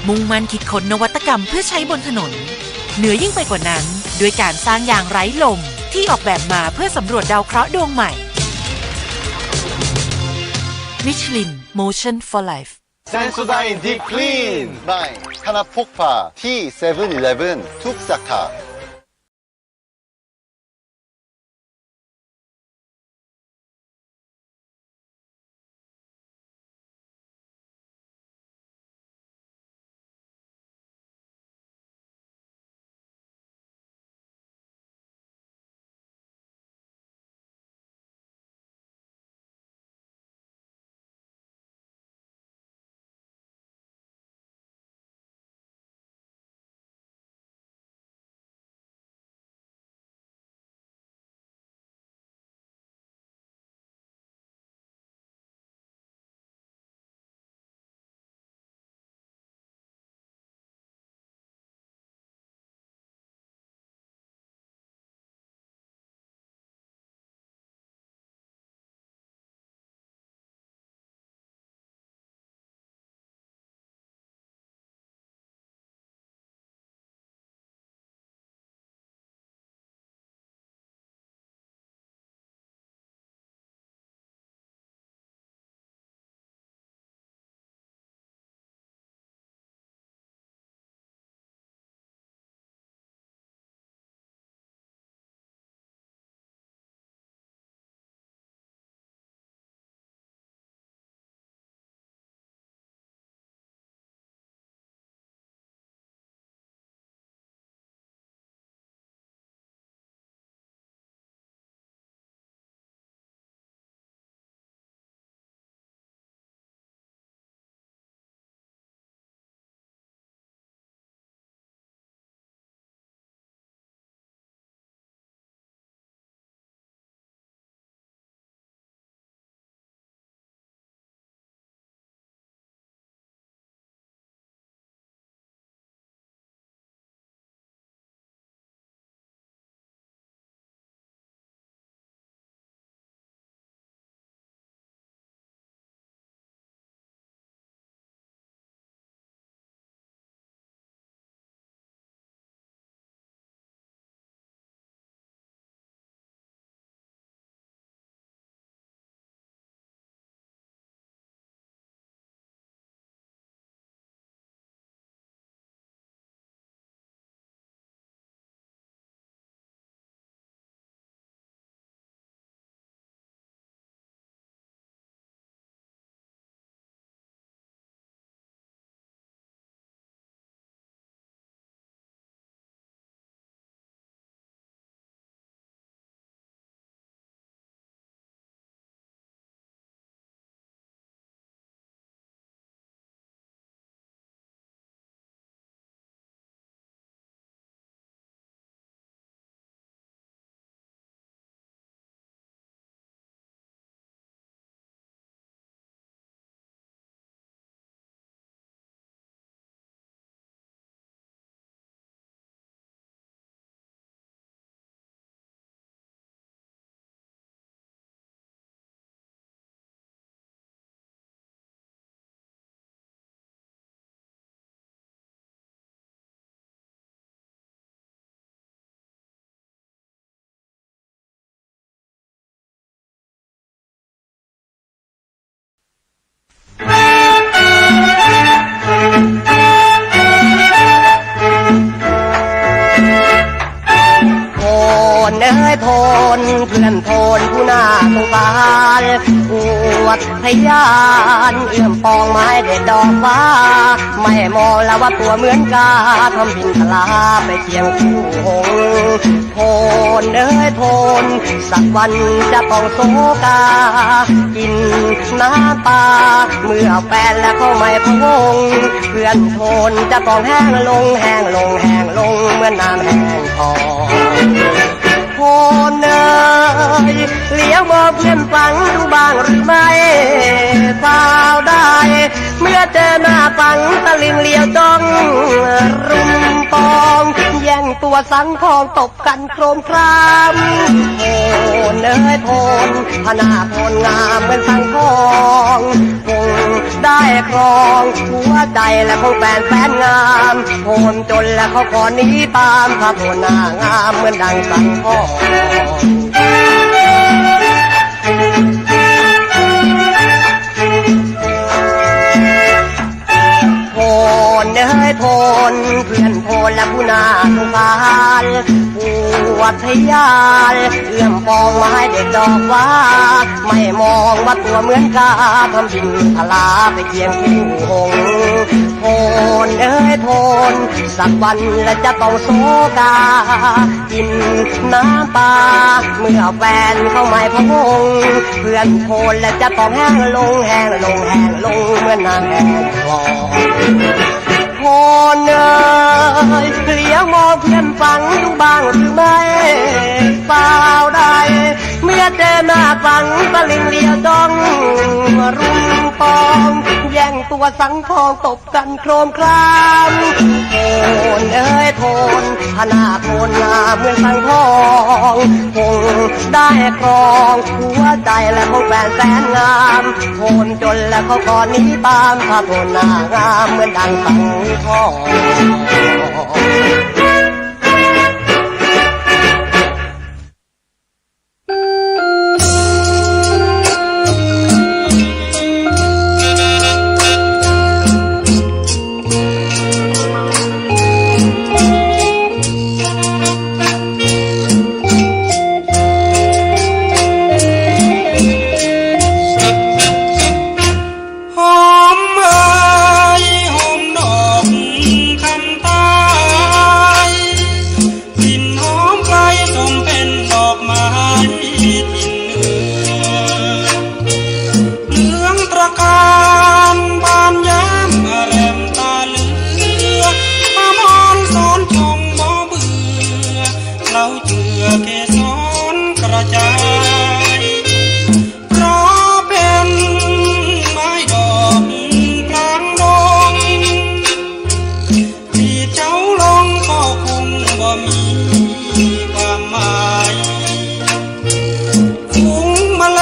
มุ่งมั่นคิดค้นนวัตกรรมเพื่อใช้บนถนน เหนือยิ่งไปกว่านั้น ด้วยการสร้างยางไร้ลมที่ออกแบบมาเพื่อสำรวจดาวเคราะห์ดวงใหม่ Michelin Motion for Life Sensodyne Deep Clean ใหม่ คณะพกพาที่เซเว่นอีเลฟเว่นทุกสาขา โทนเอ้ยโทน เพื่อนโทนผู้น่าสงสาร อวดพยานเอื้อมปองไม้เด็ดดอกฟ้า ไม่มองละว่าตัวเหมือนกา ทำบิณฑลาไปเคียงคู่หงส์ โทนเอ้ยโทน สักวันจะต้องโศกา กินน้ำตา เมื่อแฟนแล้วเขาไม่พะวง เพื่อนโทนจะต้องแห้งลง แห้งลง แห้งลง เหมือนน้ำแห้งคลอง โทนเอ้ย เหลียวมองเพื่อนฟังดูบ้างหรือไม่ สาวใด เมื่อเจอหน้าฝังตะลึงเหลียวจ้อง รุมปอง แย่งตั๋วสังทองตบกั๋นโครมคราม โหนเอ๋ยโหน ถ้าหน้าโหนงามเหมือนสังทอง คงได้ครองหัวใจและคงแฟนแสนงาม โหนจนและเขาขอหนีตาม ถ้าโหนหน้างามเหมือนดังสังทอง โหนเอ๋ยโหน เพื่อนโหนและผู้น่าสงสาร อวดทะยาน เอื้อมปองมาให้เด็กดอกว่า ไม่มองว่าตั๋วเหมือนกา ทำบิณฑบาตไปเคียงคู่หงส์ โหนเอ๋ยโหน สักวันและจะต้องโศกา กินน้ำตา เมื่อแฟนเขาไม่พะวง เพื่อนโหนและจะต้องแห้งลง แห้งลง แห้งลง เหมือนน้ำแห้งคลอง โหนเอ๋ย เหลียวมองเพื่อนฝังดูบ้างหรือไม่ สาวใด เมื่อเจอหน้าฝังตะลึงเหลียวจ้อง รุมปอง แย่งตั๋วสังทองตบกั๋นโครมคราม โหนเอ๋ยโหน ถ้าหน้าโหนงามเหมือนสังทอง คงได้ครองหัวใจและคงแฟนแสนงาม โหนจนและเขาขอหนีตาม ถ้าโหนหน้างามเหมือนดังสังทอง หอมเอ๋ยหอมดอกคำใต้ กลิ่นหอมไกลสมเป็นดอกไม้ถิ่นเหนือ เหลืองตระการบานยามแรมตาเหลือ อมรสอนชมบ่เบื่อ เราเจือเกสรกระจาย เพราะเป็นไม้ดอกกลางดง ที่เจ้าลงก็คงบ่มีความหมาย ฝูงแมล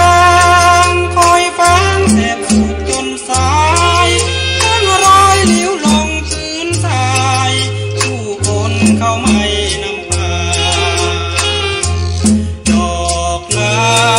งคอยแฝงแสบสูดจนสาย ทั้งรอยหลิวลงพื้นทราย ผู้คนเขาไม่นำพา ดอกงาม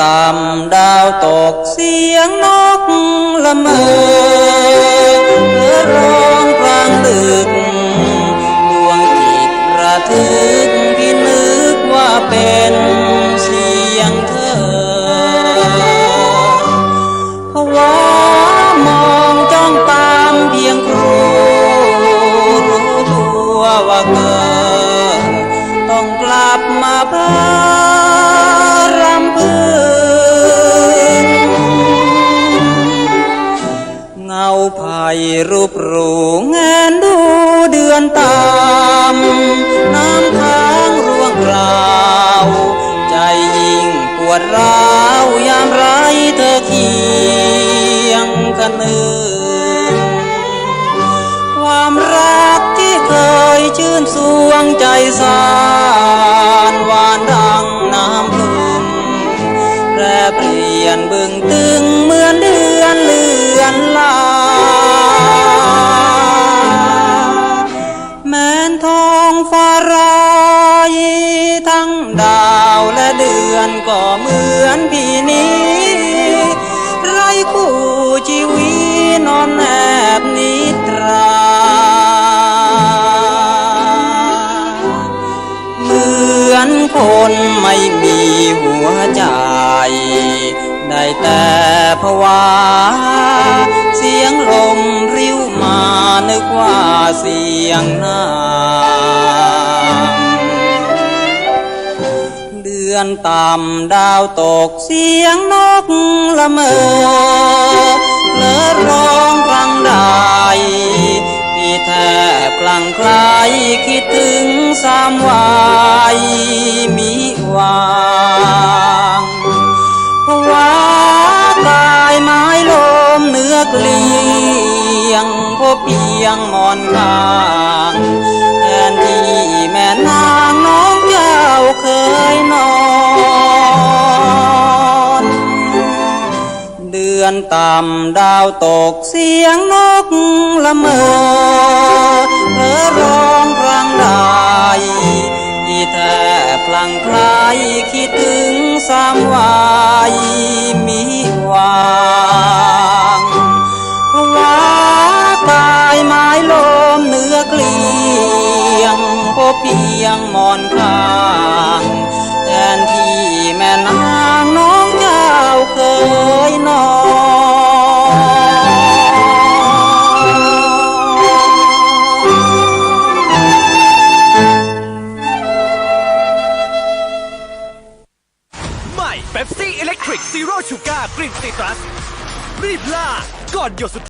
ต่ำดาวตกเสียงนกละเมอ ร้องกลางดึก ดวงจิตระทึก พี่นึกว่าเป๋นเสียงเธอ ผวามองจ้องต๋ามเพียงครู รู้ตั๋วว่าเก้อ ต้องกลับมาพร่ำพึง เงาไพรูปหรูแงนดูเดือนต่ำ น้ำค้างร่วงกราว ใจ๋ยิ่งปวดร้าว ยามไร้เธอเคียงคะนึง ความรักตี้เกยจื้นสวงใจ๋สาน หวานดังน้ำผึ้ง แปรเปลี่ยนบึ้งตึงเหมือนเดือนเลือนลาง แม้นท้องฟ้าร้าย ทั้งดาวและเดือนก็เหมือนพี่นี้ ไร้คู่ชีวีนอนแนบนิทรา เหมือนคนไม่มีหัวใจ๋ ได้แต่ผวา เสียงลมริ้วมานึกว่าเสียงน้ำ เดือนต่ำดาวตกเสียงนกละเมอ เผลอร้องครั้งใด พี่แทบคลั่งไคล้คิดถึงซ้ำไว้มิวาง ผวาตายไม้ล้มเหนือเกลียง พบเพียงหมอนข้าง แทนที่แม่นางน้องเจ้าเกยนอน เดือนต่ำดาวตกเสียงนกละเมอ เผลอร้องครั้งใด พี่แทบคลั่งไคล้คิดถึงซ้ำไว้มิวาง ผวาตายไม้ล้มเหนือเกลียง พบเพียงหมอนข้าง แทนที่แม่นางน้องเจ้าเกยนอน ใหม่ เป๊ปซี่ อิเล็กทริก ซีโร่ ชูการ์ กลิ่นซิตรัส รีบล่า ก่อนหยดสุดท้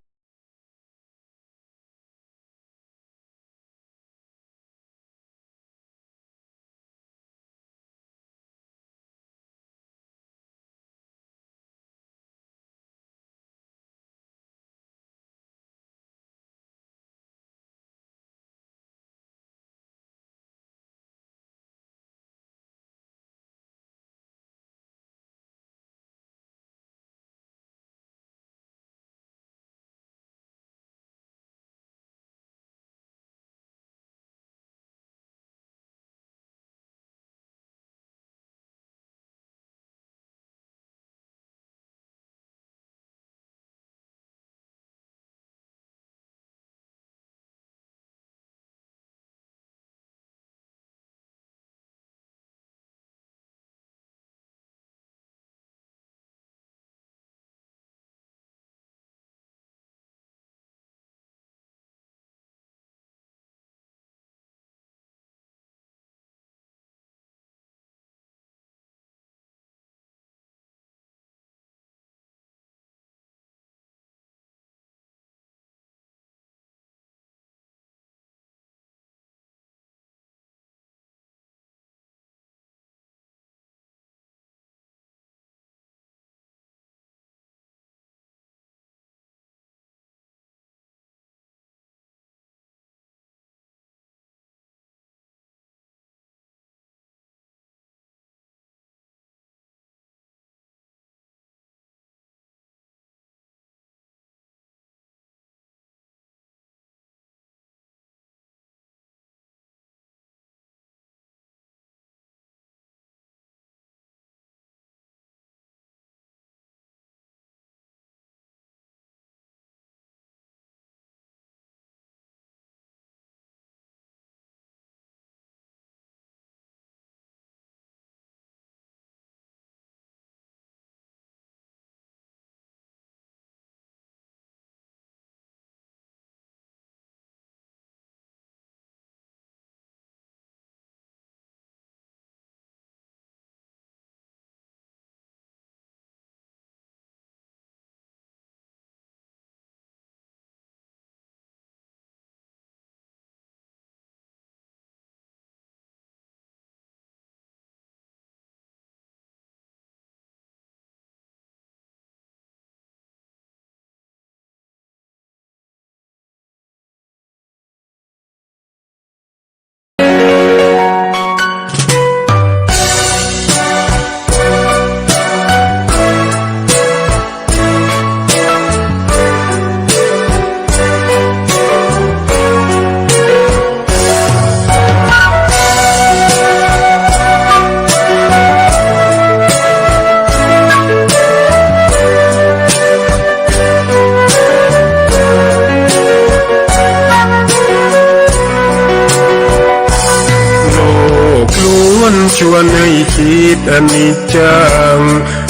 าย นิจจัง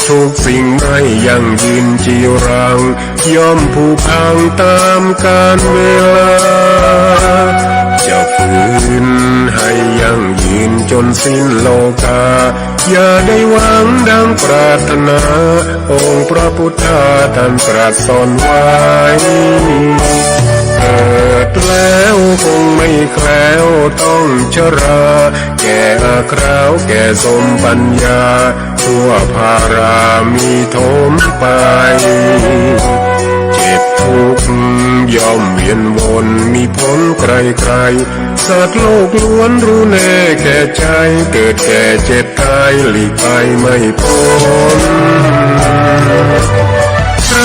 ทุกสิ่งไม่ยั่งยืนจีรัง ย่อมผุพังต๋ามกาลเวลา จะฝืนหื้อให้ยั่งยืนจ๋นสิ้นโลกา อย่าได้หวังดังปรารถนา องค์พระพุทธาท่านตรัสสอนไว้ เกิดแล้วคงไม่แคล้วต้องชรา แก่อาคราวแก่สมปัญญา ทั่วพารามีโถมไป เจ็บทุกข์ย่อมเวียนวนมีผลใครๆ สัตว์โลกล้วนรู้แน่แก่ใจ เกิดแก่เจ็บตายหลีกไปไม่พ้น ใคร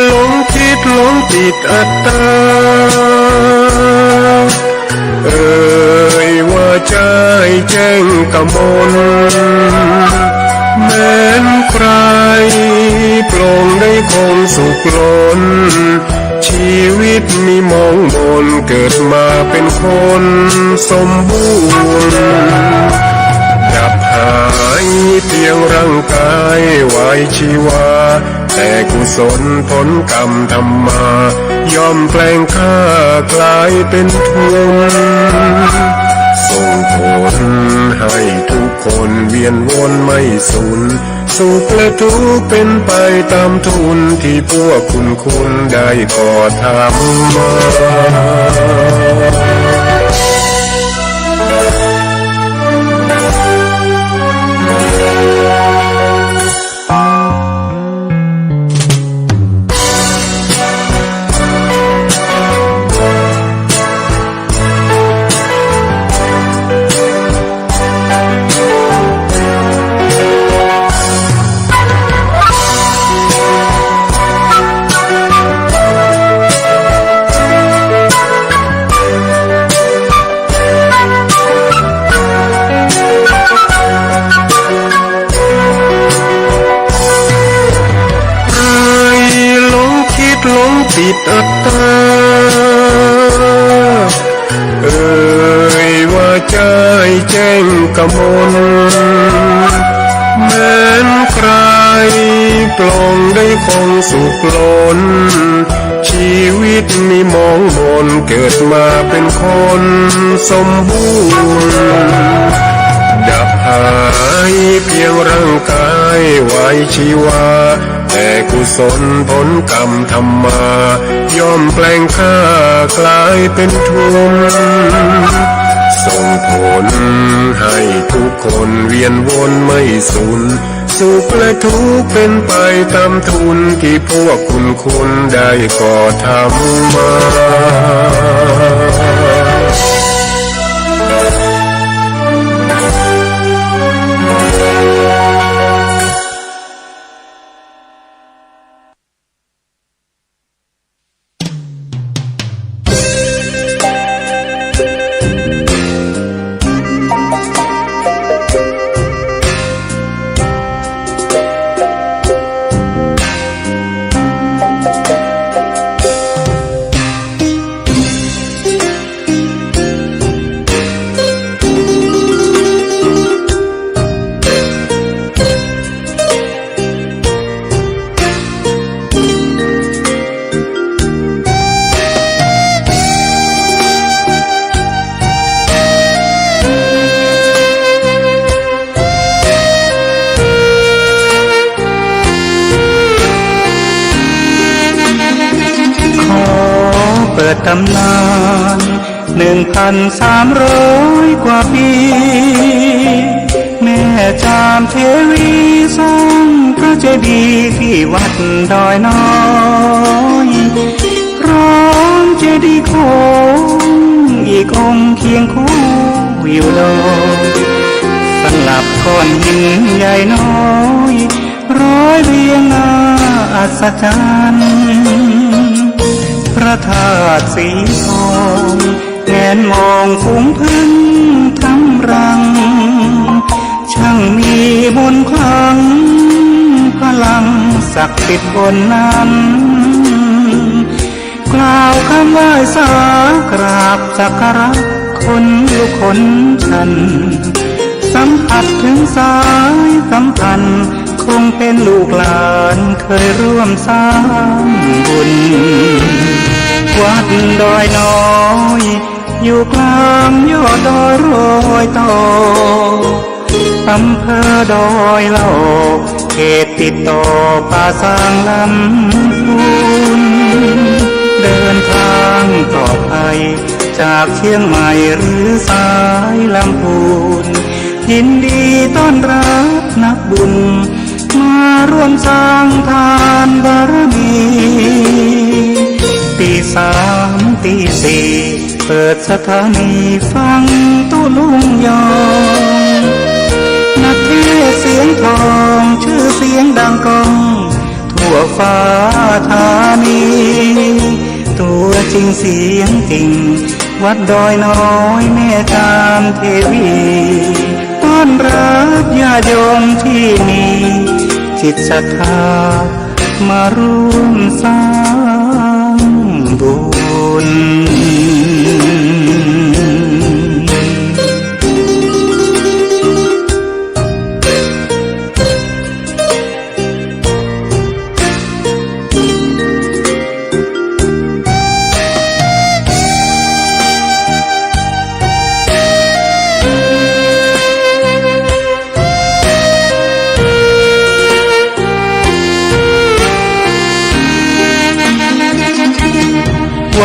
หลงคิดหลงติดอัตตา เอ่ยว่าใจ้แจ้งกมล แม้นใครปลงได้คงสุขล้น ชีวิตมีหมองหม่น เกิดมาเป็นคนสมบูรณ์ ดับหายเพียงร่างกายไว้ชีวา แต่กุศลผลกรรมทำมา ย่อมแปลงค่ากลายเป็นทุน ส่งผลให้ทุกคนเวียนวนไม่สูญ สุขและทุกข์เป็นไปต๋ามทุน ตี้พวกคุณคุณได้ก่อทำมา ใครหลงคิดหลงติดอัตตา เอ่ยว่าใจ้แจ้งกมล แม้นใครปลงได้คงสุขล้น ชีวิตมีหมองหม่น เกิดมาเป็นคนสมบูรณ์ ดับหายเพียงร่างกายไว้ชีวา แต่กุศลผลกรรมทำมา ย่อมแปลงค่ากลายเป็นทุน ส่งผลให้ทุกคนเวียนวนไม่สูญ สุขและทุกข์เป็นไปต๋ามทุน ตี้พวกคุณคุณได้ก่อทำมา ขอเปิดต๋ำนาน หนึ่งพันสามร้อยกว่าปี แม่จามเทวีสร้างพระเจดีย์ตี้วัดดอยน้อย พร้อมเจดีย์โค้งอีกองค์เคียงคู่อยู่ดอย สลับก้อนหินใหญ่น้อย ร้อยเรียงน่าอัศจรรย์ พระธาตุสีทอง แงนมองฝูงผึ้งทำรัง ช่างมีมนต์ขลัง พลังศักดิ์สิทธิ์บนนั้น กล่าวคำไหว้สากราบสักการะ ขนลุกขนชัน สัมผัสเถิงสายสัมพันธ์ คงเป๋นลูกหลานเคยร่วมสร้างบุญ วัดดอยน้อย อยู่กลางยอดดอยรอยต่อ อำเภอดอยหล่อ เขตติดต่อป่าซางลำพูน เดินทางปลอดภัยจากเชียงใหม่หรือสายลำพูน ยินดีต้อนรับนักบุญ มาร่วมสร้างทานบารมี ตีสามตีสี่ เปิดสถานีฟังตุ๊ลุงยอง นักเทศน์เสียงทอง ชื่อเสียงดังก้อง ทั่วฟ้าธานี ตัวจริงเสียงจริง วัดดอยน้อยแม่จามเทวี ต้อนรับญาติโยมที่มีจิตศรัทธา มาร่วมสร้างบุญ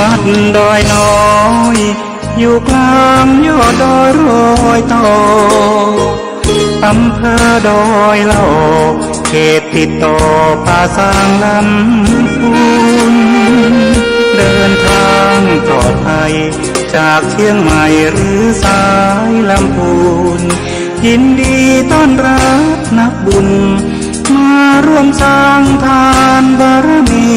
วัดดอยน้อย อยู่กลางยอดดอยรอยต่อ อำเภอดอยหล่อ เขตติดต่อป่าซางลำพูน เดินทางปลอดภัยจากเชียงใหม่หรือสายลำพูน ยินดีต้อนรับนักบุญ มาร่วมสร้างทานบารมี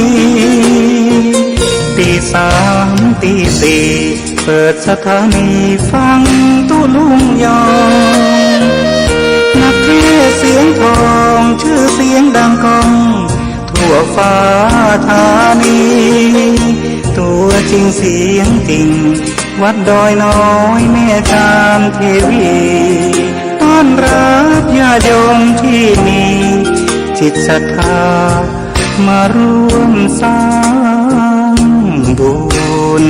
ตีสามตีสี่ เปิดสถานีฟังตุ๊ลุงยอง นักเทศน์เสียงทอง ชื่อเสียงดังก้อง ทั่วฟ้าธานี ตัวจริงเสียงจริง วัดดอยน้อยแม่จามเทวี ต้อนรับญาติโยมที่มีจิตศรัทธา มาร่วมสร้างบุญ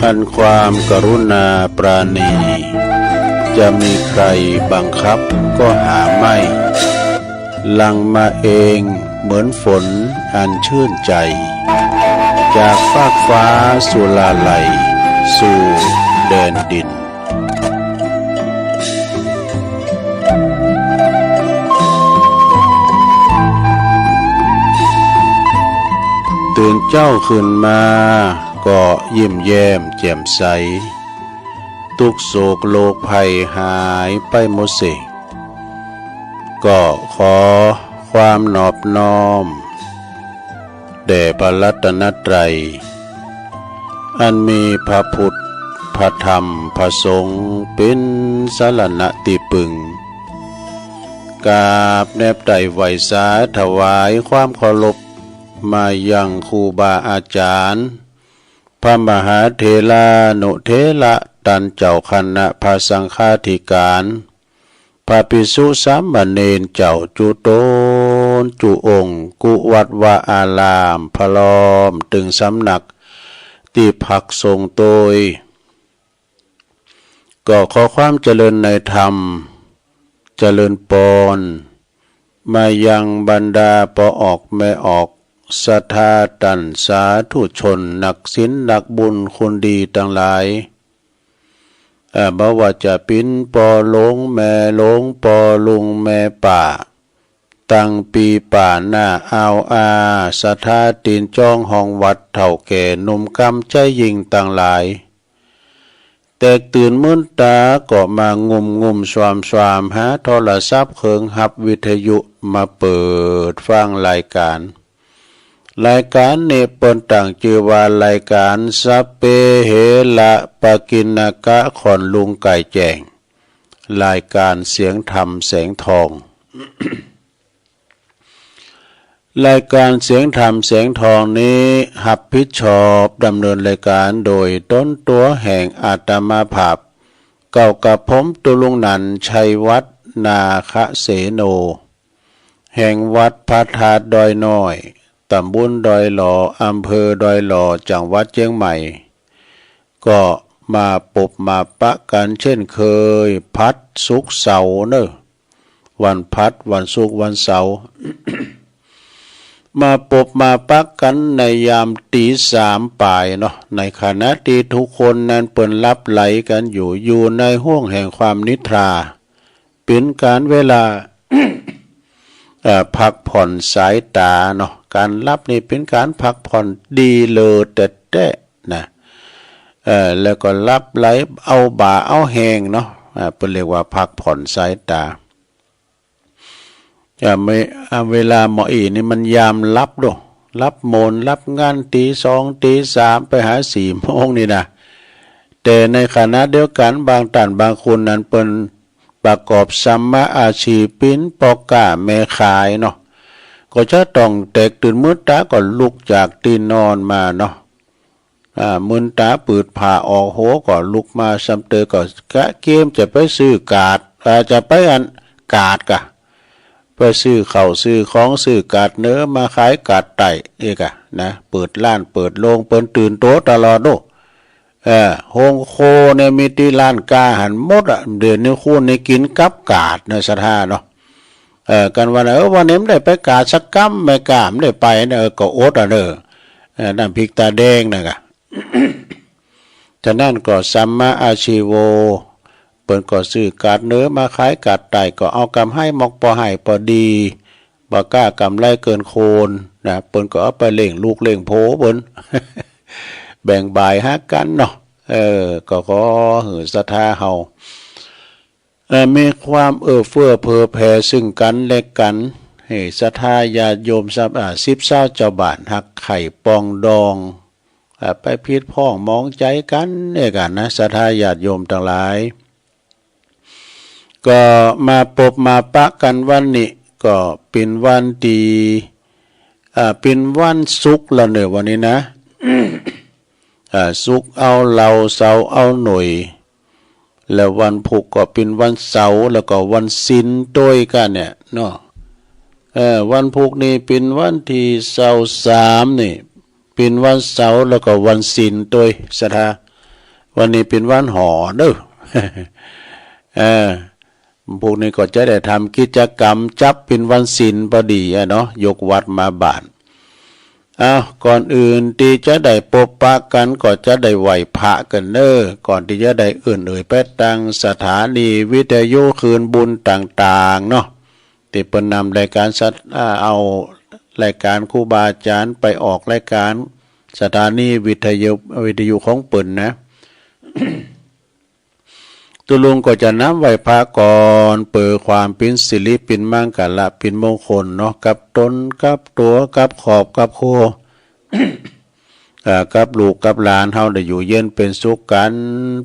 อันความกรุณาปราณี จะมีใครบังคับก็หาไม่ หลั่งมาเองเหมือนฝนอันชื่นใจ จากฟากฟ้าสุราลัยสู่แดนดิน ตื่นเจ๊าขึ้นมาก็ยิ้มแย้มแจ่มใส ทุกข์โศกโรคภัยหายไปหมดสิ้น ก็ขอความนอบน้อม แด่พระรัตนตรัย อันมีพระพุทธ พระธรรม พระสงฆ์ เป๋นสรณะตี้ปึง กราบแนบไต้ไหว้สาถวายความเคารพ มายังครูบาอาจารย์ พระมหาเถรานุเถระ ต้านเจ้าคณะพระสังฆาธิการ พระภิกษุสามเณรเจ้าจุ๊ตน จุองค์ กู้วัดวาอาราม พร้อมตึงสำนักตี้พักสงฆ์โตย ก็ขอความเจริญในธรรม เจริญปอน มายังบรรดาป้อออกแม่ออก ศรัทธาต้านสาธุชน นักศีลนักบุญคนดีตังหลาย เอ่อ บ่ว่าจะเป๋นป้อหลวงแม่หลวง ป้อลุงแม่ป้า ตังปี้ป้าน้าอาวอา ศรัทธาตี๋นจ้องห้องวัด เฒ่าแก่หนุ่มกำใจ๊ญิงตังหลาย แตกตื่นมืนต๋าก็มางุ่มงุ่มซวามซวาม หาโทรศัพท์เคิง ฮับวิทยุมาเปิดฟังรายก๋าน รายก๋านนี้เปิ้นตั้งจื้อว่ารายก๋านสัพเพเหระปกิณณกะ ค่อนลุงก๋ายแจ้ง รายก๋านเสียงธรรมแสงทอง รายก๋านเสียงธรรมแสงทองนี้ ฮับผิดชอบดำเนินรายก๋านโดยต๋นตั๋วแห่งอาตมาภาพ เก้ากระผมตุลุงหนันท์ ชัยวัฒน์ นาคเสโน แห่งวัดพระธาตุดอยน้อย ต๋ำบลดอยหล่อ อำเภอดอยหล่อ จังหวัดเจียงใหม่ ก็มาปบมาปะกั๋นเช่นเคย พหัส ศุกร์ เสาร์เนาะ วันพหัส วันศุกร์ วันเสาร์ มาปบมาปะกั๋นในยามตี๋สามป๋ายเนาะ ในขณะตี้ทุกคนนั้นเปิ้นหลับไหลกั๋นอยู่ อยู่ในห้วงแห่งความนิทรา เป๋นก๋านเวลา เอ่อ พักผ่อนสายต๋าเนาะ ก๋านหลับนี่เป๋นก๋านพักผ่อนดีเลิศแต๊ๆ นะ เอ่อ แล้วก็หลับไหลเอาบ่าเอาแฮงเนาะ อ่า เปิ้นเรียกว่าพักผ่อนสายต๋า อ่า ไม่ อ่า เวลาหม้ออี้นี่มันยามหลับโด หลับหมน หลับงัน ตี๋สอง ตี๋สาม ไปหาสี่โมงนี่นะ แต่ในขณะเดียวกั๋น บางต้านบางคนนั้นเปิ้นประกอบสัมมาอาชีพ เป๋นป้อก๊าแม่ขายเนาะ ก็จะต้องแตกตื่นมืนต๋าก็ลุกจากตี้นอนมาเนาะ อ่า มืนต๋าปืดผ้าออกหัวก็ลุกมา ซ้ำเตยก็กะเกียมจะไปซื้อกาด อ่า จะไปอันกาดก่ะ ไปซื้อข้าวซื้อของ ซื้อกาดเหนือมาขายกาดใต้อีกอะนะ เปิดร้านเปิดโฮง เปิ้นตื่นตั๋วตลอดโด เออ โฮงครัวเนี่ยมีตี้ร้านก๊าหั้นหมดอะ เดี๋ยวนี้คู่นี้กิ๋นกับกาดเนาะ ศรัทธาเนาะ เออ กันว่า เออ วันนี้บ่ได้ไปกาดสักกำ แม่ก๊าบ่ได้ไปนะ เออ ก็อดอะเนาะ เออ น้ำพริกตาแดงนั่นก่ะ ฉะนั้นก็สัมมาอาชีโว เปิ้นก็ซื้อกาดเหนือมาขายกาดใต้ ก็เอากำไรหมอกปอให้ปอดี บ่ก้ากำไรเกินควรนะ เปิ้นก็เอาไปเลี้ยงลูกเลี้ยงผัวเปิ้น แบ่งบ่ายหากั๋นเนาะ เออ ก็ขอหื้อศรัทธาเฮา เอ่อ มีความเอื้อเฟื้อเผื่อแผ่ซึ่งกั๋นและกั๋น หื้อศรัทธาญาติโยม อ่า สิบซาวเจ้าบ้านฮักใค่ปรองดอง อ่า ไปผิดพ้องหมองใจ๋กั๋นเนี่ยกั๋นนะ ศรัทธาญาติโยมตังหลาย ก็มาปบมาปะกั๋นวันนี้ ก็เป๋นวันตี้ อ่า เป๋นวันศุกร์ละเนาะ วันนี้นะ อ่า ศุกร์เอาเหล้า เสาร์เอาหน่วย แล้ววันพุธก็เป๋นวันเสาร์ แล้วก็วันศีลตวยกั๋นเนี่ยเนาะ เออ วันพุธนี่เป๋นวันตี้ซาวสามนี่ เป๋นวันเสาร์ แล้วก็วันศีลตวย ศรัทธา วันนี้เป๋นวันหอเนาะ เออ พวกนี้ก็จะได้ทำกิจกรรมจับเป๋นวันศีลปอดีอะเนาะ ยกวัตรมาบ้าน อ้าว ก่อนอื่นตี้จะได้ปบปะกั๋น ก็จะได้ไหว้พระกั๋นเน่อ ก่อนตี้จะได้เอิ้นเอ่ยไปตังสถานีวิทยุคืนบุญต่างๆ เนาะ ตี้เปิ้นนำรายก๋านสัต อ่า เอารายก๋านครูบาอาจ๋ารย์ไปออกรายก๋านสถานีวิทยุ วิทยุของเปิ้นนะ ตุ๊ลุงก็จะนำไหว้พระก่อน เปื้อความเป๋นสิริเป๋นมังคละเป๋นมงคลเนาะ กับต๋น กับตั๋ว กับครอบ กับครัว เอ่อ กับลูก กับหลานเฮาได้อยู่เย็นเป๋นสุขกั๋น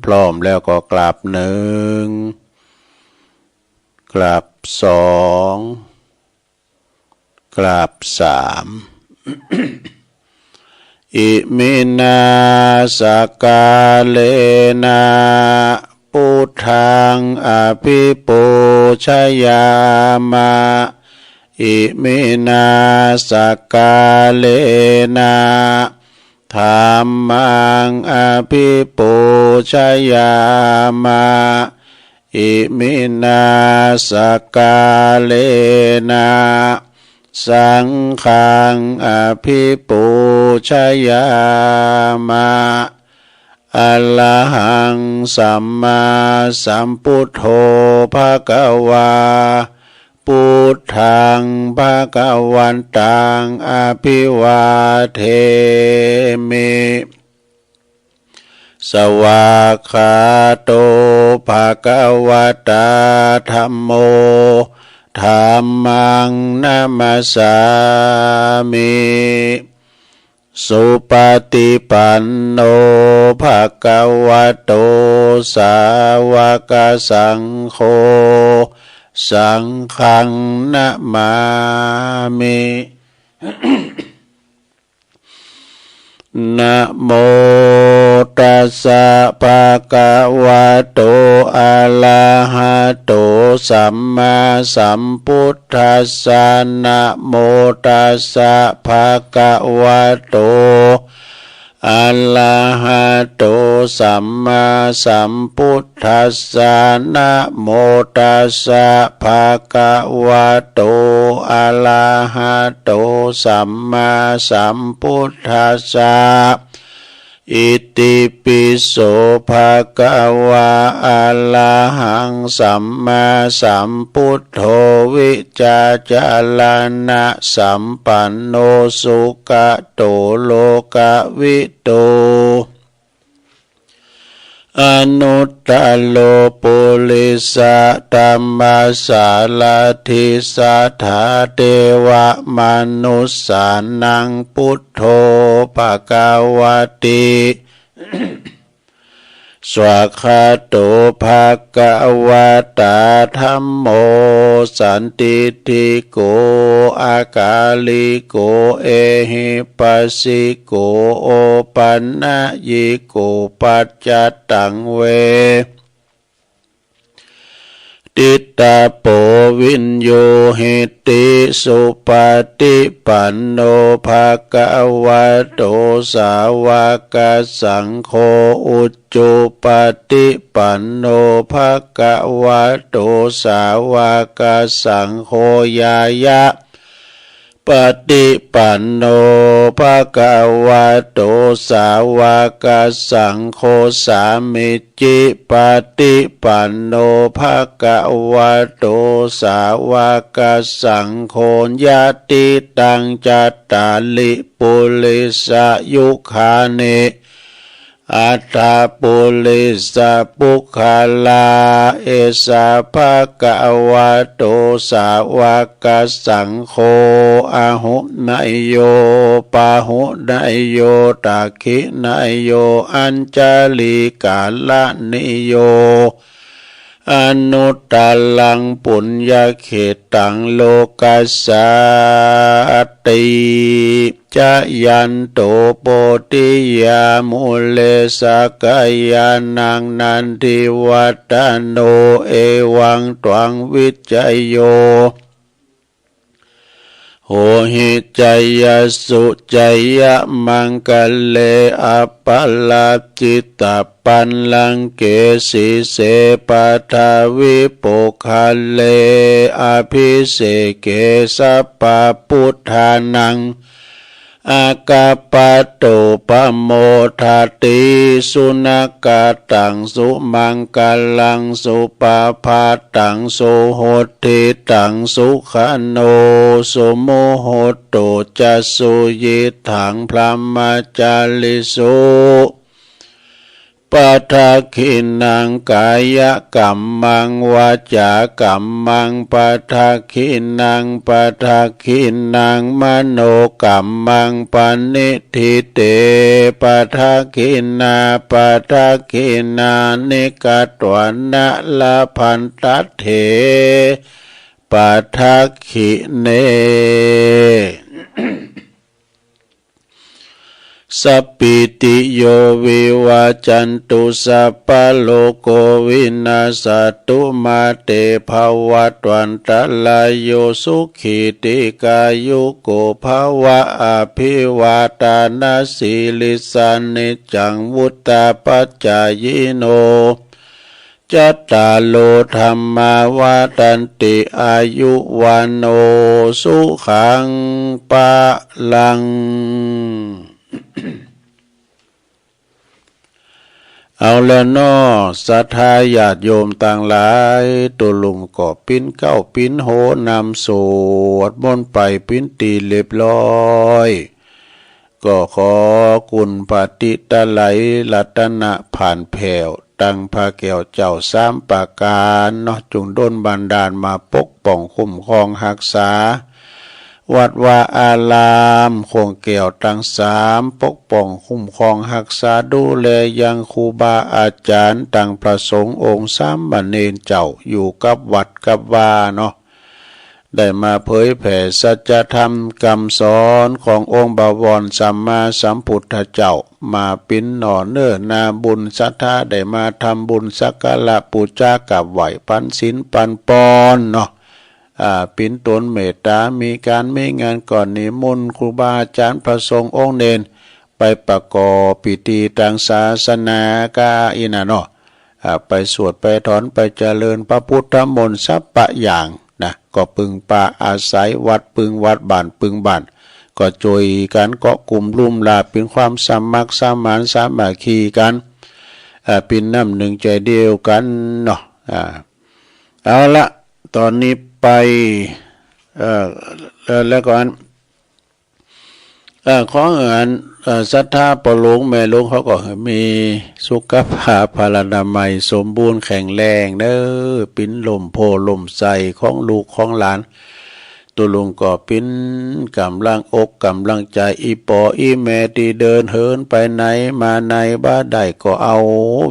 พร้อมแล้วก็กราบหนึ่ง กราบสอง กราบสาม อิมินา สกาเลนะ ปุทธัง อภิปูชยามะ Iminā sakkārena dhammaṃ abhipūjayāma. Iminā sakkārena saṅghaṃ abhipūjayāma. Arahaṃ sammāsambuddho bhagavā. Buddhaṃ bhagavantaṃ abhivādemi. Svākkhāto bhagavatā dhammo. Dhammaṃ namassāmi. Supaṭipanno bhagavato sāvakasaṅgho. Saṅghaṃ namāmi. Namo tassa bhagavato arahato sammāsambuddhassa. Namo tassa bhagavato arahato sammāsambuddhassa. Namo tassa bhagavato arahato sammāsambuddhassa. Itipi so bhagavā arahaṃ sammāsambuddho vijjācaraṇasampanno sugato lokavidū anuttaro purisadammasārathi satthā devamanussānaṃ buddho bhagavāti. Svākkhāto bhagavatā dhammo sandiṭṭhiko akāliko ehipassiko opanayiko paccattaṃ ve ditabbo viññūhīti. Supaṭipanno bhagavato sāvakasaṅgho. Ujupaṭipanno bhagavato sāvakasaṅgho. Ñāya paṭipanno bhagavato sāvakasaṅgho. Sāmīcipaṭipanno bhagavato sāvakasaṅgho. Yadidaṃ cattāri purisayugāni aṭṭha purisapuggalā, esa bhagavato sāvakasaṅgho, āhuneyyo pāhuneyyo dakkhiṇeyyo añjalikaraṇīyo, anuttaraṃ puññakkhettaṃ lokassāti. Jayanto bodhiyā mūle sakyānaṃ nandivaḍḍhano, evaṃ tvaṃ vijayo hohi jayassu jayamaṅgale, aparājitapallaṅke sīse paṭhavipokkhare, abhiseke sabbabuddhānaṃ aggappatto pamodati. Sunakkhattaṃ sumaṅgalaṃ supabhātaṃ suhuṭṭhitaṃ, sukhaṇo sumuhutto ca suyiṭṭhaṃ brahmacārisu. Padakkhiṇaṃ kāyakammaṃ vācākammaṃ padakkhiṇaṃ, padakkhiṇaṃ manokammaṃ paṇidhī te padakkhiṇā, padakkhiṇāni katvāna labhantatthe padakkhiṇe. สัพพีติโยวิวัจจันตุ สัพพะโรโควินัสสะตุ มาเตภวัตวันตะราโย สุขีทีฆายุโกภะวะ อะภิวาทานะสีลิสสะ นิจจังวุฑฒาปะจายิโน จัตตาโรธัมมาวัฑฒันติ อายุวัณโณสุขังพะลัง เอาละเนาะ ศรัทธาญาติโยมตังหลาย ตุ๊ลุงก็ปิ๊นเก๊าปิ๊นโฮนำสวดมนต์ไปปิ๊นตี้เรียบร้อย ก็ขอคุณพระติตะไลยรัตนะผ่านแผ้ว ตังพระแก้วเจ้าสามประก๋านเนาะ จุ่งดลบันดาลมาปกป้องคุ้มครองฮักษา วัดวาอาราม โค้งแก้วตังสาม ปกป้องคุ้มครองฮักษาดูแลยังครูบาอาจ๋ารย์ ตังพระสงฆ์องค์สามเณรเจ้า อยู่กับวัดกับวาเนาะ ได้มาเผยแผ่สัจธรรมกำสอนขององค์บวรสัมมาสัมพุทธเจ้า มาปิ๊นหน่อเนื้อนาบุญศรัทธา ได้มาทำบุญสักการะปู๋จากราบไหว้ปันศีลปันปอนเนาะ อ่า ปิ๊นตนเมตต๋า มีก๋านมีงานก็นิมนต์ครูบาอาจ๋ารย์พระสงฆ์องค์เณร ไปประกอบพิธีตางศาสนาก้าอี้นาเนาะ อ่า ไปสวดไปถอนไปเจริญพระพุทธมนต์สัพพะอย่างนะ ก็ปึงปาอาศัยวัดปึงวัดบ้านปึงบ้าน ก็จ้วยกั๋นเกาะกลุ่มลุ่มหลาเป๋นความสมัครสมานสามัคคีกั๋น อ่า เป๋นน้ำหนึ่งใจ๋เดียวกั๋นเนาะ อ่า เอาละ ต๋อนนี้ไป เอ่อ แล้ว แล้วก็อัน เอ่อ ของอัน เอ่อ ศรัทธาป้อหลวงแม่หลวงเขาก็มีสุขภาพพลานามัยสมบูรณ์แข็งแรงเน้อ ปิ๊นล่มโพธิ์ล่มไทรของลูกของหลาน ตุ๊ลุงก็ปิ๊นก๋ำลังอกก๋ำลังใจ๋ อี่ป้ออี่แม่ตี้เดินเหินไปไหนมาไหนบ่ได้ก็เอา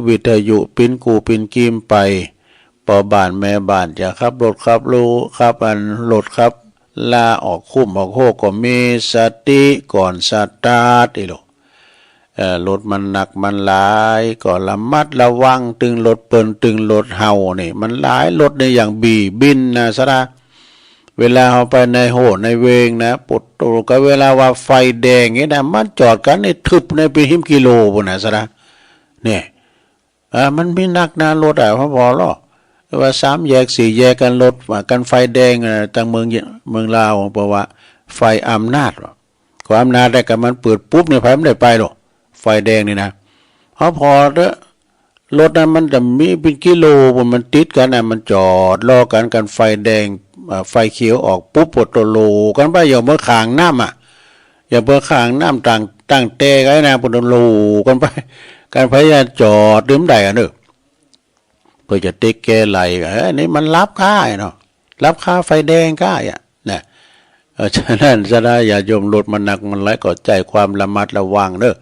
วิทยุปิ๊นกู้ปิ๊นกีมไป ป้อบ้านแม่บ้านจะขับรถขับลู่ ขับอันรถขับลาออกคุ้มออกโฮก็มีสติก่อนสตาร์ทอี้ลูก เอ่อ รถมันหนักมันหลายก็ระมัดระวัง ตึงรถเปิ้นตึงรถเฮานี่ มันหลายรถนี่อย่างบี้บินนะศรัทธา เวลาเฮาไปในโฮในเวงนะ ปุดโตก็เวลาว่าไฟแดงนี่นะ มันจอดกั๋นนี่ทึบในเป๋นหิมกิโลปู้นนะศรัทธา เนี่ย อ่า มันมีนักนะรถอ่ะ พอๆ ลอ ว่าสามแยกสี่แยกกั๋นรถ อ่า กั๋นไฟแดง อ่า ตางเมือง เมืองลาว เพราะว่าไฟอำนาจว่ะ ขออำนาจได้ กั๋นมันเปิดปุ๊บเนี่ย ไผมันได้ไปหรอก ไฟแดงนี่นะ พอๆ เต๊อะ รถนั้นมันจะมีเป๋นกิโล มันติดกั๋นน่ะ มันจอดรอกั๋น กั๋นไฟแดง อ่า ไฟเขียวออกปุ๊บ ปวดตัวโลกั๋นไป อย่างเมื่อข้างน้ำอ่ะ อย่างเมื่อข้างน้ำต่าง ต่างแต่กั๋นนะ ปวดตัวโลกั๋นไป กั๋นพยายามจอดดื่มได้กั๋นเนอะ เปื้อจะเต๊กแก้ไหล เอ้ย นี่มันหลับคาเนาะ หลับคาไฟแดงก้าอ่ะนะ เออ ฉะนั้นศรัทธาญาติโยม รถมันหนักมันหลายก็ใจ๊ความระมัดระวังเนอะ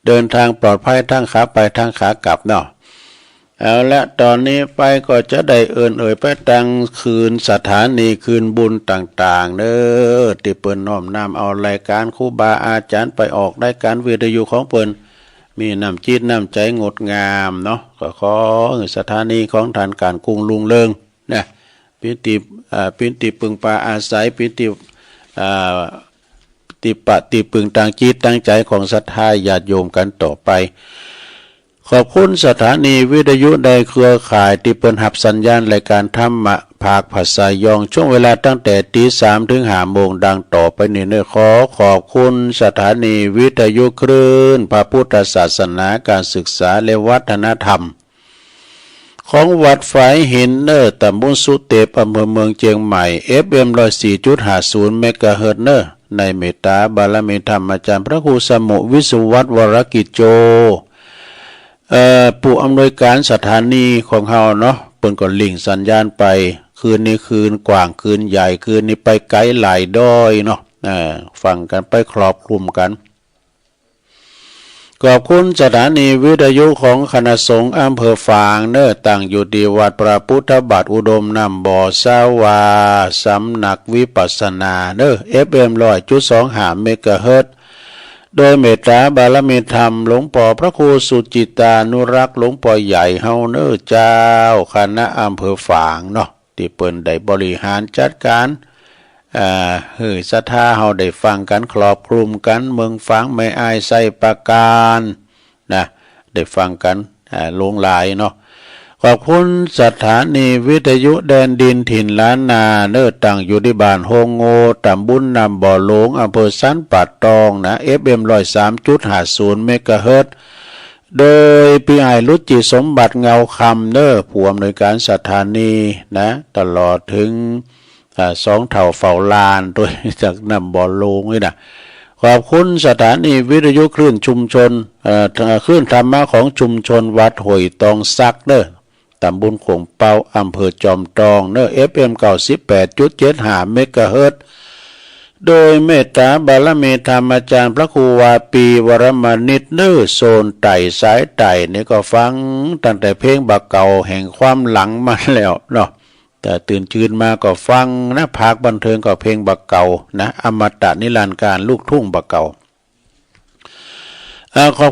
เดินทางปลอดภัยทั้งขาไปทั้งขากลับเนาะ เอาละ ต๋อนนี้ไปก็จะได้เอิ้นเอ่ยไปตังคืนสถานีคืนบุญต่างๆ เนอะ ตี้เปิ้นน้อมนำเอารายก๋านครูบาอาจ๋ารย์ไปออกรายก๋านวิทยุของเปิ้น มีน้ำจิตน้ำใจ๋งดงามเนาะ ก็ขอหื้อสถานีของต้านก้านกุ่งรุ่งเรืองนะ เป๋นตี้ อ่า เป๋นตี้ปึงปาอาศัย เป๋นตี้ อ่า ตี้ปะตี้ปึงตางจิตตางใจ๋ของศรัทธาญาติโยมกั๋นต่อไป ขอบคุณสถานีวิทยุในเครือข่ายตี้เปิ้นฮับสัญญาณรายก๋านธรรมะภาคภาษาย้อง ช่วงเวลาตั้งแต่ตีสามเถิงห้าโมงดังต่อไปนี้เนอะ ขอขอบคุณสถานีวิทยุคลื่นพระพุทธศาสนา ก๋านศึกษาและวัฒนธรรม ของวัดฝายหินเนอะ ตำบลสุเตป อำเภอเมืองเจียงใหม่ เอฟเอ็ม ร้อยสี่จุดห้าศูนย์ เมกะเฮิรตซ์เนอะ ในเมตต๋าบารมีธรรมอาจ๋ารย์พระครูสมุ วิศวัตร วรกิจโจ เอ่อ ผู้อำนวยก๋านสถานีของเฮาเนาะ เปิ้นก็หลิ้งสัญญาณไป คลื่นนี้คลื่นกว้าง คลื่นใหญ่ คลื่นนี้ไปไก๋หลายด้อยเนาะ เอ่อ ฟังกั๋นไปครอบคลุมกั๋น ขอบคุณสถานีวิทยุของคณะสงฆ์อำเภอฝางเนอะ ตั้งอยู่ตี้วัดพระพุทธบาทอุดมน้ำบ่อสาวา สำนักวิปัสสนาเนอะ เอฟเอ็ม ร้อยจุดสองห้า เมกะเฮิรตซ์ โดยเมตต๋าบารมีธรรมหลวงป้อพระครูสุจิตตานุรักษ์ หลวงป้อใหญ่เฮาเน้อเจ้า คณะอำเภอฝางเนาะ ตี้เปิ้นได้บริหารจัดก๋าน อ่า หื้อศรัทธาเฮาได้ฟังกั๋นครอบคลุมกั๋น เมืองฝาง แม่อาย ไชยปราการ นะ ได้ฟังกั๋น อ่า หลวงหลายเนาะ ขอบคุณสถานีวิทยุแดนดินถิ่นล้านนาเน้อ ตั้งอยู่ตี้บ้านโฮงโง่ ต๋ำบลน้ำบ่อหลวง อำเภอสันป่าตองนะ เอฟเอ็ม ร้อยสามจุดห้าศูนย์ เมกะเฮิรตซ์ โดยปี้อ้ายรุจิสมบัติเงาคำเน้อ ผู้อำนวยก๋านสถานีนะ ตลอดเถิง อ่า สองเฒ่าเฝ้าลานตวยจากน้ำบ่อหลวงนี่นะ ขอบคุณสถานีวิทยุคลื่นชุมชน เอ่อ คลื่นธรรมะของชุมชนวัดห้วยตองสักเน้อ ต๋ำบลโข่งเป๊า อำเภอจอมตองเน้อ เอฟเอ็ม เก้าสิบแปดจุดเจ็ดห้า เมกะเฮิรตซ์ โดยเมตต๋าบารมีธรรมอาจ๋ารย์พระครูวาปี วรมณิตเน้อ โซนใต้สายใต้นี่ก็ฟังตั้งแต่เพลงบ่าเก่าแห่งความหลังมาแล้วเนาะ แต่ตื่นจืนมาก็ฟังนะ ภาคบันเทิงก็เพลงบ่าเก่านะ อมตะนิรันดร์กาลลูกทุ่งบ่าเก่า อ่า ขอบ